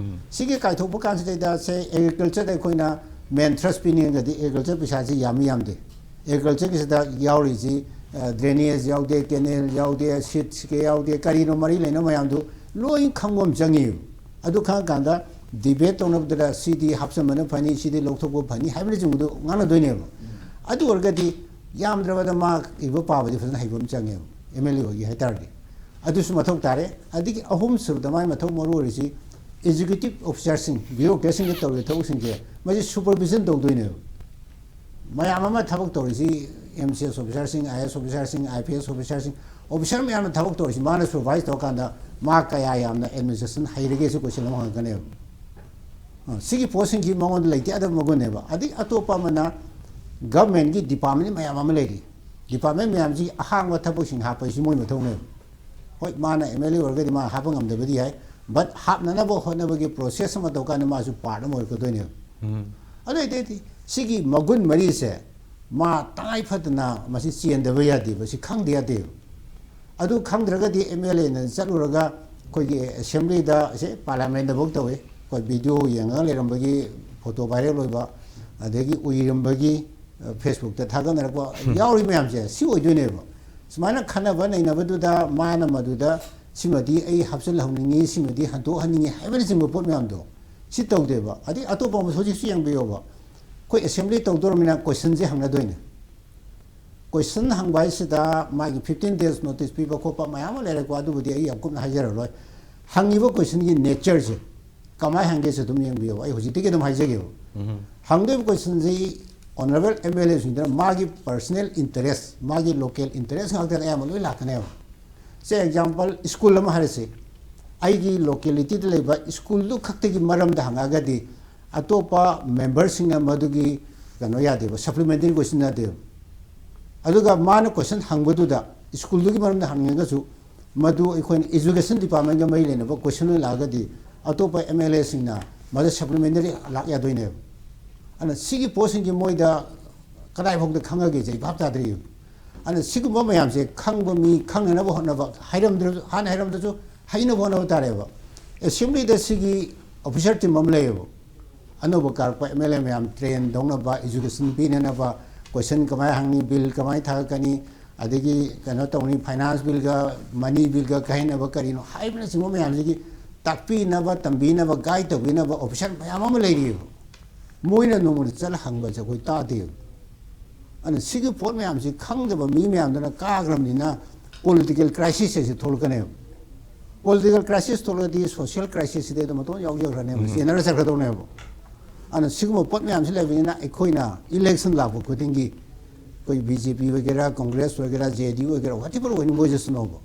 ꯁꯤꯒꯤ ꯀꯥꯏꯊꯣꯛꯄ ꯀꯥꯟꯁꯤꯗꯩꯗ ꯁꯦ ꯑꯦꯒ꯭ꯔꯤꯀꯜꯆꯔꯗ ꯑꯩꯈꯣꯏꯅ ꯃꯦꯟ ꯊ꯭ꯔꯁ ꯄꯤꯅꯤꯡꯉꯒꯗꯤ ꯑꯦꯒ꯭ꯔꯤꯀꯜꯆꯔ ꯄꯩꯁꯥꯁꯤ ꯌꯥꯝꯃꯤ ꯌꯥꯝꯗꯦ꯫ ꯑꯦꯒ꯭ꯔꯤꯀꯜꯆꯔꯒꯤꯁꯤꯗ ꯌꯥꯎꯔꯤꯁꯤ, ꯑ, ꯗ꯭ꯔꯦꯅꯦꯖ ꯌꯥꯎꯗꯦ, ꯀꯦꯅꯦꯜ ꯌꯥꯎꯗꯦ, ꯁꯤꯠꯁꯀꯤ ꯌꯥꯎꯗꯦ, ꯀꯔꯤꯅꯣ ꯃꯔꯤ ꯂꯩꯅꯕ ꯃꯌꯥꯝꯗꯨ ꯂꯣꯏ ꯈꯪꯕ ꯑꯃ ꯆꯪꯉꯤ꯫ ꯑꯗꯨ ꯈꯪꯉꯀꯥꯟꯗ ꯗꯤꯕꯦꯠ ꯇꯧꯅꯕꯗꯨꯗ ꯁꯤꯗꯤ ꯍꯥꯞꯆꯤꯟꯕꯅ ꯐꯅꯤ, ꯁꯤꯗꯤ ꯂꯧꯊꯣꯛꯄ ꯐꯅꯤ ꯍꯥꯏꯕꯅꯆꯤꯡꯕꯗꯨ ꯉꯥꯡꯅꯗꯣꯏꯅꯦꯕ꯫ ꯑꯗꯨ ꯑꯣꯏꯔꯒꯗꯤ ꯌꯥꯝꯗ꯭ꯔꯕꯗ ꯃꯥ ꯏꯕ ꯄꯥꯕꯗꯤ ꯐꯖꯅ ꯍꯩꯕ ꯑꯃ ꯆꯪꯉꯦꯕ, ꯑꯦꯝ ꯑꯦꯜ ꯑꯦ ꯑꯣꯏꯒꯦ ꯍꯥꯏ ꯇꯥꯔꯗꯤ꯫ ꯑꯗꯨꯁꯨ ꯃꯊꯧ ꯇꯥꯔꯦ꯫ ꯑꯗꯒꯤ ꯑꯍꯨꯝꯁꯨꯕꯗ ꯃꯥꯒꯤ ꯃꯊꯧ ꯃꯔꯨ ꯑꯣꯏꯔꯤꯁꯤ ꯑꯦꯛꯖꯤꯀ꯭ꯌꯨꯇꯤꯚ ꯑꯣꯐꯤꯁꯥꯔꯁꯤꯡ, ꯕ꯭ꯌꯨꯔꯣꯀ꯭ꯔꯦꯠꯁꯤꯡꯗ ꯇꯧꯔꯤꯕ ꯊꯕꯛꯁꯤꯡꯁꯦ ꯃꯁꯤ ꯁꯨꯄꯔꯚꯤꯖꯟ ꯇꯧꯗꯣꯏꯅꯦꯕ꯫ ꯃꯌꯥꯝ ꯑꯃ ꯊꯕꯛ ꯇꯧꯔꯤꯁꯤ M C S ꯑꯣꯐꯤꯁꯥꯔꯁꯤꯡ, I S ꯑꯣꯐꯤꯁꯥꯔꯁꯤꯡ, I P S ꯑꯣꯐꯤꯁꯥꯔꯁꯤꯡ, officer ꯃꯌꯥꯝꯅ ꯊꯕꯛ ꯇꯧꯔꯤꯁꯤ ꯃꯥꯅ ꯁꯨꯄꯔꯚꯥꯏꯁ ꯇꯧꯔꯀꯥꯟꯗ ꯃꯥ ꯀꯌꯥ ꯌꯥꯝꯅ ꯑꯦꯗꯃꯤꯅꯤꯁꯇ꯭ꯔꯦꯁꯟ ꯍꯩꯔꯒꯦꯁꯨ ꯀꯣꯏꯁꯟ ꯑꯃ ꯍꯪꯉꯛꯀꯅꯦꯕ꯫ ꯑ, ꯁꯤꯒꯤ ꯄꯣꯁꯁꯤꯡꯁꯤ ꯃꯉꯣꯟꯗ ꯂꯩꯇ ꯌꯥꯗꯕ ꯃꯒꯨꯟꯅꯦꯕ꯫ ꯑꯗꯩ ꯑꯇꯣꯞꯄ ꯑꯃꯅ ꯒꯚꯔꯟꯃꯦꯟꯒꯤ ꯗꯤꯄꯥꯔꯠꯃꯦꯟ ꯃꯌꯥꯝ ꯑꯃ ꯂꯩꯔꯤ꯫ ꯗꯤꯄꯥꯔꯠꯃꯦꯟ ꯃꯌꯥꯝꯁꯤ ꯑꯍꯥꯡꯕ ꯊꯕꯛꯁꯤꯡ ꯍꯥꯞꯄꯁꯤ ꯃꯣꯏ ꯃꯊꯧꯅꯦꯕ꯫ ꯍꯣꯏ, ꯃꯥꯅ ꯑꯦꯝ ꯑꯦꯜ ꯑꯦ ꯑꯣꯏꯔꯒꯗꯤ ꯃꯥ ꯍꯥꯞꯄ ꯉꯝꯗꯕꯗꯤ ꯌꯥꯏ, ꯕꯠ ꯍꯥꯞꯅꯅꯕ ꯍꯣꯠꯅꯕꯒꯤ ꯄ꯭ꯔꯣꯁꯦꯁ ꯑꯃ ꯇꯧꯀꯥꯟꯗ ꯃꯥꯁꯨ ꯄꯥꯔꯠ ꯑꯃ ꯑꯣꯏꯔꯛꯀꯗꯣꯏꯅꯦꯕ꯫ ꯑꯗꯨ ꯑꯣꯏꯇꯥꯔꯗꯤ ꯁꯤꯒꯤ ꯃꯒꯨꯟ ꯃꯔꯤꯁꯦ ꯃꯥ ꯇꯉꯥꯏ ꯐꯗꯅ ꯃꯁꯤ ꯆꯦꯟꯗꯕ ꯌꯥꯗꯦꯕ, ꯁꯤ ꯈꯪꯗ ꯌꯥꯗꯦꯕ꯫ ꯑꯗꯨ ꯈꯪꯗ꯭ꯔꯒꯗꯤ ꯑꯦꯝ ꯑꯦꯜ ꯑꯦꯅ ꯆꯠꯂꯨꯔꯒ ꯑꯩꯈꯣꯏꯒꯤ ꯑꯦꯁꯦꯝꯕ꯭ꯂꯤꯗ, ꯁꯦ ꯄꯥꯔꯂꯤꯌꯥꯃꯦꯟꯗꯐꯧ ꯇꯧꯏ, ꯑꯩꯈꯣꯏ ꯚꯤꯗꯤꯑꯣ ꯌꯦꯡꯉꯒ ꯂꯩꯔꯝꯕꯒꯤ, ꯐꯣꯇꯣ ꯚꯥꯏꯔꯦꯜ ꯑꯣꯏꯕ, ꯑꯗꯒꯤ ꯎꯏꯔꯝꯕꯒꯤ, ꯑ, ꯐꯦꯁꯕꯨꯛꯇ ꯊꯥꯒꯠꯅꯔꯛꯄ ꯌꯥꯎꯔꯤ ꯃꯌꯥꯝꯁꯦ ꯁꯤ ꯑꯣꯏꯗꯣꯏꯅꯦꯕ꯫ ꯁꯨꯃꯥꯏꯅ ꯈꯟꯅꯕ ꯅꯩꯅꯕꯗꯨꯗ ꯃꯥꯅ ꯃꯗꯨꯗ ꯁꯤꯃꯗꯤ ꯑꯩ ꯍꯥꯞꯆꯤꯜꯍꯧꯅꯤꯡꯉꯤ, ꯁꯤꯃꯗꯤ ꯍꯟꯗꯣꯛꯍꯟꯅꯤꯡꯉꯤ ꯍꯥꯏꯕꯅꯆꯤꯡꯕ ꯄꯣꯠ ꯃꯌꯥꯝꯗꯣ ꯁꯤ ꯇꯧꯗꯦꯕ꯫ ꯑꯗꯩ ꯑꯇꯣꯞꯄ ꯑꯃ ꯍꯧꯖꯤꯛꯁꯨ ꯌꯦꯡꯕꯤꯌꯣꯕ, ꯑꯩꯈꯣꯏ ꯑꯦꯁꯦꯝꯕ꯭ꯂꯤ ꯇꯧꯗꯣꯔꯃꯤꯅ ꯀꯣꯏꯁꯟꯁꯦ ꯍꯪꯅꯗꯣꯏꯅꯦ꯫ ꯀꯣꯏꯁꯟ ꯍꯪꯕ ꯍꯥꯏꯁꯤꯗ ꯃꯥꯒꯤ ꯐꯤꯐꯇꯤꯟ ꯗꯦꯖ ꯅꯣꯇꯤꯁ ꯄꯤꯕ ꯈꯣꯠꯄ ꯃꯌꯥꯝ ꯑꯃ ꯂꯩꯔꯦꯀꯣ, ꯑꯗꯨꯕꯨꯗꯤ ꯑꯩ ꯌꯥꯝ ꯀꯨꯞꯅ ꯍꯥꯏꯖꯔꯔꯣꯏ꯫ ꯍꯪꯉꯤꯕ ꯀꯣꯏꯁꯟꯒꯤ ꯅꯦꯆꯔꯁꯦ ꯀꯃꯥꯏꯅ ꯍꯪꯒꯦꯁꯦ ꯑꯗꯨꯝ ꯌꯦꯡꯕꯤꯌꯣ, ꯑꯩ ꯍꯧꯖꯤꯛꯇꯒꯤ ꯑꯗꯨꯝ ꯍꯥꯏꯖꯒꯦꯕ꯫ ꯍꯪꯗꯣꯏꯕ ꯀꯣꯏꯁꯟꯁꯤ ꯑꯣꯅꯔꯦꯕꯜ ꯑꯦꯝ ꯑꯦꯜ ꯑꯦꯁꯤꯡꯗꯨꯅ ꯃꯥꯒꯤ ꯄꯔꯁꯅꯦꯜ ꯏꯟꯇꯔꯦꯁ, ꯃꯥꯒꯤ ꯂꯣꯀꯦꯜ ꯏꯟꯇꯔꯦꯁ ꯉꯥꯛꯇꯅ ꯑꯌꯥꯝꯕ ꯂꯣꯏ ꯂꯥꯛꯀꯅꯦꯕ꯫ ꯁꯦ ꯑꯦꯛꯖꯥꯝꯄꯜ, ꯁ꯭ꯀꯨꯜ ꯑꯃ ꯍꯥꯏꯔꯁꯤ, ꯑꯩꯒꯤ ꯂꯣꯀꯦꯂꯤꯇꯤꯗ ꯂꯩꯕ ꯁ꯭ꯀꯨꯜꯗꯨ ꯈꯛꯇꯒꯤ ꯃꯔꯝꯗ ꯍꯪꯉꯛꯑꯒꯗꯤ ꯑꯇꯣꯞꯄ ꯃꯦꯝꯕꯔꯁꯤꯡꯅ ꯃꯗꯨꯒꯤ ꯀꯩꯅꯣ ꯌꯥꯗꯦꯕ, ꯁꯄ꯭ꯂꯤꯃꯦꯟꯇꯔꯤ ꯀꯣꯏꯁꯟ ꯌꯥꯗꯦꯕ꯫ ꯑꯗꯨꯒ ꯃꯥꯅ ꯀꯣꯏꯁꯟ ꯍꯪꯕꯗꯨꯗ ꯁ꯭ꯀꯨꯜꯗꯨꯒꯤ ꯃꯔꯝꯗ ꯍꯪꯉꯒꯁꯨ ꯃꯗꯨ ꯑꯩꯈꯣꯏꯅ ꯏꯖꯨꯀꯦꯁꯟ ꯗꯤꯄꯥꯔꯠꯃꯦꯟꯒ ꯃꯔꯤ ꯂꯩꯅꯕ ꯀꯣꯏꯁꯟ ꯑꯣꯏꯅ ꯂꯥꯛꯑꯒꯗꯤ ꯑꯇꯣꯞꯄ ꯑꯦꯝ ꯑꯦꯜ ꯑꯦꯁꯤꯡꯅ ꯃꯗꯨ ꯁꯄ꯭ꯂꯤꯃꯦꯟꯇꯔꯤ ꯂꯥꯛ ꯌꯥꯗꯣꯏꯅꯦꯕ꯫ ꯑꯗꯨꯅ ꯁꯤꯒꯤ ꯄꯣꯠꯁꯤꯡꯁꯦ ꯃꯣꯏꯗ ꯀꯗꯥꯏꯐꯥꯎꯗ ꯈꯪꯉꯒꯦꯁꯦ ꯑꯩ ꯚꯥꯞ ꯇꯥꯗ꯭ꯔꯤꯕ꯫ ꯑꯗꯨꯅ ꯁꯤꯒꯨꯝꯕ ꯃꯌꯥꯝꯁꯦ ꯈꯪꯕ ꯃꯤ ꯈꯪꯅꯅꯕ ꯍꯣꯠꯅꯕ, ꯍꯥꯏꯔꯝꯗ꯭ꯔꯁꯨ, ꯍꯥꯟꯅ ꯍꯥꯏꯔꯝꯗ꯭ꯔꯁꯨ ꯍꯩꯅꯕ ꯍꯣꯠꯅꯕ ꯇꯥꯔꯦꯕ꯫ ꯑꯦꯁꯦꯝꯕ꯭ꯂꯤꯗ ꯁꯤꯒꯤ ꯑꯣꯐꯤꯁꯥꯔ ꯇꯤꯝ ꯑꯃ ꯂꯩꯌꯦꯕ, ꯑꯅꯧꯕ ꯀꯥꯔꯛꯄ ꯑꯦꯝ ꯑꯦꯜ ꯑꯦ ꯃꯌꯥꯝ ꯇ꯭ꯔꯦꯟ ꯇꯧꯅꯕ, ꯏꯖꯨꯀꯦꯁꯟ ꯄꯤꯅꯅꯕ, ꯀꯣꯏꯁꯟ ꯀꯃꯥꯏꯅ ꯍꯪꯅꯤ, ꯕꯤꯜ ꯀꯃꯥꯏꯅ ꯊꯥꯒꯠꯀꯅꯤ, ꯑꯗꯒꯤ ꯀꯩꯅꯣ ꯇꯧꯅꯤ, ꯐꯥꯏꯅꯥꯟꯁ ꯕꯤꯜꯒ ꯃꯅꯤ ꯕꯤꯜꯒ ꯈꯥꯏꯅꯕ ꯀꯔꯤꯅꯣ ꯍꯥꯏꯕꯅꯆꯤꯡꯕ ꯃꯌꯥꯝꯁꯤꯒꯤ ꯇꯥꯛꯄꯤꯅꯕ, ꯇꯝꯕꯤꯅꯕ, ꯒꯥꯏꯗ ꯇꯧꯕꯤꯅꯕ ꯑꯣꯐꯤꯁꯥꯔ ꯃꯌꯥꯝ ꯑꯃ ꯂꯩꯔꯤꯑꯕ꯫ ꯃꯣꯏꯅ ꯅꯣꯡꯃꯗ ꯆꯠꯂ ꯍꯪꯕꯁꯦ ꯑꯩꯈꯣꯏ ꯇꯥꯗꯦꯕ꯫ ꯑꯗꯨꯅ ꯁꯤꯒꯤ ꯄꯣꯠ ꯃꯌꯥꯝꯁꯤ ꯈꯪꯗꯕ ꯃꯤ ꯃꯌꯥꯝꯗꯨꯅ ꯀꯥꯈ꯭ꯔꯕꯅꯤꯅ ꯄꯣꯂꯤꯇꯤꯀꯦꯜ ꯀ꯭ꯔꯥꯏꯁꯤꯁ ꯍꯥꯏꯁꯦ ꯊꯣꯛꯂꯛꯀꯅꯦꯕ꯫ ꯄꯣꯂꯤꯇꯤꯀꯦꯜ ꯀ꯭ꯔꯥꯏꯁꯤꯁ ꯊꯣꯛꯂꯛꯑꯗꯤ ꯁꯣꯁꯤꯌꯦꯜ ꯀ꯭ꯔꯥꯏꯁꯤꯁꯁꯤꯗꯤ ꯑꯗꯨꯝ ꯃꯇꯣꯟ ꯌꯥꯎꯖꯈ꯭ꯔꯅꯦꯕ, ꯎꯝ꯫ ꯆꯦꯟꯅꯔ ꯆꯠꯈ꯭ꯔꯗꯧꯅꯦꯕ꯫ ꯑꯗꯨꯅ ꯁꯤꯒꯨꯝꯕ ꯄꯣꯠ ꯃꯌꯥꯝꯁꯤ ꯂꯩꯕꯅꯤꯅ ꯑꯩꯈꯣꯏꯅ ꯏꯂꯦꯛꯁꯟ ꯂꯥꯛꯄ ꯈꯨꯗꯤꯡꯒꯤ ꯑꯩꯈꯣꯏ ꯕꯤ ꯖꯦ ꯄꯤ ꯑꯣꯏꯒꯦꯔꯥ, ꯀꯣꯡꯒ꯭ꯔꯦꯁ ꯑꯣꯏꯒꯦꯔꯥ, ꯖꯦ ꯗꯤ ꯌꯨ ꯑꯣꯏꯒꯦꯔꯥ, whatever ꯑꯣꯏꯅꯤꯡꯕ ꯑꯣꯏꯖꯁꯅꯣꯕ,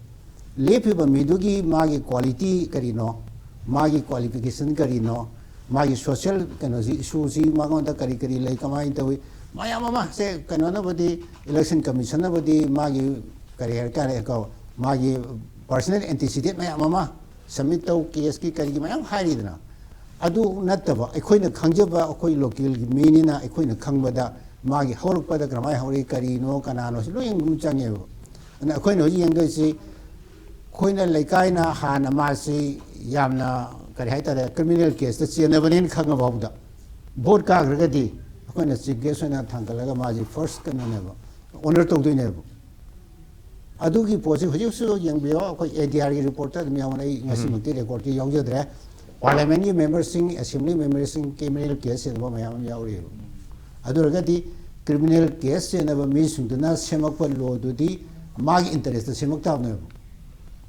ꯂꯦꯞꯄꯤꯕ ꯃꯤꯗꯨꯒꯤ ꯃꯥꯒꯤ ꯀ꯭ꯋꯥꯂꯤꯇꯤ ꯀꯔꯤꯅꯣ, ꯃꯥꯒꯤ ꯀ꯭ꯋꯥꯂꯤꯐꯤꯀꯦꯁꯟ ꯀꯔꯤꯅꯣ, ꯃꯥꯒꯤ ꯁꯣꯁꯤꯌꯦꯜ ꯀꯩꯅꯣꯁꯤ, ꯏꯁꯨꯁꯤ ꯃꯉꯣꯟꯗ ꯀꯔꯤ ꯀꯔꯤ ꯂꯩ, ꯀꯃꯥꯏꯅ ꯇꯧꯏ, ꯃꯌꯥꯝ ꯑꯃ ꯁꯦ ꯀꯩꯅꯣꯅꯕꯨꯗꯤ, ꯏꯂꯦꯛꯁꯟ ꯀꯃꯤꯁꯟꯅꯕꯨꯗꯤ ꯃꯥꯒꯤ ꯀꯔꯤ ꯍꯥꯏꯇꯥꯔꯦ ꯀꯣ, ꯃꯥꯒꯤ ꯄꯥꯔꯁꯅꯦꯜ ꯑꯦꯟꯇꯤꯁꯤꯗꯦꯠ ꯃꯌꯥꯝ ꯑꯃ ꯁꯕꯃꯤꯠ ꯇꯧ, ꯀꯦꯁꯀꯤ ꯀꯔꯤꯒꯤ ꯃꯌꯥꯝ ꯍꯥꯏꯔꯤꯗꯅ꯫ ꯑꯗꯨ ꯅꯠꯇꯕ ꯑꯩꯈꯣꯏꯅ ꯈꯪꯖꯕ, ꯑꯩꯈꯣꯏ ꯂꯣꯀꯦꯜꯒꯤ ꯃꯤꯅꯤꯅ ꯑꯩꯈꯣꯏꯅ ꯈꯪꯕꯗ ꯃꯥꯒꯤ ꯍꯧꯔꯛꯄꯗ ꯀꯔꯝꯍꯥꯏꯅ ꯍꯧꯔꯛꯏ, ꯀꯔꯤꯅꯣ, ꯀꯅꯥꯅꯣ, ꯁꯤ ꯂꯣꯏ ꯑꯗꯨꯝ ꯆꯪꯉꯦꯕ꯫ ꯑꯗꯨꯅ ꯑꯩꯈꯣꯏꯅ ꯍꯧꯖꯤꯛ ꯌꯦꯡꯗꯣꯏꯁꯤ, ꯑꯩꯈꯣꯏꯅ ꯂꯩꯀꯥꯏꯅ ꯍꯥꯟꯅ ꯃꯥꯁꯤ ꯌꯥꯝꯅ, ꯀꯔꯤ ꯍꯥꯏꯇꯥꯔꯦ, ꯀ꯭ꯔꯤꯃꯤꯅꯦꯜ ꯀꯦꯁꯇ ꯆꯦꯟꯅꯕꯅꯦꯅ ꯈꯪꯉ ꯐꯥꯎꯕꯗ, ꯚꯣꯠ ꯀꯥꯈ꯭ꯔꯒꯗꯤ ꯑꯩꯈꯣꯏꯅ ꯆꯤꯐ ꯒꯦꯁ ꯑꯣꯏꯅ ꯊꯥꯡꯒꯠꯂꯒ ꯃꯥꯁꯤ ꯐꯥꯔꯁ ꯀꯩꯅꯣꯅꯦꯕ, ꯑꯣꯅꯔ ꯇꯧꯗꯣꯏꯅꯦꯕ꯫ ꯑꯗꯨꯒꯤ ꯄꯣꯠꯁꯤ ꯍꯧꯖꯤꯛꯁꯨ ꯌꯦꯡꯕꯤꯌꯣ, ꯑꯩꯈꯣꯏ ꯑꯦ ꯗꯤ ꯑꯥꯔꯒꯤ ꯔꯤꯄꯣꯔꯠꯇ ꯑꯗꯨꯝ ꯌꯥꯎꯕꯅꯦ, ꯑꯩ ꯉꯁꯤꯃꯛꯇꯤ ꯔꯦꯀꯣꯔꯠꯇꯤ ꯌꯥꯎꯖꯗ꯭ꯔꯦ꯫ ꯄꯥꯔꯂꯤꯌꯥꯃꯦꯟꯒꯤ ꯃꯦꯝꯕꯔꯁꯤꯡ, ꯑꯦꯁꯦꯝꯕ꯭ꯂꯤ ꯃꯦꯝꯕꯔꯁꯤꯡ ꯀ꯭ꯔꯤꯃꯤꯅꯦꯜ ꯀꯦꯁ ꯆꯦꯟꯅꯕ ꯃꯌꯥꯝ ꯑꯃ ꯌꯥꯎꯔꯤꯑꯕ꯫ ꯑꯗꯨ ꯑꯣꯏꯔꯒꯗꯤ ꯀ꯭ꯔꯤꯃꯤꯅꯦꯜ ꯀꯦꯁ ꯆꯦꯟꯅꯕ ꯃꯤꯁꯤꯡꯗꯨꯅ ꯁꯦꯝꯃꯛꯄ ꯂꯣꯗꯨꯗꯤ ꯃꯥꯒꯤ ꯏꯟꯇꯔꯦꯁꯇ ꯁꯦꯝꯃꯛꯇꯕꯅꯦꯕ꯫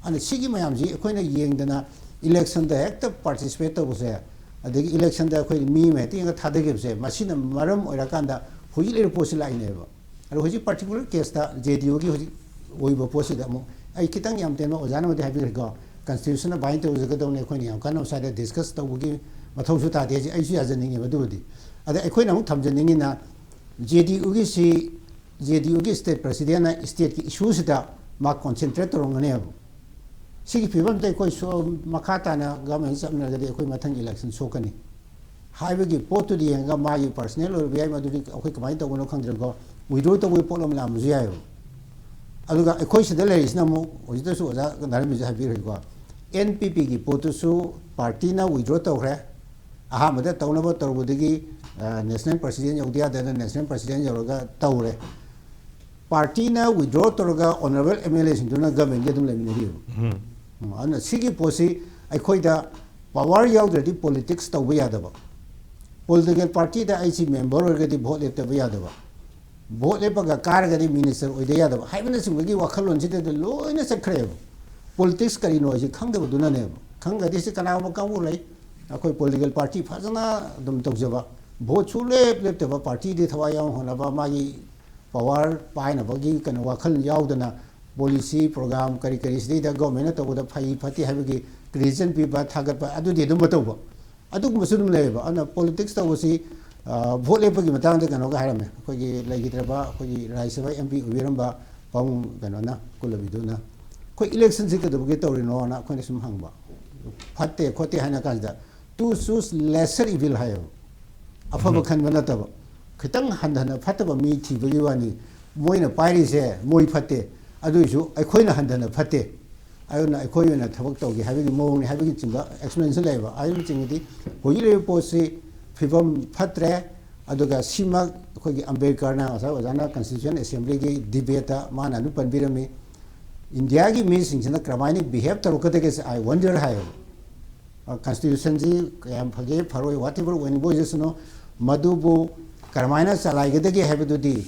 ꯑꯗꯨꯅ ꯁꯤꯒꯤ ꯃꯌꯥꯝꯁꯤ ꯑꯩꯈꯣꯏꯅ ꯌꯦꯡꯗꯅ ꯏꯂꯦꯛꯁꯟꯗ ꯍꯦꯛꯇ ꯄꯥꯔꯇꯤꯁꯤꯄꯦꯠ ꯇꯧꯕꯁꯦ, ꯑꯗꯒꯤ ꯏꯂꯦꯛꯁꯟꯗ ꯑꯩꯈꯣꯏ ꯃꯤ ꯑꯃ ꯍꯦꯛꯇ ꯌꯦꯡꯉ ꯊꯥꯗꯈꯤꯕꯁꯦ, ꯃꯁꯤꯅ ꯃꯔꯝ ꯑꯣꯏꯔꯀꯥꯟꯗ ꯍꯧꯖꯤꯛ ꯂꯩꯔꯤꯕ ꯄꯣꯠꯁꯤ ꯂꯥꯛꯏꯅꯦꯕ꯫ ꯑꯗꯣ ꯍꯧꯖꯤꯛ ꯄꯥꯔꯇꯤꯀꯨꯂꯔ ꯀꯦꯁꯇ ꯖꯦ ꯗꯤ ꯌꯨꯒꯤ ꯍꯧꯖꯤꯛ ꯑꯣꯏꯕ ꯄꯣꯠꯁꯤꯗ ꯑꯃꯨꯛ ꯑꯩ ꯈꯤꯇꯪ ꯌꯥꯝ ꯇꯦꯟꯕ ꯑꯣꯖꯥꯅꯕꯨꯗꯤ ꯍꯥꯏꯕꯤꯈ꯭ꯔꯦꯀꯣ, ꯀꯟꯁꯇꯤꯇ꯭ꯌꯨꯁꯟꯅ ꯕꯥꯏꯟ ꯇꯧꯖꯒꯗꯧꯅꯤ, ꯑꯩꯈꯣꯏꯅ ꯌꯥꯝ ꯀꯟꯅ ꯉꯁꯥꯏꯗ ꯗꯤꯁꯀꯁ ꯇꯧꯕꯒꯤ ꯃꯊꯧꯁꯨ ꯇꯥꯗꯦ, ꯑꯩꯁꯨ ꯌꯥꯖꯅꯤꯡꯉꯦꯕ꯫ ꯑꯗꯨꯕꯨꯗꯤ ꯑꯗ ꯑꯩꯈꯣꯏꯅ ꯑꯃꯨꯛ ꯊꯝꯖꯅꯤꯡꯉꯤꯅ ꯖꯦ ꯗꯤ ꯌꯨꯒꯤꯁꯤ, ꯖꯦ ꯗꯤ ꯌꯨꯒꯤ ꯁ꯭ꯇꯦꯠ ꯄ꯭ꯔꯁꯤꯗꯦꯟꯅ ꯁ꯭ꯇꯦꯠꯀꯤ ꯏꯁꯨꯁꯤꯗ ꯃꯥ ꯀꯣꯟꯁꯦꯟꯇ꯭ꯔꯦꯠ ꯇꯧꯔꯝꯒꯅꯦꯕ꯫ ꯁꯤꯒꯤ ꯐꯤꯕꯝꯁꯤꯗ ꯑꯩꯈꯣꯏ ꯁꯣ-, ꯃꯈꯥ ꯇꯥꯅ ꯒꯚꯔꯟꯃꯦꯟ ꯆꯠꯃꯤꯟꯅꯔꯒꯗꯤ ꯑꯩꯈꯣꯏ ꯃꯊꯪ ꯏꯂꯦꯛꯁꯟ ꯁꯣꯛꯀꯅꯤ꯫ ꯍꯥꯏꯕꯒꯤ ꯄꯣꯠꯇꯨꯗꯤ ꯌꯦꯡꯉꯒ ꯃꯥꯒꯤ ꯄꯔꯁꯅꯦꯜ ꯑꯣꯏꯔꯕ ꯌꯥꯏ, ꯃꯗꯨꯗꯤ ꯑꯩꯈꯣꯏ ꯀꯃꯥꯏꯅ ꯇꯧꯕꯅꯣ ꯈꯪꯗ꯭ꯔꯦꯀꯣ, ꯋꯤꯗ꯭ꯔꯣ ꯇꯧꯕꯒꯤ ꯄꯣꯠ ꯑꯃ ꯂꯥꯛꯑꯝꯕꯁꯨ ꯌꯥꯏꯑꯕ꯫ ꯑꯗꯨꯒ ꯑꯩꯈꯣꯏ ꯁꯤꯗ ꯂꯩꯔꯤꯁꯤꯅ ꯑꯃꯨꯛ ꯍꯧꯖꯤꯛꯇꯁꯨ ꯑꯣꯖꯥ ꯅꯥꯔꯝꯕꯤꯁꯨ ꯍꯥꯏꯕꯤꯈ꯭ꯔꯦꯀꯣ, ꯑꯦꯟ ꯄꯤ ꯄꯤꯒꯤ ꯄꯣꯠꯇꯨꯁꯨ ꯄꯥꯔꯇꯤꯅ ꯋꯤꯗ꯭ꯔꯣ ꯇꯧꯈ꯭ꯔꯦ꯫ ꯑꯍꯥꯟꯕꯗ ꯇꯧꯅꯕ ꯇꯧꯔꯨꯕꯗꯒꯤ ꯅꯦꯁꯅꯦꯜ ꯄ꯭ꯔꯁꯤꯗꯦꯟ ꯌꯧꯗ ꯌꯥꯗꯅ ꯅꯦꯁꯅꯦꯜ ꯄ꯭ꯔꯁꯤꯗꯦꯟ ꯌꯧꯔꯒ ꯇꯧꯔꯦ꯫ ꯄꯥꯔꯇꯤꯅ ꯋꯤꯗ꯭ꯔꯣ ꯇꯧꯔꯒ ꯑꯣꯅꯔꯦꯕꯜ ꯑꯦꯝ ꯑꯦꯜ ꯑꯦꯁꯤꯡꯗꯨꯅ ꯒꯃꯦꯟꯒꯤ ꯑꯗꯨꯝ ꯂꯩꯃꯤꯟꯅꯔꯤꯕ꯫ ꯎꯝ, ꯑꯗꯨꯅ ꯁꯤꯒꯤ ꯄꯣꯠꯁꯤ ꯑꯩꯈꯣꯏꯗ ꯄꯋꯥꯔ ꯌꯥꯎꯗ꯭ꯔꯗꯤ ꯄꯣꯂꯤꯇꯤꯛꯁ ꯇꯧꯕ ꯌꯥꯗꯕ, ꯄꯣꯂꯤꯇꯤꯀꯦꯜ ꯄꯥꯔꯇꯤꯗ ꯑꯩꯁꯤ ꯃꯦꯝꯕꯔ ꯑꯣꯏꯔꯒꯗꯤ ꯚꯣꯠ ꯂꯦꯞꯇꯕ ꯌꯥꯗꯕ, ꯚꯣꯠ ꯂꯦꯞꯄꯒ ꯀꯥꯔꯒꯗꯤ ꯃꯤꯅꯤꯁꯇꯔ ꯑꯣꯏꯗ ꯌꯥꯗꯕ ꯍꯥꯏꯕꯅꯆꯤꯡꯕꯒꯤ ꯋꯥꯈꯜꯂꯣꯟꯁꯤꯗ ꯂꯣꯏꯅ ꯆꯠꯈ꯭ꯔꯦꯕ꯫ ꯄꯣꯂꯤꯇꯤꯛꯁ ꯀꯔꯤꯅꯣ ꯍꯥꯏꯁꯤ ꯈꯪꯗꯕꯗꯨꯅꯅꯦꯕ꯫ ꯈꯪꯗ꯭ꯔꯗꯤ ꯁꯤ ꯀꯅꯥꯒꯨꯝꯕ ꯀꯥꯡꯕꯨ ꯂꯩ, ꯑꯩꯈꯣꯏ ꯄꯣꯂꯤꯇꯤꯀꯦꯜ ꯄꯥꯔꯇꯤ ꯐꯖꯅ ꯑꯗꯨꯝ ꯇꯧꯖꯕ, ꯚꯣꯠ ꯁꯨꯡꯂꯦꯞ ꯂꯦꯞꯇꯕ, ꯄꯥꯔꯇꯤꯗꯤ ꯊꯋꯥꯏ ꯌꯥꯎꯅ ꯍꯣꯠꯅꯕ, ꯃꯥꯒꯤ ꯄꯋꯥꯔ ꯄꯥꯏꯅꯕꯒꯤ ꯀꯩꯅꯣ ꯋꯥꯈꯜ ꯌꯥꯎꯗꯅ ꯄꯣꯂꯤꯁꯤ ꯄ꯭ꯔꯣꯒ꯭ꯔꯥꯝ ꯀꯔꯤ ꯀꯔꯤ ꯁꯤꯗꯩꯗ ꯒꯣꯔꯃꯦꯟꯅ ꯇꯧꯕꯗ ꯐꯩ ꯐꯠꯇꯦ ꯍꯥꯏꯕꯒꯤ ꯀ꯭ꯔꯤꯇꯤꯁꯤꯖꯟ ꯄꯤꯕ, ꯊꯥꯒꯠꯄ, ꯑꯗꯨꯗꯤ ꯑꯗꯨꯝꯕ ꯇꯧꯕ, ꯑꯗꯨꯒꯨꯝꯕꯁꯨ ꯑꯗꯨꯝ ꯂꯩꯌꯦꯕ꯫ ꯑꯗꯨꯅ ꯄꯣꯂꯤꯇꯤꯛꯁ ꯇꯧꯕꯁꯤ, ꯑ, ꯚꯣꯠ ꯂꯦꯞꯄꯒꯤ ꯃꯇꯥꯡꯗ ꯀꯩꯅꯣꯒ ꯍꯥꯏꯔꯝꯃꯦ, ꯑꯩꯈꯣꯏꯒꯤ ꯂꯩꯈꯤꯗ꯭ꯔꯕ ꯑꯩꯈꯣꯏꯒꯤ ꯔꯥꯖ꯭ꯌ ꯁꯚꯥ ꯑꯦꯝ ꯄꯤ ꯑꯣꯏꯕꯤꯔꯝꯕ ꯄꯥꯕꯨꯡ ꯀꯩꯅꯣꯅ, ꯀꯨꯂꯕꯤꯗꯨꯅ, "ꯑꯩꯈꯣꯏ ꯏꯂꯦꯛꯁꯟꯁꯤ ꯀꯩꯗꯧꯕꯒꯤ ꯇꯧꯔꯤꯅꯣꯅ?" ꯑꯩꯈꯣꯏꯅ ꯁꯨꯝ ꯍꯪꯕ꯫ "ꯐꯠꯇꯦ ꯈꯣꯠꯇꯦ" ꯍꯥꯏꯅ ꯀꯥꯟꯁꯤꯗ, "To choose lesser evil" ꯍꯥꯏꯌꯦꯕ꯫ ꯑꯐꯕ ꯎꯝ꯫ ꯈꯟꯕ ꯅꯠꯇꯕ, ꯈꯤꯇꯪ ꯍꯟꯊꯅ ꯐꯠꯇꯕ ꯃꯤ ꯊꯤꯕꯒꯤ ꯋꯥꯅꯤ꯫ ꯃꯣꯏꯅ ꯄꯥꯏꯔꯤꯁꯦ ꯃꯣꯏ ꯐꯠꯇꯦ, ꯑꯗꯨꯏꯁꯨ ꯑꯩꯈꯣꯏꯅ ꯍꯟꯊꯅ ꯐꯠꯇꯦ, ꯑꯗꯨꯅ ꯑꯩꯈꯣꯏ ꯑꯣꯏꯅ ꯊꯕꯛ ꯇꯧꯒꯦ ꯍꯥꯏꯕꯒꯤ ꯃꯑꯣꯡꯅꯤ ꯍꯥꯏꯕꯒꯤꯆꯤꯡꯕ ꯑꯦꯛꯁꯄ꯭ꯂꯦꯅꯦꯁꯟ ꯂꯩꯌꯦꯕ꯫ ꯍꯥꯏꯕꯅꯆꯤꯡꯕꯗꯤ ꯍꯧꯖꯤꯛ ꯂꯩꯔꯤꯕ ꯄꯣꯠꯁꯤ ꯐꯤꯕꯝ ꯐꯠꯇ꯭ꯔꯦ꯫ ꯑꯗꯨꯒ ꯁꯤꯃꯛ ꯑꯩꯈꯣꯏꯒꯤ ꯑꯝꯕꯦꯗꯀꯔꯅ ꯉꯁꯥꯏ ꯑꯣꯖꯥꯅ ꯀꯟꯁꯇꯤꯇ꯭ꯌꯨꯁꯟ ꯑꯦꯁꯦꯝꯕ꯭ꯂꯤꯒꯤ ꯗꯤꯕꯦꯠꯇ ꯃꯥꯅ ꯑꯗꯨꯝ ꯄꯟꯕꯤꯔꯝꯃꯤ, ꯏꯟꯗꯤꯌꯥꯒꯤ ꯃꯤꯁꯤꯡꯁꯤꯅ ꯀꯔꯝꯍꯥꯏꯅ ꯕꯤꯍꯦꯕ ꯇꯧꯔꯛꯀꯗꯒꯦꯁꯦ "I wonder" ꯍꯥꯏꯌꯦꯕ꯫ ꯀꯟꯁꯇꯤꯇ꯭ꯌꯨꯁꯟꯁꯤ ꯀꯌꯥꯝ ꯐꯒꯦ ꯐꯔꯣꯏ, ꯋꯥꯠ ꯑꯦꯚꯔ ꯑꯣꯏꯅꯤꯡꯕ ꯑꯣꯏꯖꯁꯅꯨ, ꯃꯗꯨꯕꯨ ꯀꯔꯝꯍꯥꯏꯅ ꯆꯂꯥꯏꯒꯗꯒꯦ ꯍꯥꯏꯕꯗꯨꯗꯤ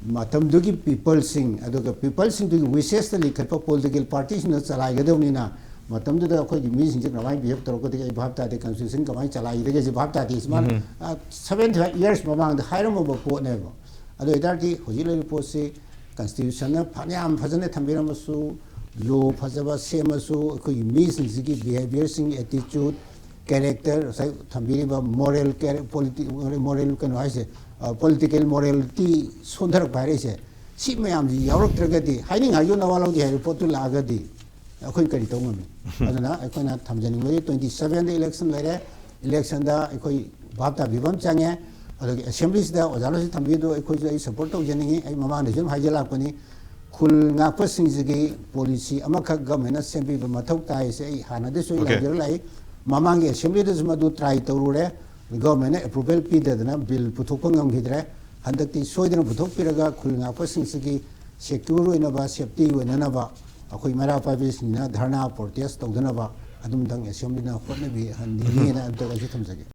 ꯃꯇꯝꯗꯨꯒꯤ ꯄꯤꯄꯜꯁꯤꯡ, ꯑꯗꯨꯒ ꯄꯤꯄꯜꯁꯤꯡꯗꯨꯒꯤ ꯋꯤꯁꯦꯁꯇ ꯂꯤꯡꯈꯠꯄ ꯄꯣꯂꯤꯇꯤꯀꯦꯜ ꯄꯥꯔꯇꯤꯁꯤꯡꯅ ꯆꯂꯥꯏꯒꯗꯕꯅꯤꯅ, ꯃꯇꯝꯗꯨꯗ ꯑꯩꯈꯣꯏꯒꯤ ꯃꯤꯁꯤꯡꯁꯦ ꯀꯃꯥꯏꯅ ꯕꯤꯍꯦꯕ ꯇꯧꯔꯛꯀꯗꯒꯦ ꯑꯩ ꯚꯥꯞ ꯇꯥꯗꯦ, ꯀꯟꯁꯇꯤꯇ꯭ꯌꯨꯁꯟ ꯀꯃꯥꯏꯅ ꯆꯂꯥꯏꯒꯗꯒꯦꯁꯦ ꯚꯥꯞ ꯇꯥꯗꯦ꯫ ꯁꯨꯃꯥꯏꯅ, ꯎꯝ꯫ ꯑ, ꯁꯚꯦꯟꯇꯤ ꯐꯥꯏꯚ ꯏꯌꯔꯁ ꯃꯃꯥꯡꯗ ꯍꯥꯏꯔꯝꯃꯕ ꯄꯣꯠꯅꯦꯕ꯫ ꯑꯗꯨ ꯑꯣꯏꯇꯥꯔꯗꯤ ꯍꯧꯖꯤꯛ ꯂꯩꯔꯤꯕ ꯄꯣꯠꯁꯤ ꯀꯟꯁꯇꯤꯇ꯭ꯌꯨꯁꯟꯅ ꯐꯅꯌꯥꯝ ꯐꯖꯅ ꯊꯝꯕꯤꯔꯝꯃꯁꯨ, ꯂꯣ ꯐꯖꯕ ꯁꯦꯝꯃꯁꯨ, ꯑꯩꯈꯣꯏꯒꯤ ꯃꯤꯁꯤꯡꯁꯤꯒꯤ ꯕꯤꯍꯦꯕꯤꯌꯔꯁꯤꯡ, ꯑꯦꯇꯤꯆꯨꯠ, ꯀꯦꯔꯦꯛꯇꯔ, ꯉꯁꯥꯏ ꯊꯝꯕꯤꯔꯤꯕ ꯃꯣꯔꯦꯜ ꯀꯦꯔꯦ-, ꯄꯣꯂꯤꯇꯤ-, ꯃꯣꯔꯦꯜ ꯀꯩꯅꯣ ꯍꯥꯏꯁꯦ, ꯑ, ꯄꯣꯂꯤꯇꯤꯀꯦꯜ ꯃꯣꯔꯦꯜꯇꯤ ꯁꯣꯟꯊꯔꯛꯄ ꯍꯥꯏꯔꯛꯏꯁꯦ, ꯁꯤ ꯃꯌꯥꯝꯁꯤ ꯌꯥꯎꯔꯛꯇ꯭ꯔꯒꯗꯤ, ꯍꯥꯏꯅꯤꯡ ꯍꯥꯏꯖꯧ ꯅꯋꯥ ꯂꯧꯗꯦ ꯍꯥꯏꯕ ꯄꯣꯠꯇꯨ ꯂꯥꯛꯑꯒꯗꯤ ꯑꯩꯈꯣꯏ ꯀꯔꯤ ꯇꯧ ꯉꯝꯃꯤ? ꯑꯗꯨꯅ ꯑꯩꯈꯣꯏꯅ ꯊꯝꯖꯅꯤꯡꯕꯗꯤ ꯇ꯭ꯋꯦꯟꯇꯤ ꯁꯚꯦꯟꯗ ꯏꯂꯦꯛꯁꯟ ꯂꯩꯔꯦ, ꯏꯂꯦꯛꯁꯟꯗ ꯑꯩꯈꯣꯏ ꯚꯥꯞ ꯇꯥꯕꯤꯕ ꯑꯃ ꯆꯪꯉꯦ꯫ ꯑꯗꯨꯒꯤ ꯑꯦꯁꯦꯝꯕ꯭ꯂꯤꯁꯤꯗ ꯑꯣꯖꯥ ꯂꯣꯏꯁꯤ ꯊꯝꯕꯤꯗꯨ ꯑꯩꯈꯣꯏꯁꯨ ꯑꯩ ꯁꯄꯣꯔꯠ ꯇꯧꯖꯅꯤꯡꯉꯤ꯫ ꯑꯩ ꯃꯃꯥꯡꯗꯁꯨ ꯑꯗꯨꯝ ꯍꯥꯏꯖꯜꯂꯛꯄꯅꯤ, ꯈꯨꯜ ꯉꯥꯛꯄꯁꯤꯡꯁꯤꯒꯤ ꯄꯣꯂꯤꯁꯤ ꯑꯃꯈꯛ ꯒꯚꯔꯟꯃꯦꯟꯅ ꯁꯦꯝꯕꯤꯕ ꯃꯊꯧ ꯇꯥꯏꯁꯦ ꯑꯩ ꯍꯥꯟꯅꯗꯩꯁꯨ ꯑꯩ Okay. ꯂꯥꯎꯖꯔ ꯂꯥꯛꯏ꯫ ꯃꯃꯥꯡꯒꯤ ꯑꯦꯁꯦꯝꯕ꯭ꯂꯤꯗꯁꯨ ꯃꯗꯨ ꯇ꯭ꯔꯥꯏ ꯇꯧꯔꯨꯔꯦ, ꯒꯚꯔꯟꯃꯦꯟꯅ ꯑꯦꯄ꯭ꯔꯨꯚꯦꯜ ꯄꯤꯗꯗꯅ ꯕꯤꯜ ꯄꯨꯊꯣꯛꯄ ꯉꯝꯈꯤꯗ꯭ꯔꯦ꯫ ꯍꯟꯗꯛꯇꯤ ꯁꯣꯏꯗꯅ ꯄꯨꯊꯣꯛꯄꯤꯔꯒ ꯈꯨꯜ ꯉꯥꯛꯄꯁꯤꯡꯁꯤꯒꯤ ꯁꯦꯀ꯭ꯌꯨꯔ ꯑꯣꯏꯅꯕ, ꯁꯦꯐꯇꯤ ꯑꯣꯏꯅꯅꯕ ꯑꯩꯈꯣꯏ ꯃꯩꯔꯥ ꯄꯥꯏꯕꯤꯁꯤꯡꯅ ꯙꯔꯅꯥ ꯄ꯭ꯔꯣꯇꯦꯁ ꯇꯧꯗꯅꯕ ꯑꯗꯨꯝꯇꯪ ꯑꯦꯁꯦꯝꯕ꯭ꯂꯤꯅ ꯍꯣꯠꯅꯕꯤꯍꯟꯕꯤꯅꯤꯅ ꯑꯗꯨꯝꯇꯪ ꯑꯩꯁꯨ ꯊꯝꯖꯒꯦ꯫